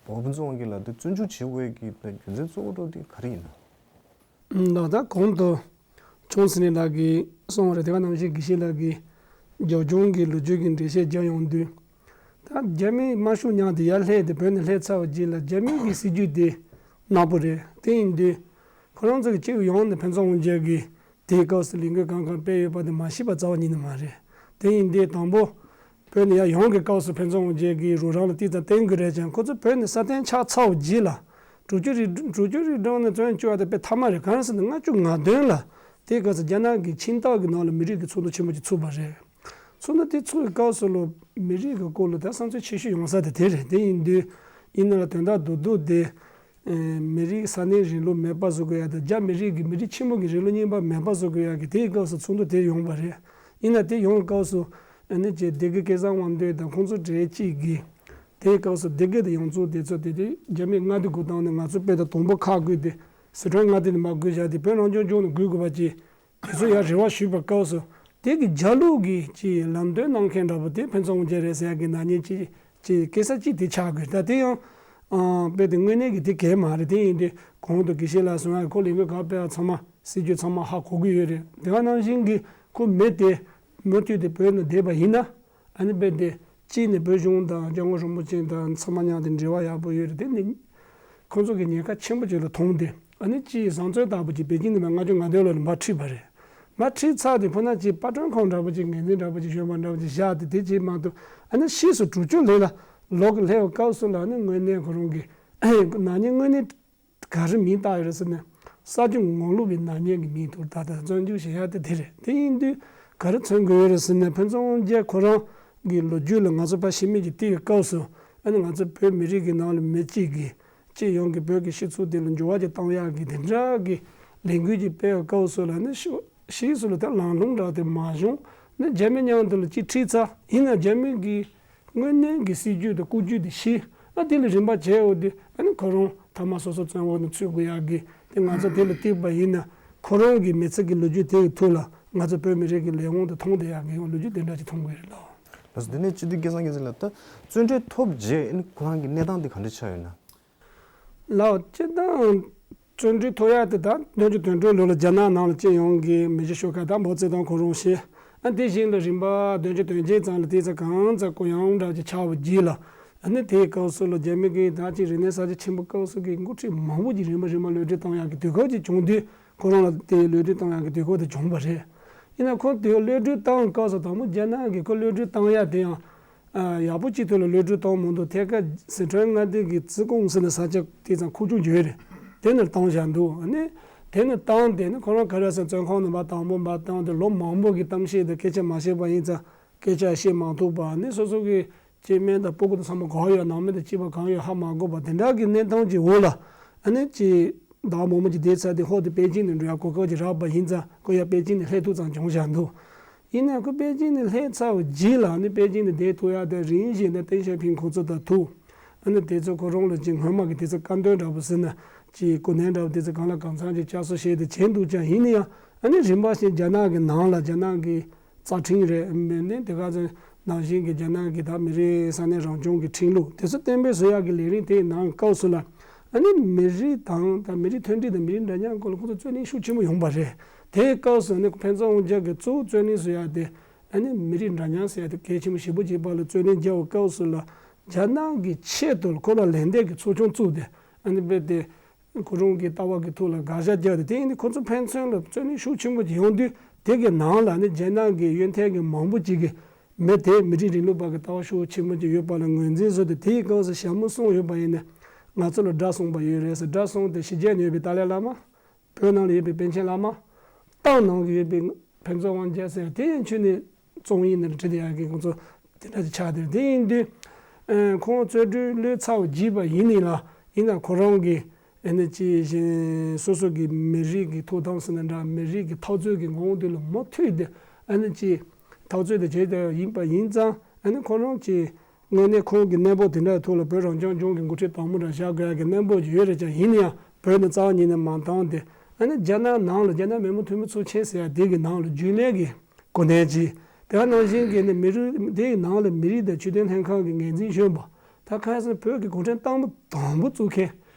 འབའ་བ་ཕུན་ཚོགས་དབང་རྒྱལ་ལགས་ད་བཙོན་འཇུག་བྱེད་དགོས་ཀྱི་ད་རྒྱུ་མཚན་གཙོ་བོ་འདྲ་བོ་དེ་ག་རེ་ཡིན་ན། ད་ལྟ་གོང་དུ་ཆུང་ཚེ་རིང་ལགས་ཀྱིས་གསུངས་པ་རེད། དེ་ག་ནང་བཞིན་དགེ་བཤེས་ལགས་ཀྱིས་རྒྱབ་ལྗོངས་ཀྱི་ལོ་རྒྱུས་ཀྱི་འགྲེལ་བཤད་རྒྱག་ཡོང་དུས། ད་རྒྱ་མིའི་དམར་ཤོག་མཉམ་དུ་ཡར་སླེབས་ཏེ་བོད་ནས་སླེབས་ཚར་བའི་རྗེས་ལ་རྒྱ་མིའི་གི་སྲིད་ཇུས་དེ་ནག་པོ་རེད། དེ་ཡིན་དུས་ཁོ་རང་ཚོ་གི་སྤྱི་ཡོངས་ནས་ཕུན་ཚོགས་དབང་རྒྱལ་གྱིས་དེའི་སྐབས་སུ་ལས་འགུལ་གང་གང་སྤེལ་ཡོད་པ་དེ་མ་ཤེས་པ་རྩ་བ་ཉིད་ནས་མ་རེད། དེ་ཡིན་དུས་དང་པོ་བོད་ནས་ཡར་ཡོང་གི་སྐབས་སུ་ཕུན་ཚོགས་དབང་རྒྱལ་གྱིས་རོགས་རམ་ལ་ཏིག་ཙམ་བརྟེན་དགོས་རེད་ཀྱང་། ཁོ་ཚོ་བོད་ནས་སྲ་བརྟན་ཆགས་ཚར་བའི་རྗེས་ལ་དྲུག་ཅུ་རེ་དྲུག་ཅུ་རེ་གྲངས་ནས་བཙོན་བཅུག་པ་དེ་དཔེ་ཐ་མ་རེད། གང་ཟེར་ན་ལྔ་བཅུ་ང་བདུན་ལ་དེའི་སྐབས་སུ་རྒྱ་ནག་གི་ཆིང་ཏའོ་གི་ནང་ལ་མི་རིགས་ཀྱི་ཚོགས་འདུ་ཆེན་པོ་ཅིག་ཚུགས་པ་རེད། ཚོགས་འདུ་དེ་ཚུགས་པའི་སྐབས་སུ་ལ་མི་རིགས་ཀྱི་སྐོར་ལ་ད་བསམ་ཚུལ་ཆེ་ཤོས་ཡོང་ས་དེ་དེ་རེད། དེ་ཡིན་དུས་ཡིན་ན་ལ་དོན་དག་རྡོག་རྡོག་དེ་ཨེ་མི་རིགས་ས་གནས་རིང་ལུགས་མེད་པ་བཟོ་དགོས་ཡ་དང་། རྒྱ་མི་རིགས་ཀྱི་མི་རིགས་ཆེན་པོ་གི་རིང་ལུགས་རྙིང་པ་མེད་པ་བཟོ་དགོས་ཡ་གི་དེའི་སྐབས་སུ་ཚོགས་འདུ་དེ་ཡོང་བ་རེད། ཡིན་ན་དེ་ཡོང་བའི་སྐབས་སུ་ཨ་ནི་ཅིག་སྡེ་དགེ་སྐལ་བཟང་དབང་འདུས་དང་ཁོང་ཚོ་གྲས་གཅིག་གིས་དེའི་སྐབས་སུ་སྡེ་དགེ་དང་ཡོངས་རྫོགས་དེ་ཚོ་དེ་དུས་རྒྱ་མིས་མངའ་སྡེ་བགོས་བཏང་ནས་ང་ཚོ་དཔེ་དང་དང་པོ་ཁག་བགོས་ཏེ་སི་ཁྲོན་མངའ་སྡེ་ནས་མར་བགོས་བཞག་སྟེ་བོད་རང་སྐྱོང་ལྗོངས་ནས་བགོས་དགོས་པ་ཅིག་དེ་ཚོ་ཡང་རེ་བ་ཞུས་པའི་སྐབས་སུ་དེ་གི་རྒྱ་ལུགས་ཀྱི་ཅིག་ལམ་སྟོན་གནང་མཁན་འདྲ་པོ་དེ་ཕུན་ཚོགས་དབང་རྒྱལ་རེད་ཟེར་ཡ་གི་ནག་ཉེས་ཅིག་ཅིག་སྐད་ཆ་ཅིག་དེ་ཆགས་དགོས། ད་དེ་ཡང་ཨང་དཔེ་དེ་དངོས་གནས་ཀྱི་དེ་གལ་མ་རེད། དེ་ཡིན་དུས་གོང་དུ་དགེ་བཤེས་ལགས་གསུངས་ཡ་ཁོ་ལས་འགུལ་ག་སྤེལ་བ་ཚང་མ་སྲིད་ཇུས་ཚང་མ་ཧ་གོ་གི་ཡོད་རེད། དེ་ག་ནང་བཞིན་གྱི་ཁོ་མི་དེ་མུ་མཐུད་དེ་བོད་ནང་བསྡད་པ་ཡིན་ན། ཨ་ནི་རྦད་དེ་གཅིག་ནས་བོད་གཞུང་དང་སྐྱབས་མགོན་རིན་པོ་ཆེ་དང་ཚང་མ་མཉམ་དུ་འབྲེལ་བ་ཡག་པོ་ཡོད་རེད། དེ་ནི་ཁོང་ཚོ་གི་ཉེན་ཁ་ཆེན་པོ་ཅིག་ལ་མཐོང་སྟེ། ཨ་ནི་གཅིག་བཟང་བཙོན་ལྟ་བུ་ཅིག་པེ་ཅིང་ནས་མར་ལྔ་བཅུ་ང་བདུན་ལོ་ལ་མར་ཁྲིད་པ་རེད། མར་ཁྲིད་ཚར་དུས་ཁོ་ན་གཅིག་དཔར་སྐྲུན་ཁང་འདྲ་པོ་ཅིག་འགན་འཛིན་འདྲ་པོ་ཅིག་གཞོན་པ་འདྲ་པོ་ཅིག་བཞག་སྟེ་དེ་བྱས་མ་གཏོགས། ཨ་ནི་ཕྱིས་སུ་དྲུག་ཅུ་ལོ་ལ་ལོག་གི་སླེབས་པའི་སྐབས་སུ་ལ་ཨ་ནི་དངོས་གནས་ཁོ་རང་གི་ནག་ཉེས་དངོས་གནས་ག་རེ་མིང་བཏགས་ཡོད་རེད་ཟེར་ན། ས་ཆུ་ངོ་ལོག་པའི་ནག་ཉེས་ཀྱི་མིང་ཐོག་ད་ལྟ་བཙོན་འཇུག་བྱེད་ཡ་དེ་དེ་རེད། དེ་ཡིན་དུས་ག་རེ་མཚོན་དགོས་ཡོད་རེད་ཟེར་ན། ཕུན་ཚོགས་དབང་རྒྱལ་ཁོ་རང་གི་ལོ་རྒྱུས་ལ་ང་ཚོ་ཕར་ཤེས་མིན་གྱིས་བལྟས་པའི་སྐབས་སུ། ཨ་ནི་ང་ཚོ་བོད་མི་རིགས་ཀྱི་ནང་ལ་མི་གཅིག་གིས་སྤྱི་ཡོངས་ཀྱི་བོད་ཀྱི་སྤྱི་ཚོགས་དེ་ལ་འགྱུར་བ་ཅིག་གཏོང་ཡག་གི་དེ་འདྲ་གི་ལས་འགུལ་ཅིག་སྤེལ་བའི་སྐབས་སུ་ལ་ནི་ཤོ་ཕྱིས་སུ་ལ་ད་ལམ་ལྷོང་འདྲ་དེ་མ་བྱུང་། ནི་རྒྱ་མི་མཉམ་དུ་ལ་ཅིག་ཁྲིད་ཚར། ཡིན་ན་རྒྱ་མི་གི་དངོས་གནས་ཀྱི་སྲིད་ཇུས་དང་ལྐོག་ཇུས་དེ་ཤི། ཨ་དེ་ལ་རིམ་པ་བྱས་འོ་དེ་ཨ་ནི་ཁོ་རང་ཐ་མ་སོ་སོ་བཙོན་འོག་ནས་ཚུད་དགོས་ཡག་གི་དེ་ང་ཚོ་དེ་ལ་གཏུགས་པ་ཡིན་ན་ཁོ་རང་གི་མི་ཚེ་གི་ལོ་རྒྱུས་དེ་གི་ཐོག་ལ་ང་ཚོ་བོད་མི་རིགས་ཀྱི་ལས་དབང་དེ་མཐོང་བསྡད་ཡག་གི་ལོ་རྒྱུས་དེ་འདྲ་ཅིག་མཐོང་དགོས་རེད་ལགས། ལགས་སོ། དེ་ནས་སྤྱི་འཐུས་སྐལ་བཟང་རྒྱལ་མཚན་ལགས། ད་བཙོན་ཁྲལ་ཐོབ་རྗེས་ཨ་ནི་ཁོ་རང་གི་གནས་སྟངས་དེ་ག་འདྲ་ཆགས་ཡོད་ན། ལགས། སྤྱིར་བཏང་བཙོན་ཁྲལ་ཐོབ་ཡག་དེ་ད་བདུན་ཅུ་དོན་དྲུག་ལོ་ལ་རྒྱ་ནག་ནང་ལ་སྤྱི་ཡོངས་ཀྱི་མི་རྗེ་ཤོག་ཁག་དང་འབོ་རྩེད་དང་ཁོ་རང་བཞིན། ཨ་དེ་བཞིན་ལ་རིམ་པ་བདུན་ཅུ་དོན་བརྒྱད་ཙམ་ལ་དེ་ཚོ་གང་ཙམ་གུ་ཡངས་འདྲ་ཅིག་ཆགས་པ་རྗེས་ལ། ཨ་ནི་དེའི་སྐབས་སུ་ལ་རྒྱ་མི་གིས་ད་ཅིག་རིག་གནས་གསར་བརྗེ་ཆེན་པོ་སྐབས་སུ་གི་འགོ་ཁྲིད་མང་པོ་ཅིག་རིམ་པ་རིམ་པ་གློད་གྲོལ་བཏང་ཡག་གི་དུས་སྐབས་ཅིག་བྱུང་དུས་ཁོ་རང་ལ་དེ་གློད་གྲོལ་བཏང་ཡག་གི་དུས་སྐབས་དེ་བྱུང་བ་རེད། ཡིན་ན་ཁོ་དེ་གློད་གྲོལ་བཏང་སྐབས་སུ་དང་པོ་རྒྱ་ནག་གིས་ཁོ་གློད་གྲོལ་བཏང་ཡག་དེ་ཡང་། ཨ་ཡག་པོ་ཅིག་ཐོག་ལ་གློད་གྲོལ་བཏང་མི་འདུག་ཐད་ཀར་སི་ཁྲོན་མངའ་སྡེ་གི་ཙི་ཀོང་ཟེར་ནས་ས་ཆ་དེ་ཙམ་ཁུག་ཀྱོག་ཡོད་རེད། དེ་ནས་བཏང་བཞག་འདུག་ཨ་ནི་དེ་ནས་བཏང་དེ་ནི་ཁོ་རང་ག་རེ་ཟེར་བཙོན་ཁང་ནང་མར་དང་པོ་མར་བཏང་དེ་ལོ་མང་པོ་གི་གཏམ་བཤད་དང་སྐད་ཆ་མ་བཤད་པ་ཡིན་ཙང་སྐད་ཆ་བཤད་མ་ཐུབ་པ་ནི་སོ་སོ་གི་སྐྱེ་དམན་དང་སྤུ་གུ་དང་ཚང་མ་ག་ཡོད་ནང་མི་དང་སྐྱིད་པ་གང་ཡོད་ཧ་མ་གོ་བ་དེ་འདྲ་གི་གནས་སྟངས་ཀྱི་འོག་ལ་ཨ་ནི་ཅི། ཟླ་བ་མང་པོ་ཅིག་བསྡད་ཚར་ཏེ་ཧོ་དེ་པེ་ཅིན་ནས་འགྲོ་ཡག་གོ་སྐབས་ཅིག་རག་པ་ཡིན་ཙང་ཁོ་ཡར་པེ་ཅིན་ནས་སླེབས་ཐུབ་ཙང་བྱུང་བཞག་འདུག་ཡིན་ནའང་ཁོ་པེ་ཅིན་ནས་སླེབས་ཚར་བའི་རྗེས་ལ་ནི་པེ་ཅིན་ནས་བསྡད་ཐུབ་ཡག་དེ་རིན་ཞིན་དང་ཏེང་ཞའོ་ཕིང་ཁོང་ཚོ་དང་ཐུག་ཨ་ནི་དེ་ཚོ་ཁོ་རང་ལ་ཅིག་སྔོན་མ་གི་དེ་ཚོ་བཀའ་འདོན་འདྲ་པོ་ཟེར་ན་ཅིག་གོ་གནས་འདྲ་པོ་དེ་ཚོ་གང་ལ་གང་འཚམ་ཅིག་བསྐྱར་གསོ་བྱས་ཏེ་བྱས་འདུག་ཀྱང་ཡིན་ན་ཡང་ཨ་ནི་རིམ་པ་བཞིན་རྒྱ་ནག་གི་ནང་ལ་རྒྱ་ནག་གི་རྩ་ཁྲིམས་རེད་མིན་ནི་དེ་ག་ཚོད་ནང་བཞིན་གྱི་རྒྱ་ནག་གི་ད་མི་རིགས་ས་གནས་རང་སྐྱོང་གི་ཁྲིམས་ལུགས་དེ་ཚོ་གཏན་འབེབས་བཟོ་ཡག་གི་ལས་རིམ་དེའི་ནང་སྐབས་སུ་ལ་ཨ་ནི་མི་རིགས་དང་ད་མི་རིགས་མཐུན་སྒྲིལ་དང་མི་རིགས་འདྲ་མཉམ་སྐོར་ལ་ཁོ་ཚོ་རྩོད་གླེང་ཤུགས་ཆེན་པོ་ཡོང་པ་རེད། དེའི་སྐབས་སུ་ནི་ཕུན་ཚོགས་དབང་རྒྱལ་གྱིས་གཙོ་བོ་རྩོད་གླེང་བཟོ་ཡག་དེ་ཨ་ནི་མི་རིགས་འདྲ་མཉམ་ཟེར་ཡག་དེ་གལ་ཆེན་པོ་ཞེ་པོ་ཅིག་བར་ལ་རྩོད་གླེང་རྒྱག་པའི་སྐབས་སུ་ལ་རྒྱ་ནག་གི་ཆེད་དུ་ཁོ་ལ་ལན་འདེབས་ཀྱི་ཚོགས་ཆུང་བཙུགས་ཏེ་ཨ་ནི་རྦད་དེ། ཁོ་རང་གི་ལྟ་བ་གི་ཐོག་ལ་དགག་བཞག་རྒྱག་སྟེ་དེ་ཡིན་དུས་ཁོ་ཚོ་ཕན་ཚུན་ལ་རྩོད་གླེང་ཤུགས་ཆེན་པོ་ཅིག་ཡོང་དུས་དེ་གི་ནང་ལ་ནི་རྒྱ་ནག་གི་གཡོན་ཐལ་གི་མང་པོ་ཅིག་གིས་མི་དེ་མི་རིགས་རིང་ལུགས་པ་གི་ལྟ་བ་ཤུགས་ཆེན་པོ་ཅིག་ཡོད་པ་ལ་ངོས་འཛིན་བཟོས་ཏེ་དེ་ཡི་སྐབས་སུ་ཞྭ་མོ་གསུངས་ཡོད་པ་ཡིན་ན་ང་ཚོ་ལ་དགྲ་གསུངས་པ་ཡོད་རེད་ཟེར། དགྲ་གསུངས་ཏེ་ཕྱི་རྒྱལ་ནས་ཡོད་པའི་ཏཱ་ལའི་བླ་མ། བོད་ནང་ལ་ཡོད་པའི་པཎ་ཆེན་བླ་མ། ཏང་ནང་གི་ཡོད་པའི་ཕུན་ཚོགས་དབང་རྒྱལ་ཟེར་དེ་ཡང་ཁྱོན་ནས་བཙོང་ཡིན་ནས་བྲིས་ཡག་གི་ཁོང་ཚོ་དེ་འདྲ་ཅིག་ཆགས་དེ་དེ་ཡིན་དུས། ཁོང་རྩོད་གྲོལ་གློད་ཚར་བ་བགྱིས་པ་ཡིན་ནི་ལ་ཡིན་ན་ཁོ་རང་གི་ཨ་ནི་ཅི་བཞིན་སོ་སོ་གི་མི་རིགས་ཀྱི་ཐོབ་ཐང་ཟེར་ན་འདྲ་མི་རིགས་ཀྱི་འཐབ་རྩོད་ཀྱི་ངོ་བོ་དེ་ལ་མུ་མཐུད་དེ་ཨ་ནི་ཅི་འཐབ་རྩོད་དེ་བྱེད་བསྡད་ཡིན་པ་ཡིན་ཙང་ཨ་ནི་ཁོ་རང་ཅི། དངོས་གནས་ཁོང་གི་གནས་བབ་དེ་འདྲའི་ཐོག་ལ་བོད་རང་སྐྱོང་ལྗོངས་ཀྱི་འགོ་ཁྲིད་དང་པོ་འདྲ་བཞག་དགོས་ཡག་གི་གནས་བབ་ཅིག་ཡོད་རེད་ཀྱང་ཡིན་ན་ཡང་བོད་ནས་རྩ་བ་ཉིད་ནས་མ་བཏང་སྟེ་ཨ་ནི་རྒྱ་ནག་ནང་ལ་རྒྱ་ནག་མི་མང་འཐུས་མི་ཚོགས་ཆེན་ཟེར་ཡག་དེ་གི་ནང་ལ་རྒྱུན་ལས་ཀྱི་གོ་གནས་ཅིག་དེ་ག་ནང་བཞིན་གྱི་ནི་མི་རིགས་དེ་ཡི་ནང་ལ་མི་རིགས་དང་ཆོས་དོན་ལྷན་ཁང་གི་འགན་འཛིན་གཞོན་པ་ད་ཁ་སང་བོད་ཀྱི་གུང་ཁྲན་ཏང་པོ་དང་པོ་བཙུགས་མཁན་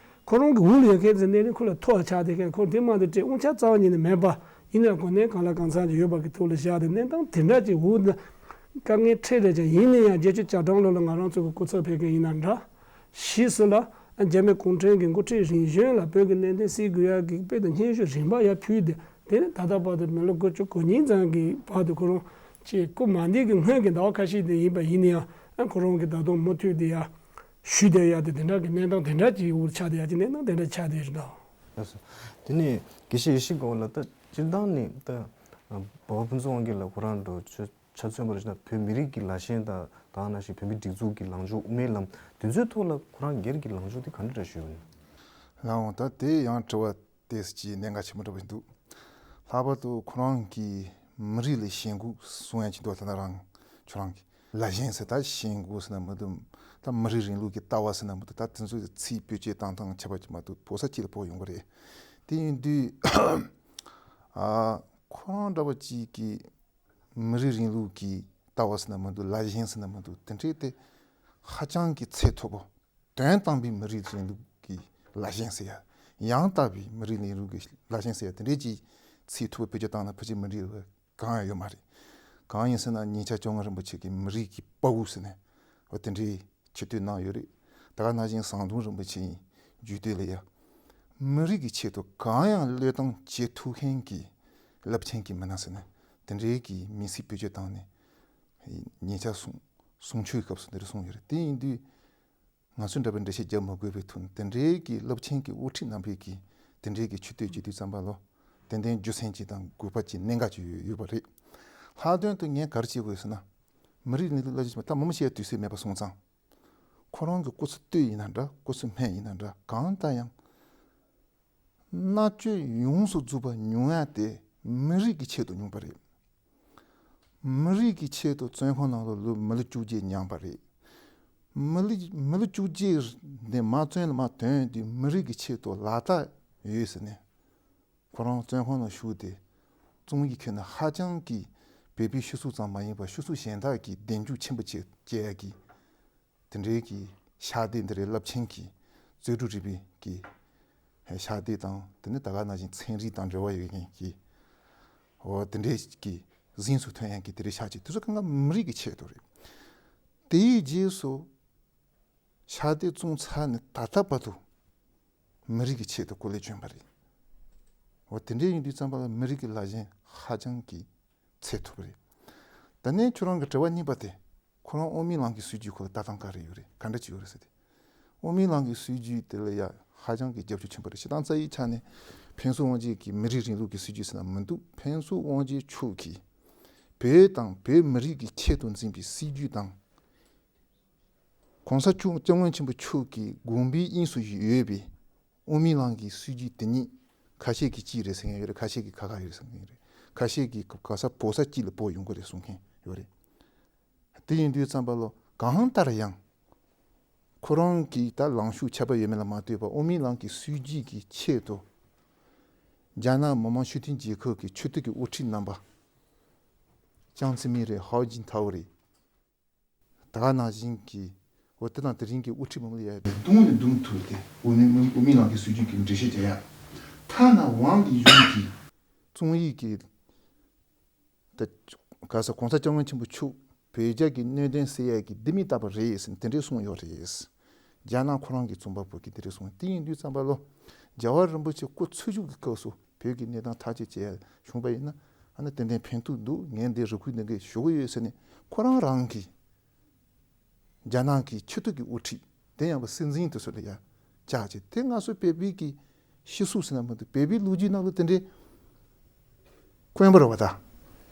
ཁོ་རང་གི་འོག་ལ་ཡོད་མཁན་ཚོ་གནས་ལུགས་ཁོ་ལ་ཐོ་ཆགས་བསྡད་མཁན་ཁོ་དེ་མ་དེ་སྤྲད་དབང་ཆ་རྩ་བ་ཉིད་ནས་མེད་པ། ཡིན་ན་གོ་གནས་གང་ལ་གང་འཚམ་ཅིག་ཡོད་པ་གི་ཐོག་ལ་བཞག་སྟེ་གནས་སྟངས་དེ་འདྲ་ཅིག་འོག་ཏུ་དཀའ་ངལ་འཕྲད་རེད་ཀྱང་ཡིན་ན་ཡང་བརྒྱད་ཅུ་གྱ་གྲངས་ལོ་ལ་ང་རང་ཚོ་གི་སྐུ་ཚབ་ཕེབས་མཁན་ཡིན་ན་འདྲ། ཕྱིས་སུ་ལ་རྒྱ་མི་གུང་ཁྲན་གྱི་འགོ་ཁྲིད་རིམ་བྱོན་ལ་བོད་ཀྱི་གནད་དོན་སེལ་དགོས་ཡག་གི་དཔེ་དང་སྙན་ཞུ་རིམ་པ་ཡར་ཕུལ་ཏེ་དེ་ནས་ད་ལྟ་བར་དུ་མི་ལོ་དགུ་བཅུ་གོ་གཉིས་ཙམ་གྱི་བར་དུ་ཁོ་རང་ཅིག་སྐུ་མ་འདས་ཀྱི་སྔོན་གྱི་ཟླ་བ་ཁ་ཤས་དེ་ཡིན་པ་ཡིན་ན་ཡང་ཁོ་རང་གི་ད་དུང་མུ་མཐུད་དེ་ཡར་ཞུས་བསྡད་ཡག་དེ་དེ་འདྲ་གི་གནས་སྟངས་དེ་འདྲ་ཅིག་འོག་ཆགས་བསྡད་ཡག་གི་གནས་སྟངས་དེ་འདྲ་ཆགས་བསྡད་ཡོད་རེད་ད། ལགས་སོ། དེ་ནས་དགེ་བཤེས་ཡེ་ཤེས་དགའ་བོ་ལགས་ད་སྤྱིར་བཏང་ནས་ད་འབའ་བ་ཕུན་ཚོགས་དབང་རྒྱལ་ལགས་ཁོ་རང་འདྲ་ཆ་ཆ་མཚོན་པར་བྱས་ན་བོད་མི་རིགས་ཀྱི་ལ་ཞེན་དང་ད་ག་ནང་བཞིན་བོད་མིའི་སྒྲིག་འཛུགས་ཀྱི་ལངས་ཕྱོགས་དབུ་མའི་ལམ་དེ་ཚོའི་ཐོག་ལ་ཁོ་རང་སྒེར་གྱི་ལངས་ཕྱོགས་དེ་ག་འདྲ་འདྲ་ཞུ་ཡོད་ན། ལགས་འོང་ད་དེ་ཡང་དྲི་བ་དེ་ཅིག་གནད་འགག་ཆེན་པོ་འདྲ་བོ་ཞིག་འདུག་ལྷག་པར་དུ་ཁོ་རང་གིས་མི་རིགས་ལ་ཞེན་ཁོག་གསུང་ཡ་ཅིག་འདུག་ད་ལྟ་རང་ཁྱོད་རང་གི་ལ་ཞེན་ཟེར་ད་ཞེན་ཁོག་ཟེར་ན་མི་འདུག་ད་མི་རིགས་རིང་ལུགས་ཀྱི་ལྟ་བ་ཟེར་ན་མི་འདུག་ད་དེ་ཚོའི་ཚིག་བེད་སྤྱོད་བཏང་སྟངས་ཁྱད་པར་ཅིག་མ་གཏོགས་ཕོ་གསར་གཅིག་ལ་ཕོག་ཡོང་གི་རེད། དེ་ཡིན་དུས་ཨ་ཁོ་རང་འདྲ་བ་ཅིག་གིས་མི་རིགས་རིང་ལུགས་ཀྱི་ལྟ་བ་ཟེར་ན་མི་འདུག་ལ་ཞེན་ཟེར་ན་མི་འདུག་དེ་འདྲའི་དེ་ཧ་ཅང་གི་ཚད་མཐོ་པོ། དོན་དམ་པའི་མི་རིགས་རིང་ལུགས་ཀྱི་ལ་ཞེན་ཟེར་ཡ། ཡང་དག་པའི་མི་རིགས་རིང་ལུགས་ཀྱི་ལ་ཞེན་ཟེར་ཡ་དེ་འདྲའི་ཅིག་ཚིག་ཐོ་བོད་སྐད་བཏང་ན་ཕལ་ཆེར་མི་འགྲིག་པ་གང་ཡང་ཡོད་མ་རེད། གང་ཡིན་ཟེར་ན་ཉེ་ཆར་སྐྱབས་མགོན་རིན་པོ་ཆེ་གིས་མི་རིགས་ཀྱི་དཔའ་བོ་ཟེར་ནས་འོ་དེ་འདྲའི་ཆེ་བསྟོད་གནང་ཡོད་རེད། ད་ག་ནང་བཞིན་ཟམ་གདོང་རིན་པོ་ཆེ་ཡིན་རྒྱུད་སྟོད་ལ་ཡ། མི་རིགས་ཀྱི་ཆེད་དུ་གང་ཡང་བློས་བཏང་བྱེད་ཐུབ་མཁན་གྱི་རླབས་ཆེན་གྱི་མི་སྣ་ཟེར་ནས་དེ་འདྲའི་གི་མིང་ཚིག་བེད་སྤྱོད་བཏང་ནས་ཉེ་ཆར་གསུང་གསུང་ཆོས་སྐབས་སུ་འདིར་གསུངས་ཡོད་རེད། དེ་ཡིན་དུས། ང་ཚོ་འདྲ་བའི་འགྲེལ་བཤད་རྒྱག་མ་དགོས་པའི་ཐོག་ནས་དེ་འདྲའི་གི་རླབས་ཆེན་གྱི་དབུ་ཁྲིད་རྣམ་པས་ཀྱིས་དེ་འདྲའི་གི་ཆེ་བསྟོད་བྱེད་དུས་ཙམ་པ་ལ་ཏན་ཏན་རྒྱུ་མཚན་ཅིག་དང་དགོས་པ་ཅིག་གནད་འགག་ཅིག་ཡོད་ཡོད་པ་རེད། ལྷག་དོན་དུ་ངས་ག་རེ་བྱེད་དགོས་ཟེར་ན། མི་རིགས་རིང་ལུགས་ལ་ཅིག་ད་མི་མི་བཤད་དུས་ཚོད་མེད་པ་སོང་ཙང་། ཁོ་རང་གི་སྐུ་ཚེ་སྟོད་ཡིན་ན་འདྲ་སྐུ་ཚེ་སྨད་ཡིན་ན་འདྲ་གང་ལྟར་ཡང་། མནར་གཅོད་ཡོངས་སུ་རྫོགས་པ་མྱོང་ཡ་དེ་མི་རིགས་ཀྱི་ཆེད་དུ་མྱོང་པ་རེད། མི་རིགས་ཀྱི་ཆེད་དུ་བཙོན་ཁང་ནང་ལ་ལོ་མི་ལོ་བཅོ་བརྒྱད་མྱངས་པ་རེད། མི་ལོ་མི་ལོ་བཅུ་གཅིག་འདི་མ་བཙོན་ལ་མ་ཐོན་དུས་མི་རིགས་ཀྱི་ཆེད་དུ་ལག་རྟགས་ཡོད་ཟེར་ནས། ཁོ་རང་བཙོན་ཁང་ནང་བཞུགས་ཏེ་རྩོམ་ཡིག་ཁྱོན་ནས་ཧ་ཅང་གི་བོད་པའི་སྤྱི་ཚོགས་ཙམ་མ་ཡིན་པར་སྤྱི་ཚོགས་གཞན་དག་གི་གདེང་འཇོག་ཆེན་པོ་བྱེད་བྱེད་ཡ་གི་དེ་འདྲའི་གི་ཕྱག་དེབ་འདི་རེད། རླབས་ཆེན་གྱི་རྩོད་སྒྲུབ་རིག་པའི་གི་ཕྱག་དེབ་དང་། དེ་ནས་ད་ག་ནང་བཞིན་ཚན་རིག་དང་འབྲེལ་བ་ཡོད་མཁན་གྱི་འོ་དེ་འདྲའི་གི་གཟེངས་སུ་ཐོན་ཡ་གི་དེ་འདྲའི་ཕྱག་དེབ་དེ་ཚོ་གང་ག་མི་རིགས་ཀྱི་ཆེད་དུ་རེད། དེའི་རྗེས་སུ་ཕྱག་དེབ་བཙོང་ཚར་ནས་ད་ལྟ་བར་དུ་མི་རིགས་ཀྱི་ཆེད་དུ་སྐུ་ལས་བསྐྱོན་པ་རེད། འོ་དེ་འདྲ་ཡིན་དུས་ཙམ་པ་ལ་མི་རིགས་ཀྱི་ལས་བྱེད་ཧ་ཅང་གི་ཚད་མཐོ་པོ་རེད། ད་ནས་ཁྱོད་རང་གི་དྲི་བ་གཉིས་པ་དེ། ཁོ་རང་དབུ་མའི་ལམ་གྱི་སྲིད་བྱུས་ཁོ་ལ་ལྟ་སྟངས་ག་རེ་ཡོད་རེད། ག་འདྲ་ཅིག་ཡོད་རེད་ཟེར་ཏེ། དབུ་མའི་ལམ་གྱི་སྲིད་བྱུས་དེ་ལ་ཡ་ཧ་ཅང་གི་རྒྱབ་སྐྱོར་ཆེན་པོ་རེད། སྤྱིར་བཏང་རྩ་བའི་ཆ་ནས་ཕུན་ཚོགས་དབང་རྒྱལ་གྱི་མི་རིགས་རིང་ལུགས་ཀྱི་སྲིད་བྱུས་ཟེར་ན་མི་འདུག་ཕུན་ཚོགས་དབང་རྒྱལ་མཆོག་གིས་བོད་དང་བོད་མི་རིགས་ཀྱི་ཆེད་དུ་འཛིན་པའི་སྲིད་བྱུས་དང་། གོང་ས་མཆོག་སྐྱབས་མགོན་ཆེན་པོ་མཆོག་གི་དགོངས་པའི་དབྱིངས་སུ་ཡོད་པའི་དབུ་མའི་ལམ་གྱི་སྲིད་བྱུས་དེ་ཉིད་ཁ་ཤས་ཀྱིས་གཅིག་རེད་ཟེར་མཁན་ཡོད་རེད། ཁ་ཤས་ཀྱིས་ཁ་ཁ་ཡོད་རེད་ཟེར་མཁན་ཡོད་རེད། ཁ་ཤས་ཀྱིས་ག་ས་བོད་ས་གཅིག་ལ་བོད་ཡོང་གི་རེད་གསུང་མཁན་ཡོད་རེད། དེ་ཡིན་དུས་ཙམ་པ་ལ་གང་ལྟར་ཡང་ཁོ་རང་གིས་ད་ལངས་ཕྱོགས་ཁྱད་པར་ཡོད་མེད་ལ་མ་ལྟོས་པར་དབུ་མའི་ལམ་གྱི་སྲིད་བྱུས་ཀྱི་ཆེད་དུ་རྒྱ་ནག་མི་དམངས་སྤྱི་མཐུན་རྒྱལ་ཁབ་ཀྱི་ཆེས་མཐོ་གི་དབུ་ཁྲིད་རྣམ་པ་ཅང་ཙེ་མིན་རེད། ཧའོ་ཅིན་ཐའོ་རེད། ད་ག་ནང་བཞིན་གྱི་འོ་དེ་དང་དེ་རིང་གི་དབུ་ཁྲིད་མང་པོ་ཡོད་པས་མདུང་ནས་མདུང་ཐུག་སྟེ་དབུ་མའི་དབུ་མའི་ལམ་གྱི་སྲིད་བྱུས་ཀྱི་འགྲེལ་བཤད་བྱེད་ཡ། ཐ་ན་ཝང་ལི་ཡུང་གི་རྩོམ་ཡིག་གི་ད་ག་ས་གོང་ས་སྐྱབས་མགོན་ཆེན་པོ་མཆོག་བོད་རྒྱ་གི་གནད་དོན་སེལ་ཡ་གི་ལྡེ་མིག་བཏགས་པ་རེད་ཟེར་ནས་དེ་འདྲའི་གསུངས་ཡོད་རེད། རྒྱ་ནག་ཁོ་རང་གི་རྩོམ་པ་པོ་གིས་དེ་འདྲའི་གསུངས། དེ་ཡིན་དུས་ཙམ་པ་ལོ། རྒྱལ་བ་རིན་པོ་ཆེ་སྐུ་འཚོ་བཞུགས་ཀྱི་སྐབས་སུ་བོད་ཀྱི་གནས་སྟངས་ཐག་གཅོད་བྱེད་ཡ་བྱུང་པ་ཡིན་ན་ཨ་ནི་ཏན་ཏན་ཕན་ཐོགས་འདུག་ངས་འདི་རེ་སྐུལ་འདི་འདྲ་ཞུ་གི་ཡོད་ཟེར་ནས་ཁོ་རང་རང་གིས་རྒྱ་ནག་གི་ཆེས་མཐོ་གི་དབུ་ཁྲིད་དེ་ཡང་པ་སྲིད་འཛིན་དེ་ཚོ་ལ་ཡ་བཅར་བྱས། དེ་ང་ཚོ་བོད་པའི་གི་སྤྱི་ཚོགས་ཟེར་ན་མི་འདུག་བོད་པའི་ལོ་རྒྱུས་ནང་ལ་དེ་འདྲའི་དཀོན་པོ་རེད་བ་ད།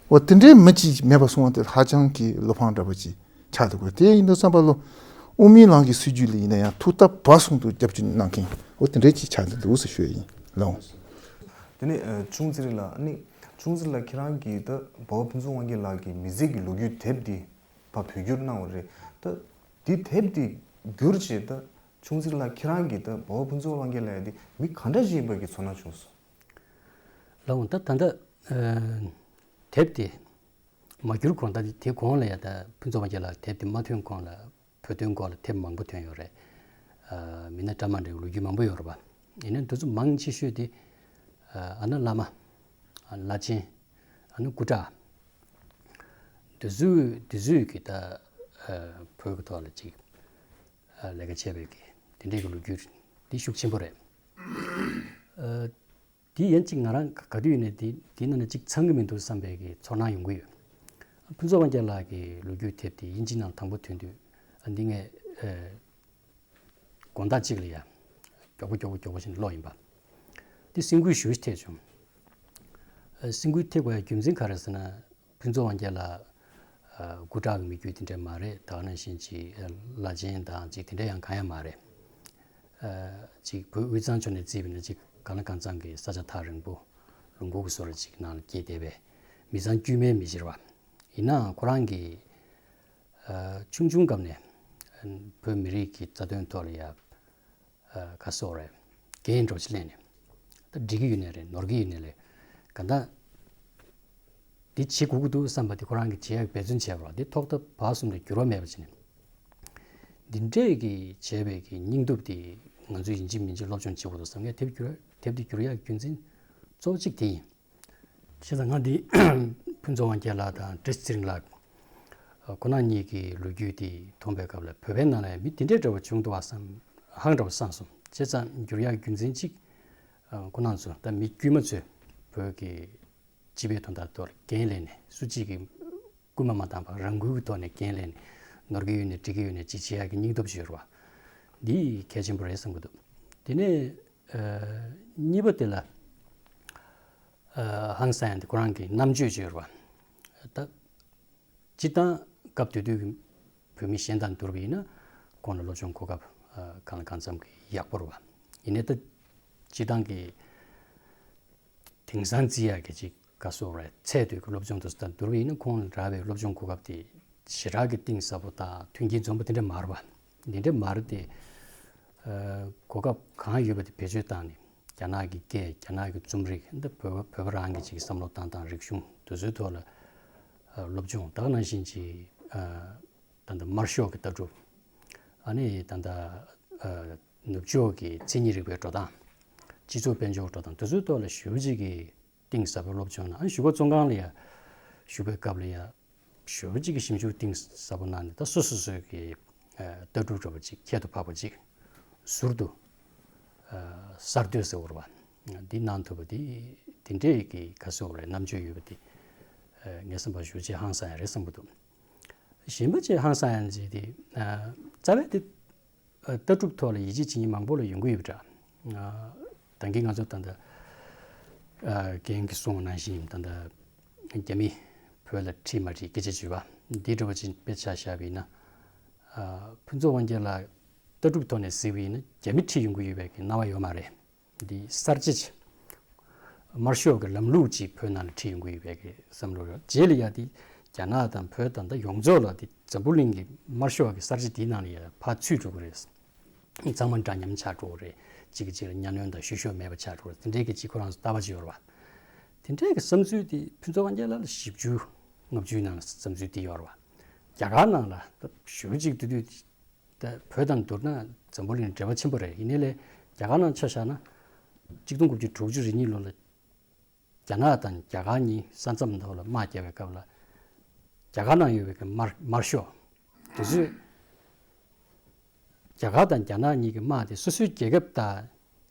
འོ་དེ་འདྲའི་མི་གཅིག་མེད་པ་སོང་བ་དེ་ཧ་ཅང་གི་བློ་ཕམ་འདྲ་པོ་ཅིག་ཆགས་འདུག་གོ་དེ་ཡིན་དུས་ཙམ་པ་ལོ། དབུ་མའི་ལམ་གྱི་སྲིད་བྱུས་ལ་ཡིན་ན་ཡང་ཐོག་མཐའ་བར་གསུམ་དུ་རྒྱབ་སྐྱོར་གནང་མཁན་འོ་དེ་འདྲའི་ཅིག་ཆགས་འདུག་ཟེར་ཞུ་ཡ་ཡིན་ལགས། དེ་ནས་ཨ་ཆུང་ཙེ་རིང་ལགས། ཨ་ནི་ཆུང་ཙེ་རིང་ལགས་ཁྱེད་རང་གིས་ད་འབའ་བ་ཕུན་ཚོགས་དབང་རྒྱལ་ལགས་ཀྱི་མི་ཚེ་གི་ལོ་རྒྱུས་དེབ་འདི་ཕར་བོད་བསྒྱུར་གནང་བ་རེད། ད་འདི་དེབ་འདི་བསྒྱུར་བྱས་ད་ཆུང་ཙེ་རིང་ལགས་ཁྱེད་རང་གིས་ད་འབའ་བ་ཕུན་ཚོགས་དབང་རྒྱལ་ལགས་འདི་མི་ག་འདྲ་ཞིག་ཡིན་པ་གི་ཚོར་སྣང་བྱུང་སོང་། ལགས་འོང་ད་ད་ལྟ་ཨ་དེབ་དེ་མ་བསྒྱུར་གོང་ད་དེ་གོང་ལ་ཡ་ད་ཕུན་ཚོགས་དབང་རྒྱལ་ལགས་དེབ་དེ་མ་ཐོན་གོང་ལ་བོད་དོན་སྐོར་ལ་དེབ་མང་པོ་ཐོན་ཡོད་རེད། ཨ་མི་སྣ་འདྲ་མི་འདྲའི་ལོ་རྒྱུས་མང་པོ་ཡོད་རེད་པ། ཡིན་ནའི་འདི་ཚོ་མང་ཆེ་ཤོས་དེ་ཨ་ཨ་ནི་བླ་མ། ཨ་བླ་ཆེན། ཨ་ནི་སྐུ་དྲག་འདི་ཚོས་འདི་ཚོས་ཀྱི་ད་ཨ་བོད་ཀྱི་ཐོག་ལ་ཅིག་ཨ་ལས་ཀ་བྱས་པའི་གི་དེ་འདྲའི་གི་ལོ་རྒྱུས་འདི་ཤུགས་ཆེན་པོ་རེད། ཨ་དེ་ཡན་ཅིག་ང་རང་ག་དུས་ཡིན་ནའི་དེ་དེ་ནང་ནས་ཅིག་ཚང་གི་མི་འདུག་བསམ་པའི་གི་ཚོར་སྣང་ཡོང་གི་ཡོད། ཕུན་ཚོགས་དབང་རྒྱལ་ལགས་ཀྱི་ལོ་རྒྱུས་དེབ་དེ་དབྱིན་ཇི་ནང་དང་པོ་ཐོན་དུས་ཨ་འདི་ངས་ཨ་དགོང་དག་ཅིག་ལ་ཡ་མགྱོགས་པོ་མགྱོགས་པོ་མགྱོགས་པོ་ཞིག་ཀློག་ཡིན་པ། དེ་སེམས་འགུལ་ཞེ་པོ་ཐེབས་བྱུང་། ཨ་སེམས་འགུལ་ཐེབས་དགོས་ཡ་རྒྱུ་མཚན་ག་རེ་ཟེར་ན། ཕུན་ཚོགས་དབང་རྒྱལ་ལགས་ཨ་སྐུ་དྲག་གི་མི་རྒྱུད་དེ་འདྲ་མ་རེད། ད་ག་ནང་བཞིན་ཅིག་ཨ་བླ་ཆེན་དང་ཅིག་དེ་འདྲ་ཡང་གང་ཡང་མ་རེད། ཨ་ཅིག་བོད་དབུས་གཙང་ཕྱོགས་ནས་བརྩིས་པ་ཡིན་ན་ཅིག་གང་ལ་གང་འཚམ་གྱི་ས་ཆ་ཐག་རིང་པོ་ལུང་ཁུག་གི་བཟོ་འདྲ་ཅིག་ནང་ལ་སྐྱེས་བསྡད་པའི་མི་ཚང་དཀྱུས་མའི་མི་ཞིག་རེད་བ། ཡིན་ནའང་ཁོ་རང་གིས་ཨ་ཆུང་ཆུང་སྐབས་ནས་ཨ་བོད་མི་རིགས་ཀྱི་རྩ་དོན་ཐོག་ལ་ཡ་ཨ་ག་སོགས་རེད། འགན་འདྲ་པོ་ཅིག་ལེན་ནས་ད་འགྲིག་གི་ཡོད་ནའི་རེད། ནོར་གི་ཡོད་ནའི་རེད། གང་ལྟར་འདི་བྱེད་དགོས་ཀྱི་འདུག་བསམ་པ་དེ་ཁོ་རང་གིས་བྱེད་ཡག་འབད་བརྩོན་བྱས་པ་རེད་བ། འདི་ཐོག་མཐའ་བར་གསུམ་ལ་འགྱུར་བ་མེད་པ་བྱས་ནས་འདི་འདྲས་ཀྱི་བྱས་པའི་གི་སྙིང་སྟོབས་དེ་ང་ཚོས་ཡིན་གཅིག་མིན་གཅིག་སློབ་སྦྱོང་བྱེད་དགོས་འདུག་བསམ་ངས་དེབ་བསྒྱུར་དེབ་འདི་བསྒྱུར་ཡག་རྒྱུ་མཚན་གཙོ་བོ་གཅིག་དེ་ཡིན། བྱས་ཙང་ང་འདི་ཕུན་ཚོགས་དབང་རྒྱལ་ལགས་དང་བཀྲ་ཤིས་ཚེ་རིང་ལགས་ཁོ་རང་གཉིས་ཀྱི་ལོ་རྒྱུས་དེ་མཐོང་པའི་སྐབས་ལ་བོད་པའི་ནང་ལ་མི་དེ་འདྲའི་འདྲ་བོ་བྱུང་འདུག་བ་བསམ་ཧང་འདྲ་བོ་བསམ་སོང་། བྱས་ཙང་འགྱུར་ཡག་རྒྱུ་མཚན་གཅིག་ཁོ་རང་ཚོ་ད་མི་དཀྱུས་མ་ཚོས་བོད་ཀྱི་སྤྱི་པའི་དོན་དག་ཐོག་ལ་འགན་ལེན་ནས་སུ་གཅིག་གིས་སྐུལ་མ་མ་བཏང་བར་རང་འགུལ་གྱི་ཐོག་ནས་འགན་ལེན་ནས་ནོར་གྱི་ཡོད་ནའི་འགྲིག་གི་ཡོད་ནའི་ཅིག་བྱེད་ཡག་གི་སྙིང་སྟོབས་ཅིག་ཡོད་རེད་བ། འདི་གལ་ཆེན་པོ་རེད་བསམ་གྱི་འདུག་དེ་ནས་ཨ་གཉིས་པ་དེ་ལ་ཨ་ཧང་སང་ཡང་དེ་ཁོ་རང་གི་རྣམ་དཔྱོད་ཅིག་ཡོད་རེད་བ། ད་སྤྱིར་བཏང་སྐབས་དེ་དུས་ཀྱི་བོད་མི་གཞན་དང་བསྡུར་བ་ཡིན་ན་ཁོང་ལ་སློབ་སྦྱོང་གོ་སྐབས་ཨ་གང་ལ་གང་འཚམ་གྱི་ཡག་པོ་རེད་བ། ཡིན་ནའི་ད་སྤྱིར་བཏང་གི་དེང་སང་བརྩི་ཡག་གི་ཅིག་ག་སོགས་རེད། ཚད་མཐོའི་གི་སློབ་སྦྱོང་དེ་ཚོ་དང་བསྡུར་བ་ཡིན་ན་ཁོང་ལ་རག་པའི་སློབ་སྦྱོང་གོ་སྐབས་དེ་ཞེ་དྲག་གི་གཏིང་ཟབ་པོ་དང་མཐུན་རྐྱེན་འཛོམས་པོ་དེ་འདྲ་མ་རེད་བ། འདི་འདྲ་མ་རེད་དེ། ཨ་གོ་སྐབས་གང་ཡོད་པ་དེ་བེད་སྤྱོད་བཏང་ནས་རྒྱ་ནག་གི་སྐད། རྒྱ་ནག་གི་རྩོམ་རིག། འདི་བོད་བོད་པ་རང་གི་ཅིག་བསམ་བློ་བཏང་སྟངས། རིག་གཞུང་དེ་ཚོའི་ཐོག་ལ་ཨ་སློབ་སྦྱོང་དག་ནང་བཞིན་གྱི་ཨ་ད་ལྟ་དམར་ཤོག་གི་ལྟ་གྲུབ། ཨ་ནི་ད་ལྟ་ཨ་ནུབ་ཕྱོགས་ཀྱི་མཚན་ཉིད་རིག་པའི་འགྲོ་སྟངས། སྤྱི་ཚོགས་དཔལ་འབྱོར་འགྲོ་སྟངས་དེ་ཚོའི་ཐོག་ལ་ཞེ་པོ་ཅིག་གི་གཏིང་ཟབ་པོའི་སློབ་སྦྱོང་གནང་། ཨ་ནི་གཞུག་གུ་བཙོན་ཁང་ལ་ཡ་བཞུགས་པའི་སྐབས་ལ་ཡ་ཞེ་པོ་ཅིག་གི་ཞིབ་འཇུག་གཏིང་ཟབ་པོ་གནང་ནས། ད་སོ་སོ་སོའི་གི་ཨ་ལྟ་གྲུབ་འདྲ་པོ་ཅིག་ཁྱད་དུ་འཕགས་པ་ཅིག་ཟུར་དུ་ཨ་གསར་གཏོད་ཟེར་བ་རེད་པ། འདི་གནང་ཐུབ་པ་འདི་དེ་འདྲའི་གི་ག་ཟེར་དགོས་རེད། རྣམ་དཔྱོད་ཡོད་པ་འདི་ཨ་ངས་བསམ་པ་ཞེ་པོ་ཅིག་ཧང་སང་ཡ་རེད་བསམ་གྱི་འདུག་གཞན་པ་ཅིག་ཧང་སང་ཡ་ཅིག་དེ་ཨ་རྩ་བའི་དེ་ཨ་ལྟ་གྲུབ་ཐོག་ལ་ཡིད་ཆེས་བྱེད་མཁན་མང་པོ་ལ་ཡོང་གི་ཡོད་པ་འདྲ། ཨ་ད་གིན་ང་ཚོ་ད་ལྟ་ཨ་རྒན་གྱིས་གསུངས་པ་ནང་བཞིན། ད་ལྟ་རྒྱ་མི་བོད་ལ་ཁྲིད་མ་ཁྲིད་སྐད་ཆ་བརྗོད་པ་འདི་འདྲ་པོ་ཅིག་དཔེ་ཆ་བཞག་པ་ཡིན་ན། ཨ་ཕུན་ཚོགས་དབང་རྒྱལ་ལགས་ལྟ་གྲུབ་ཐོག་ནས་གཟིགས་པ་ཡིན་ན་རྒྱ་མི་ཁྲིད་ཡོང་གི་ཡོད་པའི་གི་སྣང་བ་ཡོད་མ་རེད། འདི་གསར་བརྗེ་ཅིག་དམར་ཤོག་གི་ལམ་ལུགས་ཅིག་བོད་ནང་ལ་ཁྲིད་ཡོང་གི་ཡོད་པའི་གི་བསམ་བློ་ཡོད། རྗེས་ལ་ཡ་འདི་རྒྱ་ནག་དང་བོད་དང་ད་ཡོངས་རྫོགས་ལ་འདི་འཛམ་བུ་གླིང་གི་དམར་ཤོག་གི་གསར་བརྗེ་འདིའི་ནང་ལ་ཡ་ཕར་ཚུད་འགྲོ་གི་རེད། ཚང་མ་འདྲ་མཉམ་ཆགས་འགྲོ་གི་རེད། གཅིག་གིས་གཅིག་ལ་གཉའ་གནོན་དང་བཤུ་གཞོག་མེད་པ་ཆགས་འགྲོ་གི་རེད། དེ་འདྲའི་གི་ཅིག་ཁོ་རང་ཚོ་ལྟ་བ་ཅིག་ཡོད་རེད་པ། དེ་འདྲའི་གི་བསམ་ཚུལ་དེ་ཕུན་ཚོགས་དབང་རྒྱལ་ལགས་ལ་བཞི་བཅུ་ལྔ་བཅུའི་ནང་ལ་བསམ་ཚུལ་དེ་ཡོད་རེད་པ། རྒྱ་གར་ནང་ལ་ད་ཞེ་པོ་ཅིག་དེ་དུས་ད་བོད་དང་བསྡུར་ན་འཛམ་བུ་གླིང་འབྲེལ་བ་ཆེན་པོ་རེད། ཡིན་ནའི་ལས་རྒྱ་གར་ནང་ཆ་བཞག་ན་གཅིག་སྟོང་དགུ་བརྒྱ་དྲུག་ཅུ་རེ་གཉིས་ལོ་ལ་རྒྱ་ནག་དང་རྒྱ་གར་གཉིས་ས་མཚམས་ཐོག་ལ་དམག་རྒྱག་པའི་སྐབས་ལ་རྒྱ་གར་ནང་ཡོད་པའི་གི་དམར་དམར་ཤོག་དེ་ཚོས་རྒྱ་གར་དང་རྒྱ་ནག་གཉིས་ཀྱི་དམག་དེ་སོ་སོའི་རྒྱལ་ཁབ་དང་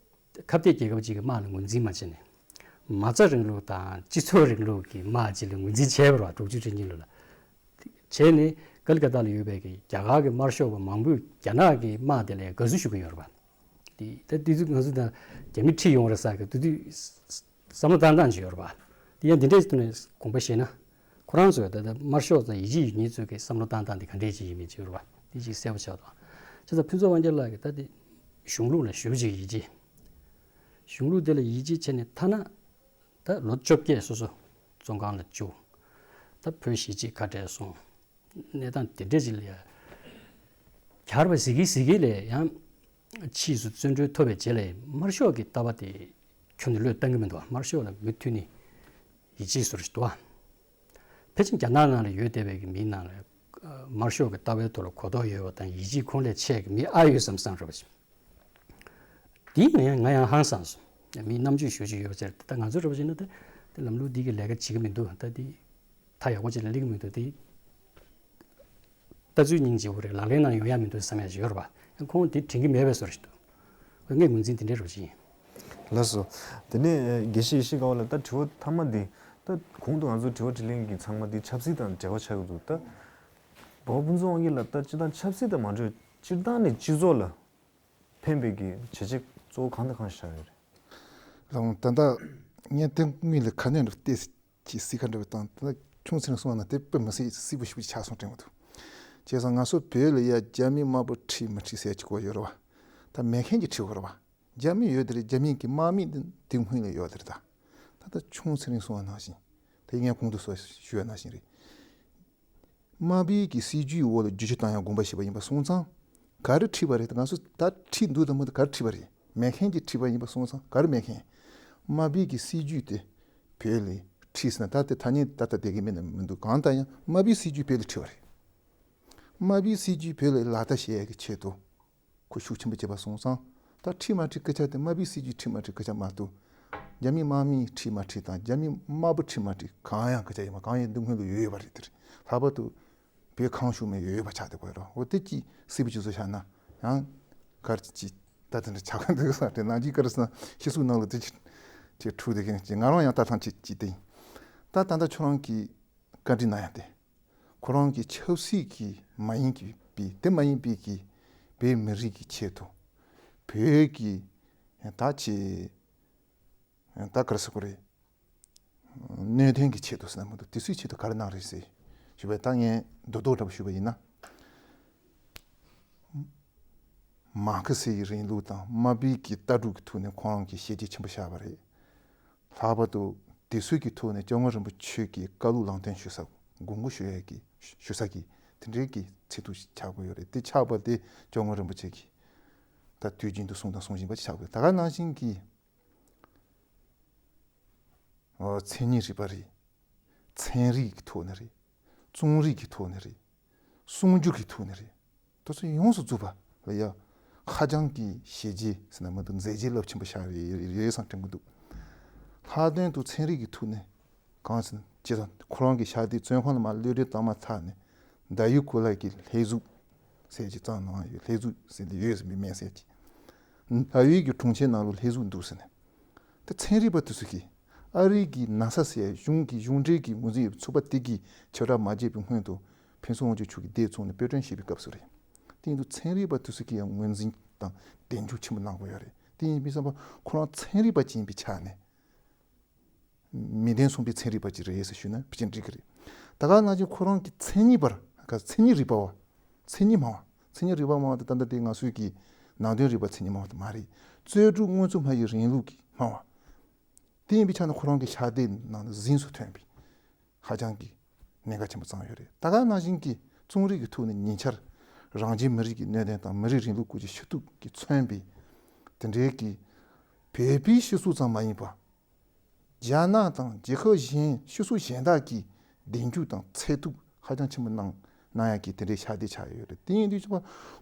ཁ་གཏད་རྒྱལ་ཁབ་ཅིག་གི་དམག་ལ་ངོས་འཛིན་མ་བྱས་ནས། མ་རྩ་རིང་ལུགས་དང་སྤྱི་ཚོགས་རིང་ལུགས་ཀྱི་དམག་ཅིག་ལ་ངོས་འཛིན་བྱས་པ་རེད་པ། དྲུག་ཅུ་རེ་གཉིས་ལོ་ལ། བྱས་ནས་ཀལ་ཀ་ཏ་ལ་ཡོད་པའི་གི་རྒྱ་གར་གྱི་དམར་ཤོག་པ་མང་པོས་རྒྱ་ནག་གི་དམག་དེ་ལ་དགའ་བསུ་ཞུ་གི་ཡོད་རེད་པ། དེ་ད་དེ་དུས་ང་ཚོ་ད་རྒྱ་མི་ཁྲིད་ཡོང་རེད་ཟེར་གི་དེ་དུས་བསམ་བློ་བཏང་སྟངས་ཅིག་ཡོད་རེད་པ། དེ་ཡང་འདི་འདྲའི་ཐོག་ནས་དགོངས་པ་བཞེས་ན། ཁོ་རང་ཚོས་ད་ལྟ་དམར་ཤོག་དང་ཡིད་ཆེས་ཡོད་མཁན་ཚོའི་གི་བསམ་བློ་བཏང་སྟངས་དེ་ག་འདྲས་ཅིག་ཡིན་མིན་ཅིག་ཡོད་རེད་པ། དེ་ཅིག་གསལ་པོ་ཆགས་དང་། བྱས་ཙང་ཕུན་ཚོགས་དབང་རྒྱལ་ལགས་ཀྱིས་ད་དེ་གཞུང་ལུགས་ལ་ཞེ་པོ་ཅིག་ཡིད་ཆེས། གཞུང་ལུགས་དེ་ལ་ཡིད་ཆེས་བྱས་ནས་ཐ་ན། ད་ལོ་བཅོ་བརྒྱད་སོ་སོ་བཙོན་ཁང་ལ་བཅུག་ད་བོད་གཞིས་བྱེས་ཁ་བྲལ་སོང་། གནས་སྟངས་དེ་འདྲས་ཅིག་ལ་ཡ། གྱར་བ་གཟིགས་གི་གཟིགས་གི་ལས་ཡང་། ཕྱིས་སུ་བཙོན་གྲོལ་ཐོབ་པའི་རྗེས་ལ་དམར་ཤོག་གི་ལྟ་བ་དེ་ཁྱོན་ནས་བློས་བཏང་གི་མི་འདུག་དམར་ཤོག་ལ་མུ་མཐུད་ནས་ཡིད་ཆེས་བཟོ་འདྲ་ཞིག་འདུག་ཕལ་ཆེར་རྒྱ་ནག་ནང་ལ་ཡོད་བསྡད་པའི་གི་མིའི་ནང་ལ་དམར་ཤོག་གི་ལྟ་བའི་ཐོག་ལ་གོ་རྟོགས་ཡོད་པ་དང་ཡིད་ཆེས་ཁོང་ལས་ཆེ་གི་མི་ཨ་ཡོད་བསམ་བསམ་རེད་པ། དེ་ང་ཡང་ང་ཡང་ཧང་སངས་སོང་། མི་རྣམ་དཔྱོད་ཞེ་པོ་ཅིག་ཡོད་པ་ཟེར། ད་ང་ཚོ་འདྲ་པོ་བྱས་ན་ད་དེ་ལམ་ལུགས་འདི་གི་ལས་ཀ་བྱེད་ཀྱི་མི་འདུག་ད་དེ་ད་ཡག་པོ་ཅིག་ལ་སླེབས་ཀྱི་མི་འདུག་དེ་ལྟ་ཚུལ་སྙིང་རྗེ་པོ་རེད། ལག་ལེན་ནང་ཡོང་ཡ་མི་འདུག་བསམ་ཡ་ཞིག་ཡོད་རེད་པ། ཡང་ཁོང་དེ་དྲན་གྱི་མེད་པའི་བཟོ་འདྲ་ཞིག་འདུག་ངའི་ངོས་འཛིན་དེ་འདྲའི་འདྲ་པོ་ཅིག་ཡིན། ལགས་སོ། དེ་ནས་དགེ་བཤེས་ཡེ་ཤེས་དགའ་བ་ལགས། ད་དྲི་བ་མཐའ་མ་འདི། ད་གོང་དུ་ང་ཚོ་དྲི་བ་དྲིས་ལན་གྱི་ཚང་མ་འདི་ཆབ་སྲིད་དང་འབྲེལ་བ་ཆགས་ཀྱི་འདུག་ད་འབའ་བ་ཕུན་ཚོགས་དབང་རྒྱལ་ལགས། ད་སྤྱིར་བཏང་ཆབ་སྲིད་དང་མ་འབྲེལ་བའི་སྤྱིར་བཏང་ནས་སྤྱི་ཚོགས་ལ་ཕན་པའི་གི་བྱས་རྗེས་གཙོ་བོ་གང་དང་གང་ཞིག་བཞག་ཡོད་རེད། ལགས་འོང་། ད་ལྟ་ངས་དེ་སྔོན་ལ་ཁ་སྣོན་རེ་བལྟས་ཀྱི་སྲིད་ཁ་འདྲ་བའི་སྟེང་། ད་ལྟ་ཁྱུང་ཚེ་རིང་གསུངས་པ་ན་དེ་དཔེ་མི་སྲིད་སྲིད་པོ་ཞིག་ཆགས་སོང་དྲན་གྱི་འདུག་བྱས་ཙང་ང་ཚོ་བོད་ལ་ཡ་རྒྱ་མི་དམར་པོ་ཁྲིད་མ་ཁྲིད་ཟེར་གྱི་གོ་ཡོད་རེད་པ། ད་མེད་མཁན་གྱིས་ཁྲིད་དགོས་རེད་པ། རྒྱ་མི་ཡོད་དེ་རེད། རྒྱ་མི་གི་དམག་མི་འདི་དེ་སྔོན་ལ་ཡོད་དེ་རེད། ད་ད་ལྟ་ཁྱུང་ཚེ་རིང་གསུངས་པ་ནང་བཞིན། དེ་ངས་གོང་དུ་སོགས་ཞུས་པ་ནང་བཞིན་རེད། དམར་པོའི་གི་སྲིད་ཇུས་འོག་ལ་བསྒྱུར་བཅོས་བཏང་ཡ་དགོངས་པ་བཞེས་པ་ཡིན་པ་སོང་ཙང་། ག་རེ་ཁྲིད་པ་རེད། ང་ཚོ་ད་ཁྲིད་འདུག་དང་མི་འདུག་ག་རེ་ཁྲིད་པ་རེད། མེད་མཁན་གྱིས་ཁྲིད་པ་ཡིན་པ་སོང་ཙང་། ག་རེ་མེད་མཁན། དམར་པོའི་གི་སྲིད་ཇུས་དེ་བོད་ལ་ཁྲིད་ཟེར་ན། ད་དེ་ཐ་སྙད་ད་ལྟ་བསྡད་ཀྱི་མེད་ན་མི་འདུག་གང་ལྟར་ཡང་དམར་པོའི་སྲིད་ཇུས་བོད་ལ་ཁྲིད་པ་རེད། དམར་པོའི་སྲིད་ཇུས་བོད་ལ་ལག་བསྟར་བྱེད་ཡ་གི་ཆེད་དུ། ཁོ་ཤུགས་ཆེན་པོ་བྱས་པ་སོང་ཙང་། ད་ཁྲིད་མ་ཁྲིད་སྐད་ཆ་དེ་དམར་པོའི་སྲིད་ཇུས་ཁྲིད་མ་ཁྲིད་སྐད་ཆ་མ་གཏོགས། རྒྱ་མི་དམག་མིས་ཁྲིད་མ་ཁྲིད་དང་རྒྱ་མི་དམར་པོ་ཁྲིད་མ་ཁྲིད་གང་ཡང་སྐད་ཆ་ཡོད་མ། གང་ཡང་སྡུག་བསྔལ་ལ་ཡོད་ཡོད་པ་རེད། དེ་རེད། ལྷག་པར་དུ་བོད་ཁམས་ཕྱོགས་མི་ཡོད་ཡོད་པ་ཆགས་བསྡད་ཡོད་རེད། འོ་དེ་ཅིག་སྲིད་པ་ཅིག་བཟོ་བཞག་ན་ཡང་ག་རེ་ཅིག་ད་དེ་འདྲ་ཆགས་ཀྱི་འདུག་ས་རེད། ནང་ཅིག་ག་རེ་ཟེར་ན་སྤྱི་ཚོགས་ནང་ལ་དེ་ཅིག་ཅིག་འཁྲུག་བསྡད་མཁན་ཅིག་ང་རང་ཡང་ལྟ་སྟངས་ཅིག་ཅིག་དེ་ཡིན། ད་ད་ལྟ་ཁྱོད་རང་གིས་བཀའ་འདྲི་གནང་ཡ་དེ། ཁོ་རང་གི་ཆབ་སྲིད་ཀྱི་མ་ཡིན་གྱི་པའི། དེ་མ་ཡིན་པའི་གི་བོད་མི་རིགས་ཀྱི་ཆེད་དུ། བོད་ཀྱི་ད་ཆེ་ད་ག་རེ་ཟེར་དགོས་རེད། གནད་དོན་གྱི་ཆེད་དུ་ཟེར་ན་མི་འདུག་དེ་ཚོའི་ཆེད་དུ་ག་རེ་གནང་རེད་ཟེར་ཞུས་པ་ཡིན། ད་ངས་རྡོག་རྡོག་འདྲ་པོ་ཞུས་པ་ཡིན་ན། མར་ཁེ་སི་ཡི་རིང་ལུགས་དང་དམར་པོའི་གི་ལྟ་གྲུབ་ཀྱི་ཐོག་ནས་ཁོ་རང་གིས་བྱས་རྗེས་ཆེན་པོ་བཞག་པ་རེད། ལྷག་པར་དུ་དེ་ཚོའི་གི་ཐོག་ནས་སྐྱབས་མགོན་རིན་པོ་ཆེ་གི་བཀའ་སློབ་ལམ་སྟོན་ཞུ་ས། དགོངས་སྐོར་ཞུ་ཡས་ཀྱི་ཞུ་ས་གི་ དེ་འདྲའི་གི་ཚད་ཐུབ་ཅིག་ཆགས་དགོས་ཡོད་རེད། དེ་ཆགས་པ་དེ་སྐྱབས་མགོན་རིན་པོ་ཆེ་གིས་ད་དུས་རྒྱུན་དུ་གསུངས་དང་གསུང་བཞིན་པ་ཅིག་ཆགས་དགོས། ད་ག་ནང་བཞིན་གྱི་ཨོ་མཚན་ཉིད་རིག་པ་རེད། ཚན་རིག་གི་ཐོག་ནས་རེད། རྩོམ་རིག་གི་ཐོག་ནས་རེད། གསུང་སྒྱུར་གྱི་ཐོག་ནས་རེད། དེ་ཚོ་ཡོངས་སུ་རྫོགས་པ་ལ་ཡ་ཧ་ཅང་གི་ཞེ་རྒྱས་ཟེར་ན་མི་འདུག་མཛད་རྗེས་རླབས་ཆེན་པོ་ཤར་རེད་བསམ་དྲན་གྱི་འདུག་ལྷག་དོན་དུ་ཚན་རིག་གི་ཐོག་ནས་གང་ཟེར་ན་ཇི་ལྟར་ཁོ་རང་གི་ཕྱག་དེབ་བཙོན་ཁང་ལ་མར་གློད་གྲོལ་བཏང་མ་ཐག་ནས་ཟླ་འོད་གོ་ལ་གི་ལྷ་གཟུགས་ཟེར་གྱི་གཙང་ནང་ཡོད། ལྷ་གཟུགས་ཟེར་འདི་ཡོད་ཟེར་མི་མེད་ཟེར་གྱི། ཟླ་འོད་ཀྱི་གྲོང་ཁྱེར་ནང་ལ་ལྷ་གཟུགས་འདུག་ཟེར་ནས། དེ་ཚན་རིག་པ་དེ་ཚོ་གིས་ཨ་རི་གི་ན་ས་ཟེར་གཞུང་གི་གཞུང་འབྲེལ་གྱི་ངོས་འཛིན་ཡོད་པའི་ཚོགས་པ་དེ་གིས་ཆེ་བསྒྲགས་མ་བྱས་པའི་སྔོན་དུ་ཕུན་ཚོགས་དབང་ཕྱུག་མཆོག་གི་འདས་ཚོགས་ནས་དཔེ་སྐྲུན་བྱས་པའི་སྐབས་སུ་རེད། དེ་ཡིན་དུས་ཚན་རིག་པ་དེ་ཚོ་གིས་ཡང་ངོས་འཛིན་དང་གདེང་འཇོག་ཆེན་པོ་གནང་དགོས་ཡོད་རེད། དེ་ཡིན་པའི་བསམ་པ་ཁོ་རང་ཚན་རིག་པ་ཅིག་ཡིན་པའི་ཆ་ནས། མི་བདེན་གསུངས་པའི་ཚན་རིག་པ་ཅིག་རེད་ཟེར་ཞུས་ན་ཕལ་ཆེར་འགྲིག་གི་རེད། ད་ག་ནང་བཞིན་ཁོ་རང་གི་མཚན་ཉིད་པར་ག་མཚན་ཉིད་རིག་པ་བ། མཚན་ཉིད་སྨྲ་བ། མཚན་ཉིད་རིག་པ་སྨྲ་བ་དེ་ད་ལྟ་དེ་ང་ཚོའི་གི་ནང་དོན་རིག་པ་མཚན་ཉིད་སྨྲ་བ་དེ་མ་རེད། རྩོད་སྒྲུབ་དངོས་གཙོ་སྨྲ་བའི་རིང་ལུགས་ཀྱི་སྨྲ་བ། དེ་ཡིན་པའི་ཆ་ནས་ཁོ་རང་གི་ཕྱག་དེབ་ནང་ནས་གཟེངས་སུ་ཐོན་པའི་ཧ་ཅང་གི་གནད་འགག་ཆེན་པོ་བརྩམས་ཡོད་རེད། ད་ག་ནང་བཞིན་གྱི་རྩོམ་རིག་གི་ཐོག་ནས་ཉེ་ཆར་རང་རྒྱལ་མི་རིགས་ཀྱི་གནད་དོན་དང་མི་རིགས་རིང་ལུགས་སྐོར་གྱི་ཞུ་གཏུག་གིས་མཚོན་པའི་དེ་འབྲེལ་གྱི་བོད་པའི་སྤྱི་ཚོགས་ཙམ་མ་ཡིན་པ། རྒྱ་ནག་དང་རྒྱལ་ཁབ་གཞན་སྤྱི་ཚོགས་གཞན་དག་གིས་གདེང་འཇོག་དང་ཚད་ཐུབ་ཧ་ཅང་ཆེན་པོ་གནང་གནང་ཡག་གི་དེ་འདྲའི་ཕྱག་དེབ་ཆགས་ཡོད་རེད། དེ་ཡིན་དུས་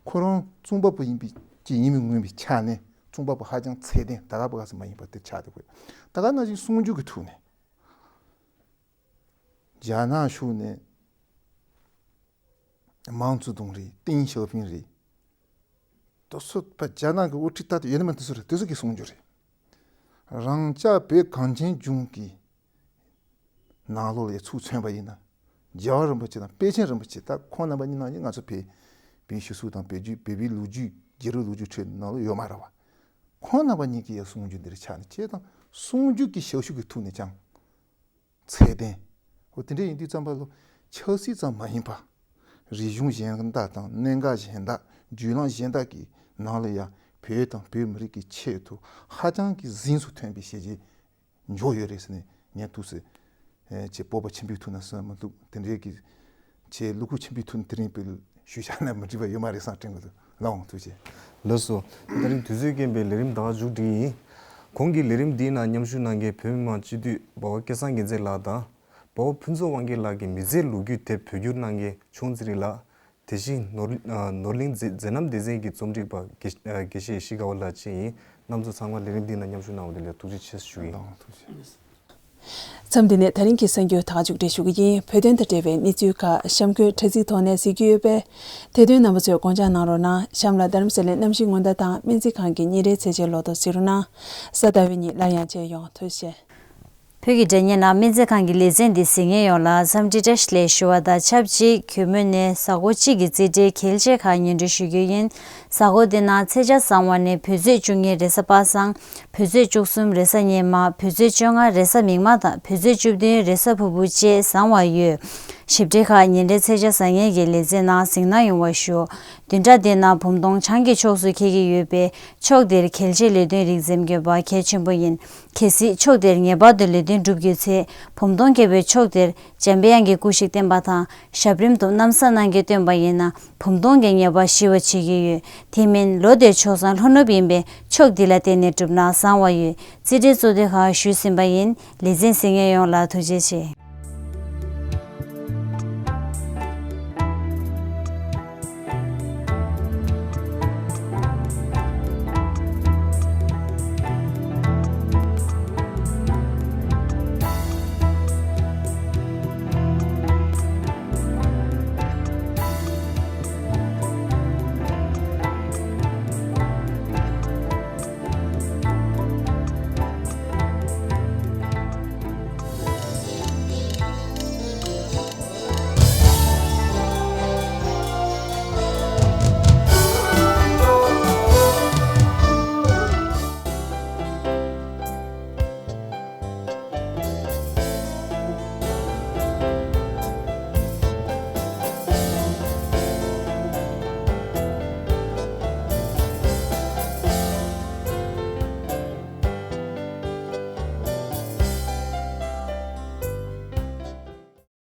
ཁོ་རང་རྩོམ་པ་པོ་ཡིན་པའི་ཅིག་ཡིན་པའི་ངོས་པའི་ཆ་ནས་རྩོམ་པ་པོ་ཧ་ཅང་ཚད་ལྡན་ད་ག་པ་ག་ས་མ་ཡིན་པ་དེ་ཆགས་བསྡད་ཡོད། ད་ག་ནང་བཞིན་གསུང་སྒྱུར་གྱི་ཐོག་ནས་རྒྱ་ནག་ཕྱོགས་ནས་མའོ་ཙེ་ཏུང་རེད། ཏེང་ཞའོ་ཕིང་རེད། དེ་ཚོ་པ་རྒྱ་ནག་གི་དབུ་ཁྲིད་ལྟར་དུ་ཡོད་ན་མེད་དེ་ཚོ་རེད། དེ་ཚོ་གི་གསུང་རྒྱུ་རེད། རང་ཅག་བོད་གངས་ཅན་ལྗོངས་ཀྱི་ནང་ལོགས་ལ་ཚུར་མཚོན་པ་ཡིན་ན། རྒྱལ་བ་རིན་པོ་ཆེ་དང་པཎ་ཆེན་རིན་པོ་ཆེ། ད་ཁོང་རྣམ་པ་གཉིས་ནང་བཞིན་ང་ཚོ་བོད་བོད་ཤི་སུ་དང་བོད་བརྒྱུད་བོད་པའི་ལོ་རྒྱུས་རྒྱལ་རབས་ལོ་རྒྱུས་ཁྲོད་ནང་ལོགས་ཡོད་མ་རེད་བ། ཁོང་རྣམ་པ་གཉིས་ཀྱི་ཡ་གསུང་རྒྱུ་འདིར་ཆགས་ནས་བྱས་དང་གསུང་རྒྱུ་གི་ཞབས་ཞུ་གི་ཐོག་ནས་ཀྱང་། ཚད་ལྡན། འོ་དེ་འདྲ་ཡིན་དུས་ཙམ་པ་ལ་ཆབ་སྲིད་ཙམ་མ་ཡིན་པ། རིག་གཞུང་གཞན་དག་དང་གནད་འགག་གཞན་དག་བརྒྱུད་ལམ་གཞན་དག་གི་ནང་ལ་ཡང་བོད་དང་བོད་མི་རིགས་ཀྱི་ཆེད་དུ་ཧ་ཅང་གི་གཟེངས་སུ་ཐོན་པའི་བྱས་རྗེས་འཇོག་ཡོད་རེད་ཟེར་ནས་ངས་ཐུགས་སུ་ཅེས་སྤོབས་པ་ཆེན་པོའི་ཐོག་ནས་གསུངས་མི་འདུག་དེ་འདྲའི་གི་ཅེས་ལུ་གུ་ཆེན་པོའི་ཐོག་ནས་དེ་རིང་བོད་ཞུ་བྱ་ན་མི་འགྲིག་པ་ཡོད་མ་རེད་བསམ་དྲན་གྱི་འདུག་ལགས་འོང་ཐུགས་རྗེ་ཆེ། ལགས་སོ། ད་རིང་དུས་ཚོད་རྐྱེན་པས་ལས་རིམ་ད་ག་མཇུག་སྒྲིལ་ཡིན། གོང་གི་ལས་རིམ་འདིའི་ནང་མཉམ་ཞུགས་གནང་མཁན་བོད་མི་མང་སྤྱི་འཐུས་འབའ་བ་སྐལ་བཟང་རྒྱལ་མཚན་ལགས་དང་། འབའ་བ་ཕུན་ཚོགས་དབང་རྒྱལ་ལགས་ཀྱི་མི་ཚེའི་ལོ་རྒྱུས་དེབ་བོད་བསྒྱུར་གནང་མཁན་ཆུང་ཚེ་རིང་ལགས། དེ་བཞིན་ནོར་ཨ་ནོར་གླིང་མཛེས་མཛད་རྣམ་སྡེ་ཚན་གྱི་རྩོམ་སྒྲིག་པ་དགེ་ཨ་དགེ་བཤེས་ཤི་ཀ་ཝ་ལགས་བཅས་ཡིན། རྣམ་ཚོ་ཚང་མ་ལས་རིམ་འདིའི་ནང་མཉམ་ཞུགས་གནང་བ་དེ་ལ་ཐུགས་རྗེ་ཆེ་ཞུ་ཡིན། ཐུགས་རྗེ་ཆེ། མཚམས་འདི་ནས་ད་རིང་གི་གསར་འགྱུར་ད་ག་མཇུག་སྒྲིལ་ཞུ་གི་ཡིན། བོད་དོན་དང་འབྲེལ་བའི་གནས་ཚུལ་ཁག་གཤམ་འཁོད་དྲ་ཚིགས་ཐོག་ནས་གཟིགས་རྒྱུ་ཡོད་པས། དེ་དོན་རྣམ་པ་ཚོས་དགོངས་འཇགས་གནང་རོགས་གནང་། གཤམ་ལ་རྡ་རམ་ས་ལའི་གནམ་གཤིས་སྔོན་བརྡ་དང་སྨན་རྩིས་ཁང་གི་ཉིན་རེའི་ཚེས་ཆེན་ལོ་ཐོ་གཟིགས་རོགས་གནང་། གཟའ་ཟླ་བའི་ཉིན་སླར་ཡང་མཇལ་ཡོང་། ཐུགས་རྗེ་ཆེ། བོད་ཀྱི་སྒྲ་སྙན་ནང་སྨན་རྩིས་ཁང་གི་ལེ་ཚན་འདི་གཟིགས་མཁན་ཡོངས་ལ་འཚམས་འདྲི་བཀྲ་ཤིས་བདེ་ལེགས་ཞུ་བ་དང་ཆབས་ཅིག་གུས་མོ་ནས་གཟའ་འཁོར་གཅིག་གི་རྩིས་འབྲས་གལ་ཆེ་ཁག་སྙན་སྒྲོན་ཞུ་རྒྱུ་ཡིན། གཟའ་འཁོར་འདི་ནང་ཚེས་ཆ་གསང་བ་ནས་བོད་ཚེས་བཅུ་གཉིས་རེས་གཟའ་པ་སངས། བོད་ཚེས་བཅུ་གསུམ་རེས་གཟའ་སྙེ་མ། བོད་ཚེས་བཅོ་ལྔ་རེས་གཟའ་མིག་དམར་དང་བོད་ཚེས་བཅུ་བདུན་རེས་གཟའ་ཕུར་བུ་བཅས་གསང་བ་ཡོད། ཞིབ་ཕྲའི་ཁག་ཉིན་རེའི་ཚེས་ཆ་གསང་མཁན་གྱི་ལེ་ཚན་ནང་གཟིགས་གནང་ཡོང་བ་ཞུ། བདུན་ཕྲག་འདིའི་ནང་བུམ་སྟོང་བྱང་གི་ཕྱོགས་སུ་འཁེལ་གྱི་ཡོད་པས་ཕྱོགས་འདིར་གལ་ཆེའི་ལས་དོན་རིགས་འཛེམ་དགོས་པ་གལ་ཆེན་པོ་ཡིན། གལ་སྲིད་ཕྱོགས་འདིར་ངེས་པར་དུ་ལས་དོན་སྒྲུབ་དགོས་ཚེ་བུམ་སྟོང་འཁེལ་བའི་ཕྱོགས་འདིར་འཇམ་པའི་དབྱངས་ཀྱི་སྐུ་ཞིག་བསྟན་པ་དང་ཞབས་རིམ་དུ་གནམ་ས་གནང་གི་བསྟན་པ་ཡིན་ན་བུམ་སྟོང་གི་ངེས་པ་ཞི་བར་བྱེད་ཀྱི་ཡོད། དེ་མིན་ལོ་འདིར་ཆོས་བཟང་ལྷོ་ནུབ་ཡིན་པས་ཕྱོགས་འདི་ལ་བརྟེན་ནས་བསྒྲུབས་ན་བཟང་བ་ཡོད། རྩིས་འབྲས་གཙོ་དོན་ཁག་ཞུས་ཟིན་པ་ཡིན། ལེ་ཚན་གཟིགས་མཁན་ཡོངས་ལ་ཐུགས་རྗེ་ཆེ།